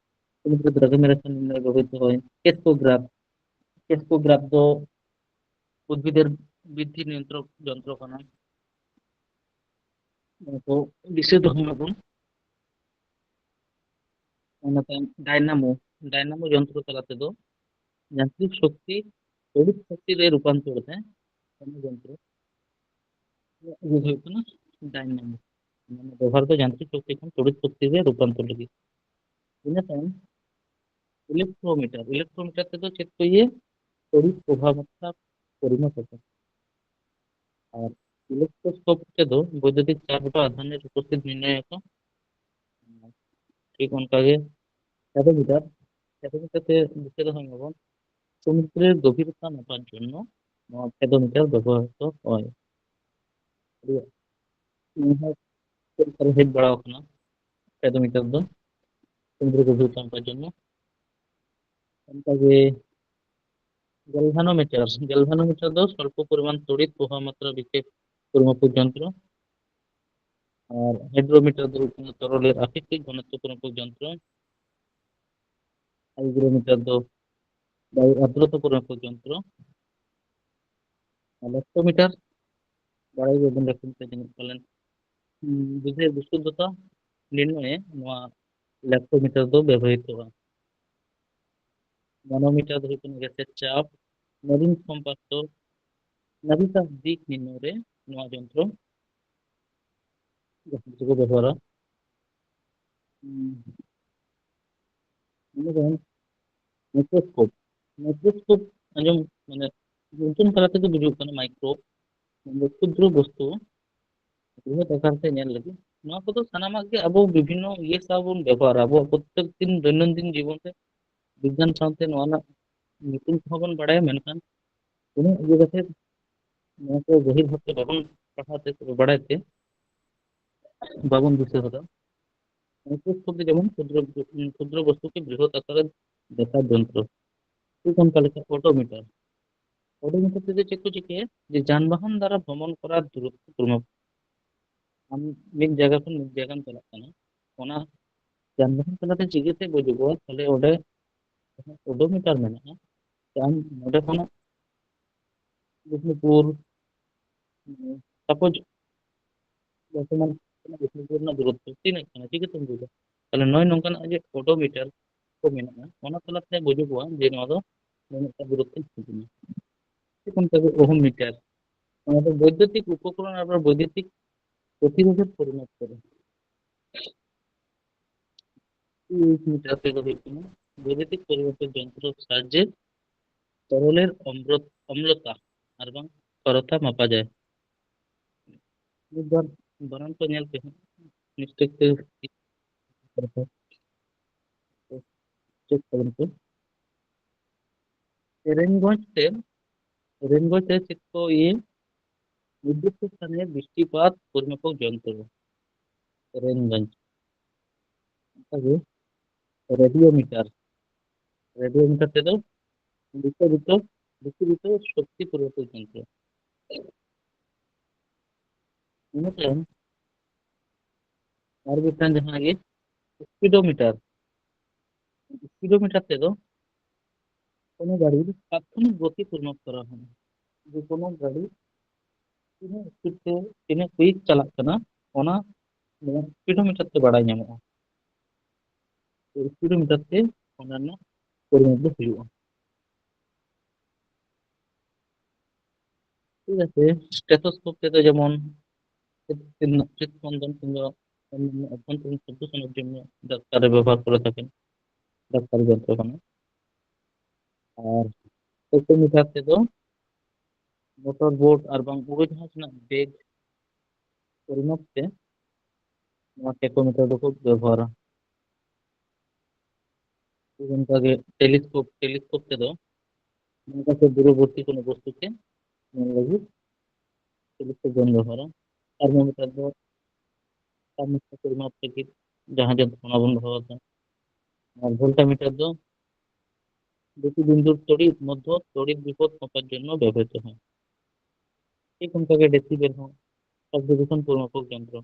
ᱥᱚᱢᱩᱫᱨᱚ ᱫᱨᱟᱜᱷᱚᱢᱮᱨ ᱥᱟᱱᱤ ᱵᱮᱵᱚᱦᱨᱤᱛ ᱦᱚᱭ, ᱠᱮᱥᱠᱳᱜᱨᱟᱯ, ᱠᱮᱥᱠᱳᱜᱨᱟᱯ ᱫᱚ ᱩᱫᱽᱵᱤᱫᱮᱨ ᱵᱨᱤᱫᱽᱫᱷᱤ ᱱᱤᱭᱚᱱᱛᱨᱚᱠ ᱡᱚᱱᱛᱨᱚ ᱠᱟᱱᱟ᱾ ᱱᱚᱣᱟ ᱠᱚ ᱫᱤᱥᱟᱹ ᱫᱚᱦᱚ ᱢᱟᱵᱚᱱ᱾ ᱚᱱᱟ ᱛᱟᱭᱚᱢ ᱰᱟᱭᱱᱟᱢᱳ, ᱰᱟᱭᱱᱟᱢᱳ ᱡᱚᱱᱛᱨᱚ ᱛᱟᱞᱟ ᱛᱮᱫᱚ ᱡᱟᱱᱛᱨᱤᱠ ᱥᱚᱠᱛᱤ ᱛᱚᱲᱤᱛ ᱥᱚᱠᱛᱤ ᱨᱮ ᱨᱩᱯᱟᱱᱛᱚᱨ ᱛᱮ ᱚᱱᱟ ᱡᱚᱱᱛᱨᱚ ᱤᱭᱟᱹ ᱦᱩᱭᱩᱜ ᱠᱟᱱᱟ ᱰᱟᱭᱱᱟᱢᱳ᱾ ᱢᱟᱱᱮ ᱵᱮᱵᱚᱦᱟᱨ ᱫᱚ ᱡᱟᱱᱛᱨᱤᱠ ᱥᱚᱠᱛᱤ ᱠᱷᱚᱱ ᱛᱚᱲᱤᱛ ᱥᱚᱠᱛᱤ ᱨᱮ ᱨᱩᱯᱟᱱᱛᱚᱨ ᱞᱟᱹᱜᱤᱫ᱾ ᱤᱱᱟᱹ ᱛᱟᱭᱚᱢ ᱤᱞᱮᱠᱴᱨᱳᱢᱤᱴᱟᱨ, ᱤᱞᱮᱠᱴᱨᱳᱢᱤᱴᱟᱨ ᱛᱮᱫᱚ ᱪᱮᱫ ᱠᱚ ᱤᱭᱟᱹ? ᱛᱚᱲᱤᱛ ᱯᱨᱚᱵᱟᱦ ᱢᱟᱛᱨᱟ ᱯᱚᱨᱤᱢᱟᱯ ᱟᱠᱚ᱾ ᱟᱨ ᱤᱞᱮᱠᱴᱨᱳᱥᱠᱳᱯ ᱛᱮᱫᱚ ᱵᱳᱭᱫᱩᱛᱤᱠ ᱪᱟᱯ ᱵᱟ ᱟᱫᱷᱟᱱᱮᱨ ᱩᱯᱚᱥᱛᱷᱤᱛ ᱱᱤᱨᱱᱚᱭ ᱟᱠᱚ᱾ ᱴᱷᱤᱠ ᱚᱱᱠᱟᱜᱮ ᱯᱷᱮᱫᱳᱢᱤᱴᱟᱨ, ᱯᱷᱮᱫᱳᱢᱤᱴᱟᱨ ᱛᱮ ᱫᱤᱥᱟᱹ ᱫᱚᱦᱚᱭ ᱢᱟᱵᱚᱱ, ᱥᱚᱢᱩᱫᱨᱮᱨ ᱜᱚᱵᱷᱤᱨᱚᱛᱟ ᱢᱟᱯᱟᱨ ᱡᱚᱱᱱᱚ ᱱᱚᱣᱟ ᱯᱷᱮᱫᱳᱢᱤᱴᱟᱨ ᱵᱮᱵᱚᱦᱟᱨ ᱫᱚ ᱦᱚᱭ᱾ ᱱᱚᱣᱟ ᱦᱚᱸ ᱯᱚᱨᱤᱠᱠᱷᱟ ᱨᱮ ᱦᱮᱡ ᱵᱟᱲᱟ ᱟᱠᱟᱱᱟ, ᱯᱷᱮᱫᱳᱢᱤᱴᱟᱨ ᱫᱚ ᱥᱚᱢᱩᱫᱨᱚ ᱜᱚᱵᱷᱤᱨᱚᱛᱟ ᱢᱟᱯᱟᱨ ᱡᱚᱱᱱᱚ᱾ ᱚᱱᱠᱟᱜᱮ ᱜᱮᱞᱵᱷᱟᱱᱳᱢᱤᱴᱟᱨ, ᱜᱮᱞᱵᱷᱟᱱᱳᱢᱤᱴᱟᱨ ᱫᱚ ᱥᱚᱞᱯᱚ ᱯᱚᱨᱤᱢᱟᱱ ᱛᱚᱲᱤᱛ ᱯᱨᱚᱵᱟᱦ ᱢᱟᱛᱨᱟ ᱵᱤᱠᱷᱮᱯ ᱯᱚᱨᱤᱢᱟᱯᱚᱠ ᱡᱚᱱᱛᱨᱚ᱾ ᱟᱨ ᱦᱟᱭᱰᱨᱳᱢᱤᱴᱟᱨ ᱫᱚ ᱦᱩᱭᱩᱜ ᱠᱟᱱᱟ ᱛᱚᱨᱚᱞᱮᱨ ᱟᱯᱮᱠᱠᱷᱤᱠ ᱜᱷᱚᱱᱚᱛᱛᱚ ᱯᱚᱨᱤᱢᱟᱯᱚᱠ ᱡᱚᱱᱛᱨᱚ᱾ ᱦᱟᱭᱜᱨᱳᱢᱤᱴᱟᱨ ᱫᱚ ᱵᱟᱭᱩ ᱟᱨᱫᱨᱚᱛᱟ ᱯᱚᱨᱤᱢᱟᱯᱚᱠ ᱡᱚᱱᱛᱨᱚ᱾ ᱟᱨ ᱞᱮᱠᱴᱳᱢᱤᱴᱟᱨ, ᱵᱟᱲᱟᱭ ᱜᱮᱭᱟᱵᱚᱱ ᱞᱮᱠᱴᱳᱢᱤᱴᱟᱨ ᱡᱟᱹᱱᱤᱡ ᱯᱟᱞᱮᱱ, ᱩᱸ, ᱫᱩᱫᱷᱮᱨ ᱵᱤᱥᱩᱫᱽᱫᱷᱚᱛᱟ ᱱᱤᱨᱱᱚᱭᱮ ᱱᱚᱣᱟ ᱞᱮᱠᱴᱳᱢᱤᱴᱟᱨ ᱫᱚ ᱵᱮᱵᱚᱦᱨᱤᱛᱚᱜᱼᱟ᱾ ᱢᱮᱱᱳᱢᱤᱴᱟᱨ ᱫᱚ ᱦᱩᱭᱩᱜ ᱠᱟᱱᱟ ᱜᱮᱥᱮᱨ ᱪᱟᱯ, ᱱᱟᱹᱨᱤᱱ ᱠᱷᱚᱢ ᱯᱟᱛᱨᱚ, ᱱᱟᱹᱨᱤᱱ ᱪᱟᱯ ᱫᱤᱠ ᱱᱤᱨᱱᱚᱭ ᱨᱮ ᱱᱚᱣᱟ ᱡᱚᱱᱛᱨᱚ ᱡᱟᱹᱥᱛᱤ ᱠᱚ ᱵᱮᱵᱚᱦᱟᱨᱟ᱾ ᱩᱸ, ᱤᱱᱟᱹ ᱛᱟᱭᱚᱢ ᱢᱟᱭᱠᱨᱳᱥᱠᱳᱯ, ᱢᱟᱭᱠᱨᱳᱥᱠᱳᱯ ᱟᱸᱡᱚᱢ, ᱢᱟᱱᱮ, ᱧᱩᱛᱩᱢ ᱛᱟᱞᱟ ᱛᱮᱜᱮ ᱵᱩᱡᱩᱜ ᱠᱟᱱᱟ ᱢᱟᱭᱠᱨᱳ, ᱢᱟᱱᱮ ᱠᱷᱩᱫᱨᱚ ᱵᱚᱥᱛᱩ᱾ ᱵᱨᱤᱦᱚᱛ ᱟᱠᱟᱨ ᱛᱮ ᱧᱮᱞ ᱞᱟᱹᱜᱤᱫ᱾ ᱱᱚᱣᱟ ᱠᱚᱫᱚ ᱥᱟᱱᱟᱢᱟᱜ ᱜᱮ ᱟᱵᱚ ᱵᱤᱵᱷᱤᱱᱱᱚ ᱤᱭᱟᱹ ᱥᱟᱶ ᱵᱚᱱ ᱵᱮᱵᱚᱦᱟᱨᱟ᱾ ᱟᱵᱚᱣᱟᱜ ᱯᱨᱚᱛᱮᱠ ᱫᱤᱱ ᱫᱚᱭᱱᱚᱱᱫᱤᱱ ᱡᱤᱵᱚᱱ ᱨᱮ ᱵᱤᱜᱽᱜᱟᱱ ᱥᱟᱶᱛᱮ ᱱᱚᱣᱟ ᱨᱮᱱᱟᱜ ᱧᱩᱛᱩᱢ ᱠᱚᱦᱚᱸ ᱵᱚᱱ ᱵᱟᱲᱟᱭᱟ, ᱢᱮᱱᱠᱷᱟᱱ ᱩᱱᱟᱹᱜ ᱤᱭᱟᱹ ᱠᱟᱛᱮ ᱱᱚᱣᱟ ᱠᱚ ᱜᱟᱹᱦᱤᱨ ᱵᱷᱟᱵᱛᱮ ᱵᱟᱵᱚᱱ ᱯᱟᱲᱦᱟᱣ ᱛᱮ ᱥᱮ ᱵᱟᱲᱟᱭ ᱛᱮ ᱵᱟᱵᱚᱱ ᱫᱤᱥᱟᱹ ᱦᱚᱫᱟ᱾ ᱢᱟᱭᱠᱨᱳᱥᱠᱳᱯ ᱫᱚ ᱡᱮᱢᱚᱱ ᱠᱷᱩᱫᱨᱚ, ᱠᱷᱩᱫᱨᱚ ᱵᱚᱥᱛᱩ ᱠᱚ ᱵᱨᱤᱦᱚᱛ ᱟᱠᱟᱨᱮ ᱫᱮᱠᱷᱟ ᱡᱚᱱᱛᱨᱚ᱾ ᱴᱷᱤᱠ ᱚᱱᱠᱟ ᱞᱮᱠᱟ ᱚᱰᱳᱢᱤᱴᱟᱨ᱾ ᱚᱰᱳᱢᱤᱴᱟᱨ ᱛᱮᱫᱚ ᱪᱮᱫ ᱠᱚ ᱪᱤᱠᱟᱹᱭᱟ? ᱡᱮ ᱡᱟᱱᱵᱟᱦᱚᱱ ᱫᱟᱨᱟ ᱵᱷᱨᱚᱢᱚᱱ ᱠᱚᱨᱟ ᱫᱩᱨᱚᱛᱛᱚ ᱯᱚᱨᱤᱢᱟᱯ᱾ ᱟᱢ ᱢᱤᱫ ᱡᱟᱭᱜᱟ ᱠᱷᱚᱱ ᱢᱤᱫ ᱡᱟᱭᱜᱟᱢ ᱪᱟᱞᱟᱜ ᱠᱟᱱᱟ, ᱚᱱᱟ ᱡᱟᱱᱵᱟᱦᱚᱱ ᱛᱟᱞᱟᱛᱮ ᱪᱤᱠᱟᱹᱛᱮ ᱵᱩᱡᱩᱜᱚᱜᱼᱟ? ᱛᱟᱦᱞᱮ ᱚᱸᱰᱮ ᱡᱟᱦᱟᱸ ᱚᱰᱳᱢᱤᱴᱟᱨ ᱢᱮᱱᱟᱜᱼᱟ, ᱥᱮ ᱟᱢ ᱱᱚᱰᱮ ᱠᱷᱚᱱᱟᱜ ᱵᱤᱥᱱᱩᱯᱩᱨ, ᱥᱟᱯᱳᱡᱽ ᱵᱚᱨᱛᱚᱢᱟᱱ ᱵᱤᱥᱱᱩᱯᱩᱨ ᱨᱮᱱᱟᱜ ᱫᱩᱨᱚᱛᱛᱚ ᱛᱤᱱᱟᱹᱜ ᱠᱟᱱᱟ, ᱪᱤᱠᱟᱹᱛᱮᱢ ᱵᱩᱡᱟ? ᱛᱟᱦᱞᱮ ᱱᱚᱜᱼᱚᱭ ᱱᱚᱝᱠᱟᱱᱟᱜ ᱡᱮ ᱚᱰᱳᱢᱤᱴᱟᱨ ᱠᱚ ᱢᱮᱱᱟᱜᱼᱟ, ᱚᱱᱟ ᱛᱟᱞᱟᱛᱮ ᱵᱩᱡᱩᱜᱚᱜᱼᱟ ᱡᱮ ᱱᱚᱣᱟ ᱫᱚ ᱱᱩᱱᱟᱹᱜ ᱴᱟ ᱫᱩᱨᱚᱛᱛᱚ ᱦᱩᱭ ᱠᱟᱱᱟ᱾ ᱴᱷᱤᱠ ᱚᱱᱠᱟᱜᱮ ᱳᱦᱢ ᱢᱤᱴᱟᱨ, ᱱᱚᱣᱟ ᱫᱚ ᱵᱳᱭᱫᱩᱛᱤᱠ ᱩᱯᱚᱠᱨᱚᱱ ᱟᱨ ᱵᱳᱭᱫᱩᱛᱤᱠ ᱯᱨᱚᱛᱤᱨᱳᱫᱷᱮ ᱯᱚᱨᱤᱱᱚᱛ ᱠᱚᱨᱮ᱾ ᱯᱤ ᱮᱭᱤᱪ ᱢᱤᱴᱟᱨ ᱛᱮᱫᱚ ᱦᱩᱭᱩᱜ ᱠᱟᱱᱟ ᱵᱳᱭᱫᱩᱛᱤᱠ ᱯᱚᱨᱤᱵᱚᱨᱛᱚᱱ ᱡᱚᱱᱛᱨᱚ ᱥᱟᱦᱟᱡᱽᱡᱮ ᱛᱚᱨᱚᱞᱮᱨ ᱚᱢᱞᱚ-, ᱚᱢᱞᱚᱛᱟ ᱟᱨ ᱵᱟᱝ ᱠᱷᱚᱨᱚᱛᱟ ᱢᱟᱯᱟ ᱡᱟᱭ᱾ ᱢᱤᱫ ᱵᱟᱨ ᱵᱟᱱᱟᱱ ᱠᱚ ᱧᱮᱞ ᱯᱮ ᱦᱟᱸᱜ, ᱢᱤᱥᱴᱮᱠ ᱛᱮ ᱪᱮᱠ ᱛᱟᱵᱚᱱ ᱯᱮ᱾ ᱨᱮᱱᱜᱚᱸᱡᱽ ᱛᱮ, ᱨᱮᱱᱜᱚᱸᱡᱽ ᱛᱮ ᱪᱮᱫ ᱠᱚ ᱤᱭᱟᱹ ᱱᱤᱨᱫᱤᱥᱴᱚ ᱥᱛᱷᱟᱱᱮ ᱵᱤᱥᱴᱤᱯᱟᱛ ᱯᱚᱨᱤᱢᱟᱯᱚᱠ ᱡᱚᱱᱛᱨᱚ, ᱨᱮᱱᱜᱚᱸᱡᱽ᱾ ᱚᱱᱠᱟᱜᱮ ᱨᱮᱰᱤᱭᱳᱢᱤᱴᱟᱨ, ᱨᱮᱰᱤᱭᱳᱢᱤᱴᱟᱨ ᱛᱮᱫᱚ ᱵᱤᱥᱛᱟᱨᱤᱛᱚ, ᱵᱤᱥᱛᱟᱨᱤᱛᱚ ᱥᱚᱠᱛᱤ ᱯᱚᱨᱤᱢᱟᱯᱚᱠ ᱡᱚᱱᱛᱨᱚ᱾ ᱤᱱᱟᱹ ᱛᱟᱭᱚᱢ ᱟᱨ ᱢᱤᱫᱴᱟᱝ ᱡᱟᱦᱟᱸ ᱜᱮ ᱥᱯᱤᱰᱳᱢᱤᱴᱟᱨ, ᱥᱯᱤᱰᱳᱢᱤᱴᱟᱨ ᱛᱮᱫᱚ ᱠᱳᱱᱳ ᱜᱟᱹᱰᱤ ᱛᱟᱛᱠᱷᱚᱱᱤᱠ ᱜᱚᱛᱤ ᱯᱚᱨᱤᱢᱟᱯ ᱠᱚᱨᱟ ᱦᱚᱸ, ᱡᱮ ᱠᱳᱱᱳ ᱜᱟᱹᱰᱤ ᱛᱤᱱᱟᱹᱜ ᱥᱯᱤᱰ ᱛᱮ, ᱛᱤᱱᱟᱹᱜ ᱠᱩᱭᱤᱠ ᱪᱟᱞᱟᱜ ᱠᱟᱱᱟ, ᱚᱱᱟ ᱱᱚᱣᱟ ᱥᱯᱤᱰᱳᱢᱤᱴᱟᱨ ᱛᱮ ᱵᱟᱲᱟᱭ ᱧᱟᱢᱚᱜᱼᱟ᱾ ᱥᱯᱤᱰᱳᱢᱤᱴᱟᱨ ᱛᱮ ᱚᱱᱟ ᱨᱮᱱᱟᱜ ᱯᱚᱨᱤᱢᱟᱯ ᱫᱚ ᱦᱩᱭᱩᱜᱼᱟ᱾ ᱴᱷᱤᱠ ᱟᱪᱷᱮ, ᱥᱴᱮᱛᱷᱳᱥᱠᱳᱯ ᱛᱮᱫᱚ ᱡᱮᱢᱚᱱ ᱦᱨᱤᱫ-, ᱦᱨᱤᱫ ᱥᱯᱚᱱᱫᱚᱱ ᱠᱤᱝᱵᱟ ᱚᱱᱭᱟᱱᱱᱚ ᱚᱵᱷᱭᱚᱱᱛᱚᱨᱤᱱ ᱥᱚᱵᱽᱫᱚ ᱥᱚᱱᱟᱨ ᱡᱚᱱᱱᱚ ᱰᱟᱠᱛᱟᱨ ᱨᱮ ᱵᱮᱵᱚᱦᱟᱨ ᱠᱚᱨᱮ ᱛᱟᱵᱮᱱ, ᱰᱟᱠᱛᱟᱨ ᱡᱚᱱᱛᱨᱚ ᱠᱟᱱᱟ᱾ ᱟᱨ ᱚᱠᱥᱤᱢᱤᱴᱟᱨ ᱛᱮᱫᱚ ᱢᱚᱴᱚᱨ ᱵᱳᱴ ᱟᱨ ᱵᱟᱝ ᱩᱲᱟᱹᱡᱟᱦᱟᱡᱽ ᱨᱮᱱᱟᱜ ᱵᱮᱜᱽ ᱯᱚᱨᱤᱢᱟᱯ ᱛᱮ ᱱᱚᱣᱟ ᱴᱮᱠᱳᱢᱤᱴᱟᱨ ᱫᱚᱠᱚ ᱵᱮᱵᱚᱦᱟᱨᱟ᱾ ᱚᱱᱠᱟᱜᱮ ᱴᱮᱞᱤᱥᱠᱳᱯ, ᱴᱮᱞᱤᱥᱠᱳᱯ ᱛᱮᱫᱚ ᱱᱚᱝᱠᱟ ᱥᱮ ᱫᱩᱨᱚᱵᱚᱨᱛᱤ ᱠᱳᱱᱳ ᱵᱚᱥᱛᱩ ᱛᱮ ᱧᱮᱞ ᱞᱟᱹᱜᱤᱫ ᱴᱮᱞᱤᱥᱠᱳᱯ ᱵᱚᱱ ᱵᱮᱵᱚᱦᱟᱨᱟ᱾ ᱛᱷᱟᱨᱢᱳᱢᱤᱴᱟᱨ ᱫᱚ ᱛᱟᱯᱢᱟᱛᱨᱟ ᱯᱚᱨᱤᱢᱟᱯ ᱞᱟᱹᱜᱤᱫ ᱡᱟᱦᱟᱸ ᱡᱚᱱᱛᱨᱚ ᱚᱱᱟ ᱵᱚᱱ ᱵᱮᱵᱚᱦᱟᱨ ᱮᱫᱟ᱾ ᱟᱨ ᱵᱷᱳᱞᱴᱟᱢᱤᱴᱟᱨ ᱫᱚ ᱫᱩᱴᱤ ᱵᱤᱱᱫᱩ ᱛᱚᱲᱤᱛ ᱢᱚᱫᱽᱫᱷᱚ ᱛᱚᱲᱤᱛ ᱵᱤᱯᱚᱫ ᱢᱟᱯᱟᱨ ᱡᱚᱱᱱᱚ ᱵᱮᱵᱚᱦᱨᱤᱛ ᱦᱚᱸ᱾ ᱴᱷᱤᱠ ᱚᱱᱠᱟᱜᱮ ᱰᱮᱥᱤᱵᱮᱞ ᱦᱚᱸ ᱥᱚᱵᱫᱚ ᱫᱩᱥᱚᱱ ᱯᱚᱨᱤᱢᱟᱯᱚᱠ ᱡᱚᱱᱛᱨᱚ᱾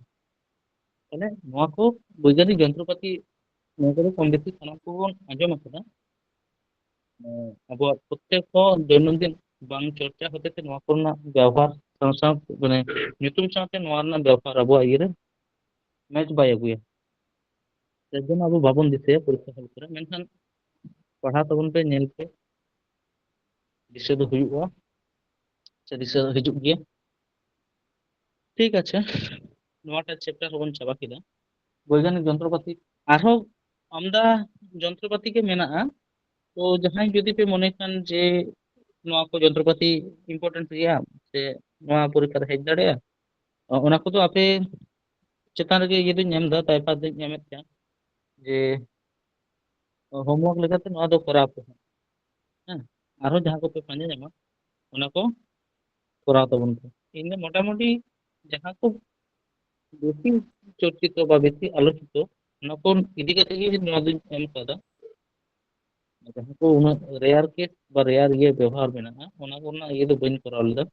ᱛᱟᱦᱞᱮ ᱱᱚᱣᱟ ᱠᱚ ᱵᱳᱭᱜᱟᱱᱤᱠ ᱡᱚᱱᱛᱨᱚᱯᱟᱛᱤ, ᱱᱚᱣᱟ ᱠᱚᱫᱚ ᱠᱚᱢ ᱵᱮᱥᱤ ᱥᱟᱱᱟᱢ ᱠᱚᱵᱚᱱ ᱟᱸᱡᱚᱢ ᱟᱠᱟᱫᱟ᱾ ᱮᱸ, ᱟᱵᱚᱣᱟᱜ ᱯᱨᱚᱛᱛᱮᱠ ᱦᱚᱸ ᱫᱳᱭᱱᱚᱱᱫᱤᱱ ᱵᱟᱝ ᱪᱚᱨᱪᱟ ᱦᱚᱛᱮ ᱛᱮ ᱱᱚᱣᱟ ᱠᱚᱨᱮᱱᱟᱜ ᱵᱮᱣᱦᱟᱨ ᱥᱟᱶ ᱥᱟᱶ, ᱢᱟᱱᱮ, ᱧᱩᱛᱩᱢ ᱥᱟᱶᱛᱮ ᱱᱚᱣᱟ ᱨᱮᱱᱟᱜ ᱵᱮᱣᱦᱟᱨ ᱟᱵᱚᱣᱟᱜ ᱤᱭᱟᱹᱨᱮ ᱢᱮᱪ ᱵᱟᱭ ᱟᱹᱜᱩᱭᱟ᱾ ᱮᱨ ᱡᱚᱱᱱᱚ ᱟᱵᱚ ᱵᱟᱵᱚᱱ ᱫᱤᱥᱟᱹᱭᱟ ᱯᱚᱨᱤᱠᱠᱷᱟ ᱦᱚᱞ ᱠᱚᱨᱮ, ᱢᱮᱱᱠᱷᱟᱱ ᱯᱟᱲᱦᱟᱣ ᱛᱟᱵᱚᱱ ᱯᱮ, ᱧᱮᱞ ᱯᱮ, ᱫᱤᱥᱟᱹ ᱫᱚ ᱦᱩᱭᱩᱜᱼᱟ ᱥᱮ ᱫᱤᱥᱟᱹ ᱦᱤᱡᱩᱜ ᱜᱮᱭᱟ᱾ ᱴᱷᱤᱠ ᱟᱪᱷᱮ, ᱱᱚᱣᱟᱴᱟᱜ ᱪᱮᱯᱴᱟᱨ ᱦᱚᱸᱵᱚᱱ ᱪᱟᱵᱟ ᱠᱮᱫᱟ᱾ ᱵᱳᱭᱜᱟᱱᱤᱠ ᱡᱚᱱᱛᱨᱚᱯᱟᱛᱤ, ᱟᱨᱦᱚᱸ ᱟᱢᱫᱟ ᱡᱚᱱᱛᱨᱚᱯᱟᱛᱤ ᱜᱮ ᱢᱮᱱᱟᱜᱼᱟ᱾ ᱛᱚ ᱡᱟᱦᱟᱸᱭ ᱡᱩᱫᱤ ᱯᱮ ᱢᱚᱱᱮ ᱠᱷᱟᱱ ᱡᱮ ᱱᱚᱣᱟ ᱠᱚ ᱡᱚᱱᱛᱨᱚᱯᱟᱛᱤ ᱤᱢᱯᱚᱨᱴᱮᱱᱴ ᱜᱮᱭᱟ ᱥᱮ ᱱᱚᱣᱟ ᱯᱚᱨᱤᱠᱠᱷᱟ ᱨᱮ ᱦᱮᱡ ᱫᱟᱲᱮᱭᱟᱜᱼᱟ, ᱚᱱᱟ ᱠᱚᱫᱚ ᱟᱯᱮ ᱪᱮᱛᱟᱱ ᱨᱮᱜᱮ ᱤᱭᱟᱹ ᱫᱚᱧ ᱮᱢ ᱮᱫᱟ, ᱫᱟᱭᱵᱷᱟᱨ ᱫᱚᱧ ᱮᱢᱮᱫ ᱠᱟᱱ ᱡᱮ ᱦᱳᱢᱣᱟᱨᱠ ᱞᱮᱠᱟᱛᱮ ᱱᱚᱣᱟ ᱫᱚ ᱠᱚᱨᱟᱣ ᱯᱮ᱾ ᱦᱮᱸ, ᱟᱨᱦᱚᱸ ᱡᱟᱦᱟᱸ ᱠᱚᱯᱮ ᱯᱟᱸᱡᱟ ᱧᱟᱢᱟ, ᱚᱱᱟ ᱠᱚ ᱠᱚᱨᱟᱣ ᱛᱟᱵᱚᱱ ᱯᱮ᱾ ᱤᱧ ᱫᱚ ᱢᱚᱴᱟᱢᱩᱴᱤ ᱡᱟᱦᱟᱸ ᱠᱚ ᱵᱮᱥᱤ ᱪᱚᱨᱪᱤᱛᱚ ᱵᱟ ᱵᱮᱥᱤ ᱟᱞᱳᱪᱤᱛᱚ, ᱚᱱᱟ ᱠᱚ ᱤᱫᱤ ᱠᱟᱛᱮ ᱜᱮ ᱱᱚᱣᱟ ᱫᱚᱧ ᱮᱢ ᱠᱟᱫᱟ᱾ ᱡᱟᱦᱟᱸ ᱠᱚ ᱩᱱᱟᱹᱜ ᱨᱮᱭᱟᱨ ᱠᱮᱥ ᱵᱟ ᱨᱮᱭᱟᱨ ᱤᱭᱟᱹ ᱵᱮᱵᱚᱦᱟᱨ ᱢᱮᱱᱟᱜᱼᱟ, ᱚᱱᱟ ᱠᱚᱨᱮᱱᱟᱜ ᱤᱭᱟᱹ ᱫᱚ ᱵᱟᱹᱧ ᱠᱚᱨᱟᱣ ᱞᱮᱫᱟ,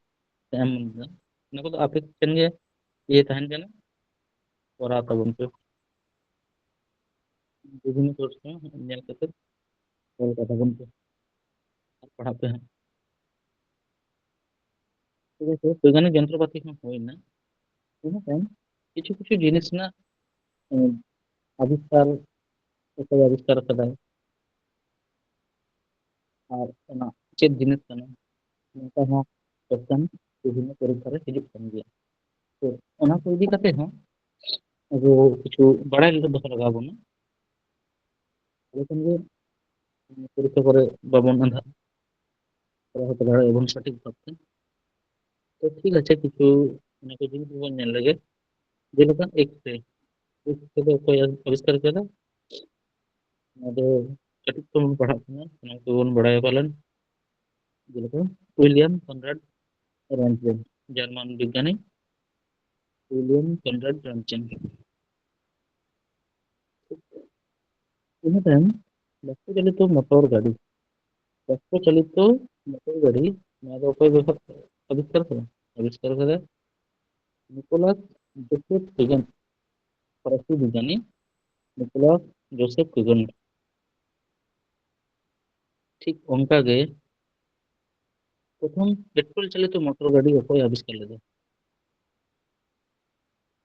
ᱮᱢ ᱞᱮᱫᱟ᱾ ᱚᱱᱟ ᱠᱚᱫᱚ ᱟᱯᱮ ᱴᱷᱮᱱ ᱜᱮ ᱤᱭᱟᱹ ᱛᱟᱦᱮᱱ ᱠᱟᱱᱟ, ᱠᱚᱨᱟᱣ ᱛᱟᱵᱚᱱ ᱯᱮ᱾ ᱵᱤᱵᱷᱤᱱᱱᱚ ᱥᱳᱨᱥ ᱠᱷᱚᱱ ᱧᱮᱞ ᱠᱟᱛᱮ ᱚᱞ ᱠᱟᱛᱟ ᱵᱚᱱ ᱯᱮ ᱟᱨ ᱯᱟᱲᱦᱟᱜ ᱯᱮ ᱦᱟᱸᱜ᱾ ᱴᱷᱤᱠ ᱟᱪᱷᱮ, ᱵᱳᱭᱜᱟᱱᱤᱠ ᱡᱚᱱᱛᱨᱚᱯᱟᱛᱤ ᱦᱚᱸ ᱦᱩᱭᱱᱟ᱾ ᱤᱱᱟᱹ ᱛᱟᱭᱚᱢ ᱠᱤᱪᱷᱩ ᱠᱤᱪᱷᱩ ᱡᱤᱱᱤᱥ ᱨᱮᱱᱟᱜ, ᱩᱸ, ᱟᱵᱤᱥᱠᱟᱨ, ᱚᱠᱚᱭ ᱟᱵᱤᱥᱠᱟᱨ ᱟᱠᱟᱫᱟᱭ ᱟᱨ ᱚᱱᱟ ᱪᱮᱫ ᱡᱤᱱᱤᱥ ᱠᱟᱱᱟ, ᱱᱚᱝᱠᱟ ᱦᱚᱸ ᱠᱚᱥᱪᱮᱱ ᱵᱤᱵᱷᱤᱱᱱᱚ ᱯᱚᱨᱤᱠᱠᱷᱟ ᱨᱮ ᱦᱤᱡᱩᱜ ᱠᱟᱱ ᱜᱮᱭᱟ᱾ ᱛᱚ ᱚᱱᱟ ᱠᱚ ᱤᱫᱤ ᱠᱟᱛᱮ ᱦᱚᱸ ᱟᱵᱚ ᱠᱤᱪᱷᱩ ᱵᱟᱲᱟᱭ ᱫᱚᱦᱚ ᱞᱟᱜᱟᱣ ᱵᱚᱱᱟ᱾ ᱛᱟᱦᱞᱮ ᱠᱷᱟᱱ ᱜᱮ ᱯᱚᱨᱤᱠᱠᱷᱟ ᱠᱚᱨᱮ ᱵᱟᱵᱚᱱ ᱟᱸᱫᱷᱟᱜᱼᱟ, ᱯᱟᱲᱦᱟᱣ ᱦᱚᱸ ᱯᱟᱲᱦᱟᱣ ᱟᱵᱚᱱ ᱥᱚᱴᱷᱤᱠ ᱵᱷᱟᱵᱛᱮ᱾ ᱛᱚ ᱴᱷᱤᱠ ᱟᱪᱷᱮ, ᱠᱤᱪᱷᱩ ᱚᱱᱟ ᱠᱚ ᱡᱤᱱᱤᱥ ᱵᱚᱱ ᱧᱮᱞ ᱞᱮᱜᱮ᱾ ᱡᱮᱞᱮᱠᱟ ᱮᱠᱥᱨᱮ᱾ ᱮᱠᱥᱨᱮ ᱫᱚ ᱚᱠᱚᱭ ᱟᱵᱤᱥᱠᱟᱨ ᱠᱮᱫᱟ? ᱱᱚᱣᱟ ᱫᱚ ᱠᱟᱹᱴᱤᱡ ᱠᱷᱚᱱ ᱵᱚᱱ ᱯᱟᱲᱦᱟᱜ ᱠᱟᱱᱟ, ᱥᱟᱱᱟᱢ ᱠᱚᱜᱮ ᱵᱚᱱ ᱵᱟᱲᱟᱭᱟ ᱯᱟᱞᱮᱱ᱾ ᱡᱮᱞᱮᱠᱟ ᱩᱭᱞᱤᱭᱟᱢ ᱠᱚᱱᱨᱟᱰ ᱨᱚᱱᱴᱜᱮᱱ, ᱡᱟᱨᱢᱟᱱ ᱵᱤᱜᱽᱜᱟᱱᱤ ᱩᱭᱞᱤᱭᱟᱢ ᱠᱚᱱᱨᱟᱰ ᱨᱚᱱᱴᱜᱮᱱ᱾ ᱤᱱᱟᱹ ᱛᱟᱭᱚᱢ ᱵᱟᱥᱯᱚ ᱪᱟᱞᱤᱛᱚ ᱢᱚᱴᱚᱨ ᱜᱟᱹᱰᱤ᱾ ᱵᱟᱥᱯᱚ ᱪᱟᱞᱤᱛᱚ ᱢᱚᱴᱚᱨ ᱜᱟᱹᱰᱤ, ᱱᱚᱣᱟ ᱫᱚ ᱚᱠᱚᱭ ᱵᱮᱵᱷᱟᱨ-, ᱟᱵᱤᱥᱠᱟᱨ ᱠᱟᱫᱟ? ᱟᱵᱤᱥᱠᱟᱨ ᱠᱟᱫᱟ ᱱᱤᱠᱳᱞᱟᱥ ᱡᱳᱥᱮᱯ ᱠᱩᱜᱟᱱ, ᱯᱷᱚᱨᱟᱥᱤ ᱵᱤᱜᱽᱜᱟᱱᱤ ᱱᱤᱠᱳᱞᱟᱥ ᱡᱳᱥᱮᱯ ᱠᱩᱜᱟᱱ᱾ ᱴᱷᱤᱠ ᱚᱱᱠᱟ ᱜᱮ ᱯᱨᱚᱛᱷᱚᱢ ᱯᱮᱴᱨᱳᱞ ᱪᱟᱞᱤᱛᱚ ᱢᱚᱴᱚᱨ ᱜᱟᱹᱰᱤ ᱚᱠᱚᱭ ᱟᱵᱤᱥᱠᱟᱨ ᱞᱮᱫᱟ?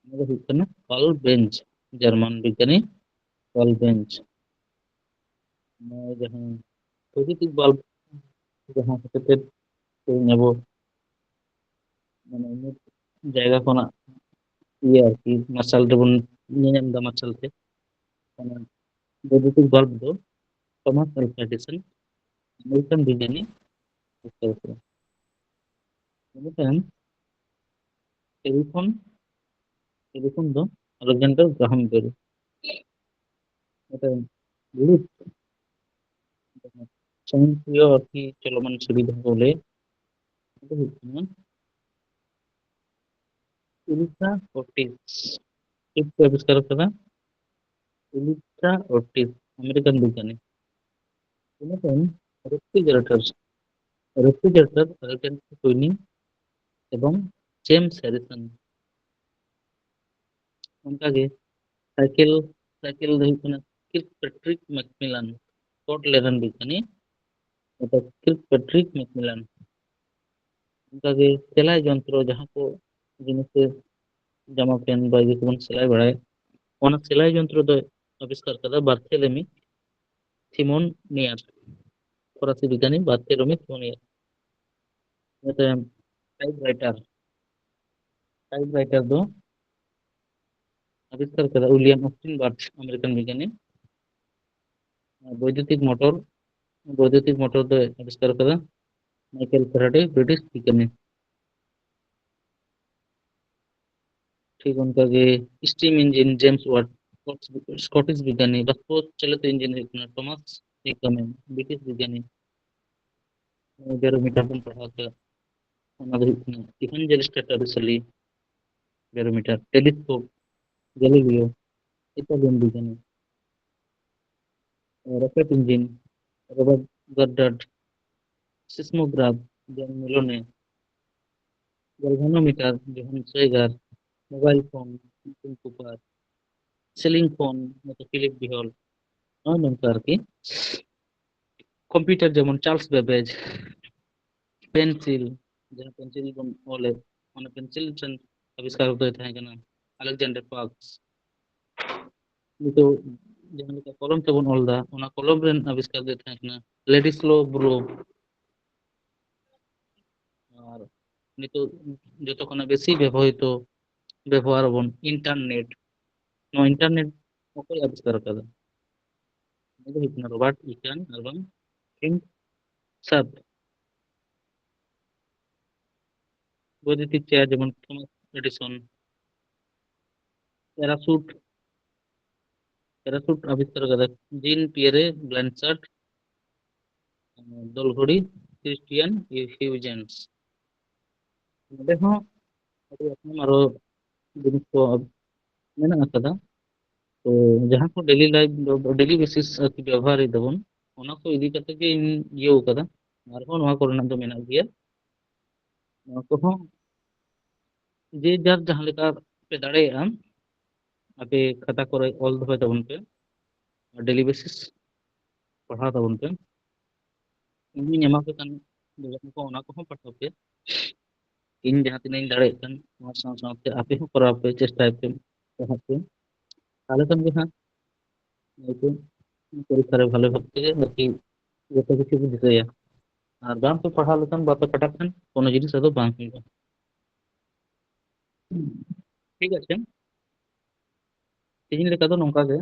ᱚᱱᱟ ᱫᱚ ᱦᱩᱭᱩᱜ ᱠᱟᱱᱟ ᱠᱟᱨᱞ ᱵᱮᱧᱡ, ᱡᱟᱨᱢᱟᱱ ᱵᱤᱜᱽᱜᱟᱱᱤ ᱠᱟᱨᱞ ᱵᱮᱧᱡ᱾ ᱱᱚᱣᱟ ᱡᱟᱦᱟᱸ ᱵᱳᱭᱫᱩᱛᱤᱠ ᱵᱟᱞᱵ, ᱡᱟᱦᱟᱸ ᱦᱚᱛᱮᱛᱮ ᱛᱮᱦᱮᱧ ᱟᱵᱚ ᱢᱟᱱᱮ ᱢᱤᱫ ᱡᱟᱭᱜᱟ ᱠᱷᱚᱱᱟᱜ ᱤᱭᱟᱹ ᱟᱨᱠᱤ ᱢᱟᱨᱥᱟᱞ ᱨᱮᱵᱚᱱ ᱧᱮᱧᱟᱢ ᱮᱫᱟ, ᱢᱟᱨᱥᱟᱞ ᱛᱮ᱾ ᱚᱱᱟ ᱵᱳᱭᱫᱩᱛᱤᱠ ᱵᱟᱞᱵ ᱫᱚ ᱛᱚᱢᱟᱥ ᱟᱞᱵᱷᱟ ᱮᱰᱤᱥᱚᱱ, ᱟᱢᱮᱨᱤᱠᱟᱱ ᱵᱤᱜᱽᱜᱟᱱᱤ, ᱟᱵᱤᱥᱠᱟᱨ ᱠᱮᱫᱟ᱾ ᱤᱱᱟᱹ ᱛᱟᱭᱚᱢ ᱴᱮᱞᱤᱯᱷᱳᱱ, ᱴᱮᱞᱤᱯᱷᱳᱱ ᱫᱚ ᱟᱞᱮᱠᱡᱟᱱᱰᱟᱨ ᱜᱨᱟᱦᱟᱢ ᱵᱮᱞ᱾ ᱢᱤᱫᱴᱮᱱ ᱞᱩᱴ, ᱥᱚᱝᱠᱨᱤᱭᱚ ᱟᱨᱠᱤ ᱪᱚᱞᱚᱢᱟᱱ ᱪᱷᱚᱵᱤ ᱡᱟᱦᱟᱸ ᱠᱚ ᱞᱟᱹᱭ, ᱚᱱᱟ ᱫᱚ ᱦᱩᱭᱩᱜ ᱠᱟᱱᱟ ᱤᱞᱤᱥᱟ ᱚᱨᱴᱤᱥ᱾ ᱪᱮᱫ ᱠᱚ ᱟᱵᱤᱥᱠᱟᱨ ᱠᱟᱫᱟ? ᱤᱞᱤᱥᱟ ᱚᱨᱴᱤᱥ, ᱟᱢᱮᱨᱤᱠᱟᱱ ᱵᱤᱜᱽᱜᱟᱱᱤ᱾ ᱤᱱᱟᱹ ᱛᱟᱭᱚᱢ ᱨᱮᱯᱷᱨᱤᱡᱟᱨᱮᱴᱚᱨ, ᱨᱮᱯᱷᱨᱤᱡᱟᱨᱮᱴᱚᱨ ᱟᱞᱮᱠᱡᱟᱱᱰᱟᱨ ᱠᱩᱭᱱᱤ ᱮᱵᱚᱝ ᱡᱮᱢᱥ ᱦᱮᱨᱤᱥᱚᱱ᱾ ᱚᱱᱠᱟᱜᱮ ᱥᱟᱭᱠᱮᱞ, ᱥᱟᱭᱠᱮᱞ ᱫᱚ ᱦᱩᱭᱩᱜ ᱠᱟᱱᱟ ᱠᱤᱨᱠᱯᱮᱴᱨᱤᱠ ᱢᱮᱠᱢᱤᱞᱟᱱ, ᱥᱠᱚᱴᱞᱮᱱᱰ ᱨᱮᱱ ᱵᱤᱜᱽᱜᱟᱱᱤ, ᱚᱨᱛᱷᱟᱛ ᱠᱤᱨᱠᱯᱮᱴᱨᱤᱠ ᱢᱮᱠᱢᱤᱞᱟᱱ᱾ ᱚᱱᱠᱟᱜᱮ ᱥᱮᱞᱟᱭ ᱡᱚᱱᱛᱨᱚ, ᱡᱟᱦᱟᱸ ᱠᱚ ᱡᱤᱱᱤᱥ ᱨᱮ ᱡᱟᱢᱟ ᱯᱮᱱᱴ ᱵᱟ ᱤᱭᱟᱹ ᱠᱚᱵᱚᱱ ᱥᱮᱞᱟᱭ ᱵᱟᱲᱟᱭᱟ, ᱚᱱᱟ ᱥᱮᱞᱟᱭ ᱡᱚᱱᱛᱨᱚ ᱫᱚ ᱟᱵᱤᱥᱠᱟᱨ ᱠᱟᱫᱟ ᱵᱟᱨᱛᱷᱮᱞᱮᱢᱤ ᱛᱷᱤᱢᱳᱱᱤᱭᱟᱨ, ᱯᱷᱚᱨᱟᱥᱤ ᱵᱤᱜᱽᱜᱟᱱᱤ ᱵᱟᱨᱛᱷᱮᱞᱮᱢᱤ ᱛᱷᱤᱢᱳᱱᱤᱭᱟᱨ᱾ ᱤᱱᱟᱹ ᱛᱟᱭᱚᱢ ᱴᱟᱭᱤᱯ ᱨᱟᱭᱴᱟᱨ, ᱴᱟᱭᱤᱯ ᱨᱟᱭᱴᱟᱨ ᱫᱚ ᱟᱵᱤᱥᱠᱟᱨ ᱠᱟᱫᱟ ᱩᱭᱞᱤᱭᱟᱢ ᱚᱥᱴᱤᱱ ᱵᱟᱨᱰ, ᱟᱢᱮᱨᱤᱠᱟᱱ ᱵᱤᱜᱽᱜᱟᱱᱤ᱾ ᱟᱨ ᱵᱳᱭᱫᱩᱛᱤᱠ ᱢᱚᱴᱚᱨ, ᱵᱳᱭᱫᱩᱛᱤᱠ ᱢᱚᱴᱚᱨ ᱫᱚᱭ ᱟᱵᱤᱥᱠᱟᱨ ᱠᱟᱫᱟ ᱢᱟᱭᱠᱮᱞ ᱯᱷᱮᱨᱟᱰᱮ, ᱵᱨᱤᱴᱤᱥ ᱵᱤᱜᱽᱜᱟᱱᱤ᱾ ᱴᱷᱤᱠ ᱚᱱᱠᱟᱜᱮ steam engine, James Watt, Scottish ᱵᱤᱜᱽᱜᱟᱱᱤ, ᱵᱟᱥᱯᱚ ᱪᱟᱞᱤᱛ engine ᱦᱩᱭᱩᱜ ᱠᱟᱱᱟ Thomas Newcomen, British ᱵᱤᱜᱽᱜᱟᱱᱤ, barometer ᱵᱚᱱ ᱯᱟᱲᱦᱟᱣ ᱠᱮᱫᱟ, ᱚᱱᱟ ᱫᱚ ᱦᱩᱭᱩᱜ ᱠᱟᱱᱟ Evangelista Torricelli barometer, telescope, Galileo, Italian ᱵᱤᱜᱽᱜᱟᱱᱤ, rocket engine, Robert Goddard, seismograph, John Milone, galvanometer, Johann Seiger, mobile phone, Martin Cooper, ceiling fan, ᱱᱚᱛᱮ Philip Behold, ᱱᱚᱜᱼᱚᱭ ᱱᱚᱝᱠᱟ ᱟᱨᱠᱤ᱾ Computer ᱡᱮᱢᱚᱱ Charles Babbage, pencil, ᱡᱟᱦᱟᱸ pencil ᱵᱚᱱ ᱚᱞᱮᱫ, ᱚᱱᱟ pencil ᱨᱮᱱ ᱟᱵᱤᱥᱠᱟᱨ ᱫᱚᱭ ᱛᱟᱦᱮᱸ ᱠᱟᱱᱟ Alexander Parkes᱾ ᱱᱤᱛᱚᱜ ᱡᱟᱦᱟᱸ ᱞᱮᱠᱟ ᱠᱚᱞᱚᱢ ᱛᱮᱵᱚᱱ ᱚᱞ ᱮᱫᱟ, ᱚᱱᱟ ᱠᱚᱞᱚᱢ ᱨᱮᱱ ᱟᱵᱤᱥᱠᱟᱨ ᱫᱚᱭ ᱛᱟᱦᱮᱸ ᱠᱟᱱᱟ Ladislaw Brougham᱾ ᱟᱨ ᱱᱤᱛᱚᱜ ᱡᱚᱛᱚ ᱠᱷᱚᱱᱟᱜ ᱵᱮᱥᱤ ᱵᱮᱵᱚᱦᱟᱨᱤᱛᱚ, ᱵᱮᱵᱚᱦᱟᱨ ᱟᱵᱚᱱ internet᱾ ᱱᱚᱣᱟ internet ᱚᱠᱚᱭ ᱟᱵᱤᱥᱠᱟᱨ ᱟᱠᱟᱫᱟ? ᱚᱱᱟ ᱫᱚ ᱦᱩᱭᱩᱜ ᱠᱟᱱᱟ Robert Eaton ᱟᱨ ᱵᱟᱝ Frank Zappa᱾ ᱵᱳᱭᱫᱩᱛᱤᱠ ᱪᱮᱭᱟᱨ ᱡᱮᱢᱚᱱ Thomas Edison᱾ parachute, parachute ᱟᱵᱤᱥᱠᱟᱨ ᱠᱟᱫᱟ Jean Pierre Blanchard᱾ ᱫᱚᱞ ᱜᱷᱚᱲᱤ Christian Huygens᱾ ᱱᱚᱰᱮ ᱦᱚᱸ ᱟᱹᱰᱤ ᱨᱚᱠᱚᱢ ᱟᱨᱚ ᱡᱤᱱᱤᱥ ᱠᱚ ᱢᱮᱱᱟᱜ ᱟᱠᱟᱫᱟ᱾ ᱛᱚ ᱡᱟᱦᱟᱸ ᱠᱚ daily life, daily basis ᱟᱨᱠᱤ ᱵᱮᱵᱚᱦᱟᱨ ᱮᱫᱟᱵᱚᱱ, ᱚᱱᱟ ᱠᱚ ᱤᱫᱤ ᱠᱟᱛᱮ ᱜᱮ ᱤᱧ ᱤᱭᱟᱹᱣ ᱠᱟᱫᱟ᱾ ᱟᱨᱦᱚᱸ ᱱᱚᱣᱟ ᱠᱚᱨᱮᱱᱟᱜ ᱫᱚ ᱢᱮᱱᱟᱜ ᱜᱮᱭᱟ᱾ ᱱᱚᱣᱟ ᱠᱚᱦᱚᱸ ᱡᱮ ᱡᱟᱨ ᱡᱟᱦᱟᱸ ᱞᱮᱠᱟ ᱯᱮ ᱫᱟᱲᱮᱭᱟᱜᱼᱟ, ᱟᱯᱮ ᱠᱷᱟᱛᱟ ᱠᱚᱨᱮ ᱚᱞ ᱫᱚᱦᱚᱭ ᱛᱟᱵᱚᱱ ᱯᱮ, daily basis ᱯᱟᱲᱦᱟᱣ ᱛᱟᱵᱚᱱ ᱯᱮ᱾ ᱤᱧ ᱦᱚᱸᱧ ᱮᱢᱟ ᱯᱮ ᱠᱟᱱ ᱡᱟᱦᱟᱸ ᱠᱚ, ᱚᱱᱟ ᱠᱚᱦᱚᱸ ᱯᱟᱲᱦᱟᱣ ᱯᱮ᱾ ᱤᱧ ᱡᱟᱦᱟᱸ ᱛᱤᱱᱟᱹᱜ ᱤᱧ ᱫᱟᱲᱮᱭᱟᱜ ᱠᱟᱱ, ᱚᱱᱟ ᱥᱟᱶ ᱥᱟᱶᱛᱮ ᱟᱯᱮ ᱦᱚᱸ ᱠᱚᱨᱟᱣ ᱯᱮ, ᱪᱮᱥᱴᱟᱭ ᱯᱮ, ᱯᱟᱲᱦᱟᱜ ᱯᱮ᱾ ᱛᱟᱦᱚᱞᱮ ᱠᱷᱟᱱ ᱜᱮ ᱦᱟᱸᱜ ᱦᱚᱭᱛᱳ ᱯᱚᱨᱤᱠᱠᱷᱟ ᱨᱮ ᱵᱷᱟᱞᱮ ᱵᱷᱟᱵ ᱛᱮᱜᱮ ᱟᱨᱠᱤ ᱡᱚᱛᱚ ᱠᱤᱪᱷᱩ ᱯᱮ ᱫᱤᱥᱟᱹᱭᱟ᱾ ᱟᱨ ᱵᱟᱝ ᱯᱮ ᱯᱟᱲᱦᱟᱣ ᱞᱮᱠᱷᱟᱱ, ᱵᱟᱯᱮ ᱯᱟᱲᱦᱟᱜ ᱠᱷᱟᱱ, ᱠᱳᱱᱳ ᱡᱤᱱᱤᱥ ᱟᱫᱚ ᱵᱟᱝ ᱦᱩᱭᱩᱜᱼᱟ᱾ ᱴᱷᱤᱠ ᱟᱪᱷᱮ, ᱛᱮᱦᱮᱧ ᱞᱮᱠᱟ ᱫᱚ ᱱᱚᱝᱠᱟ ᱜᱮ᱾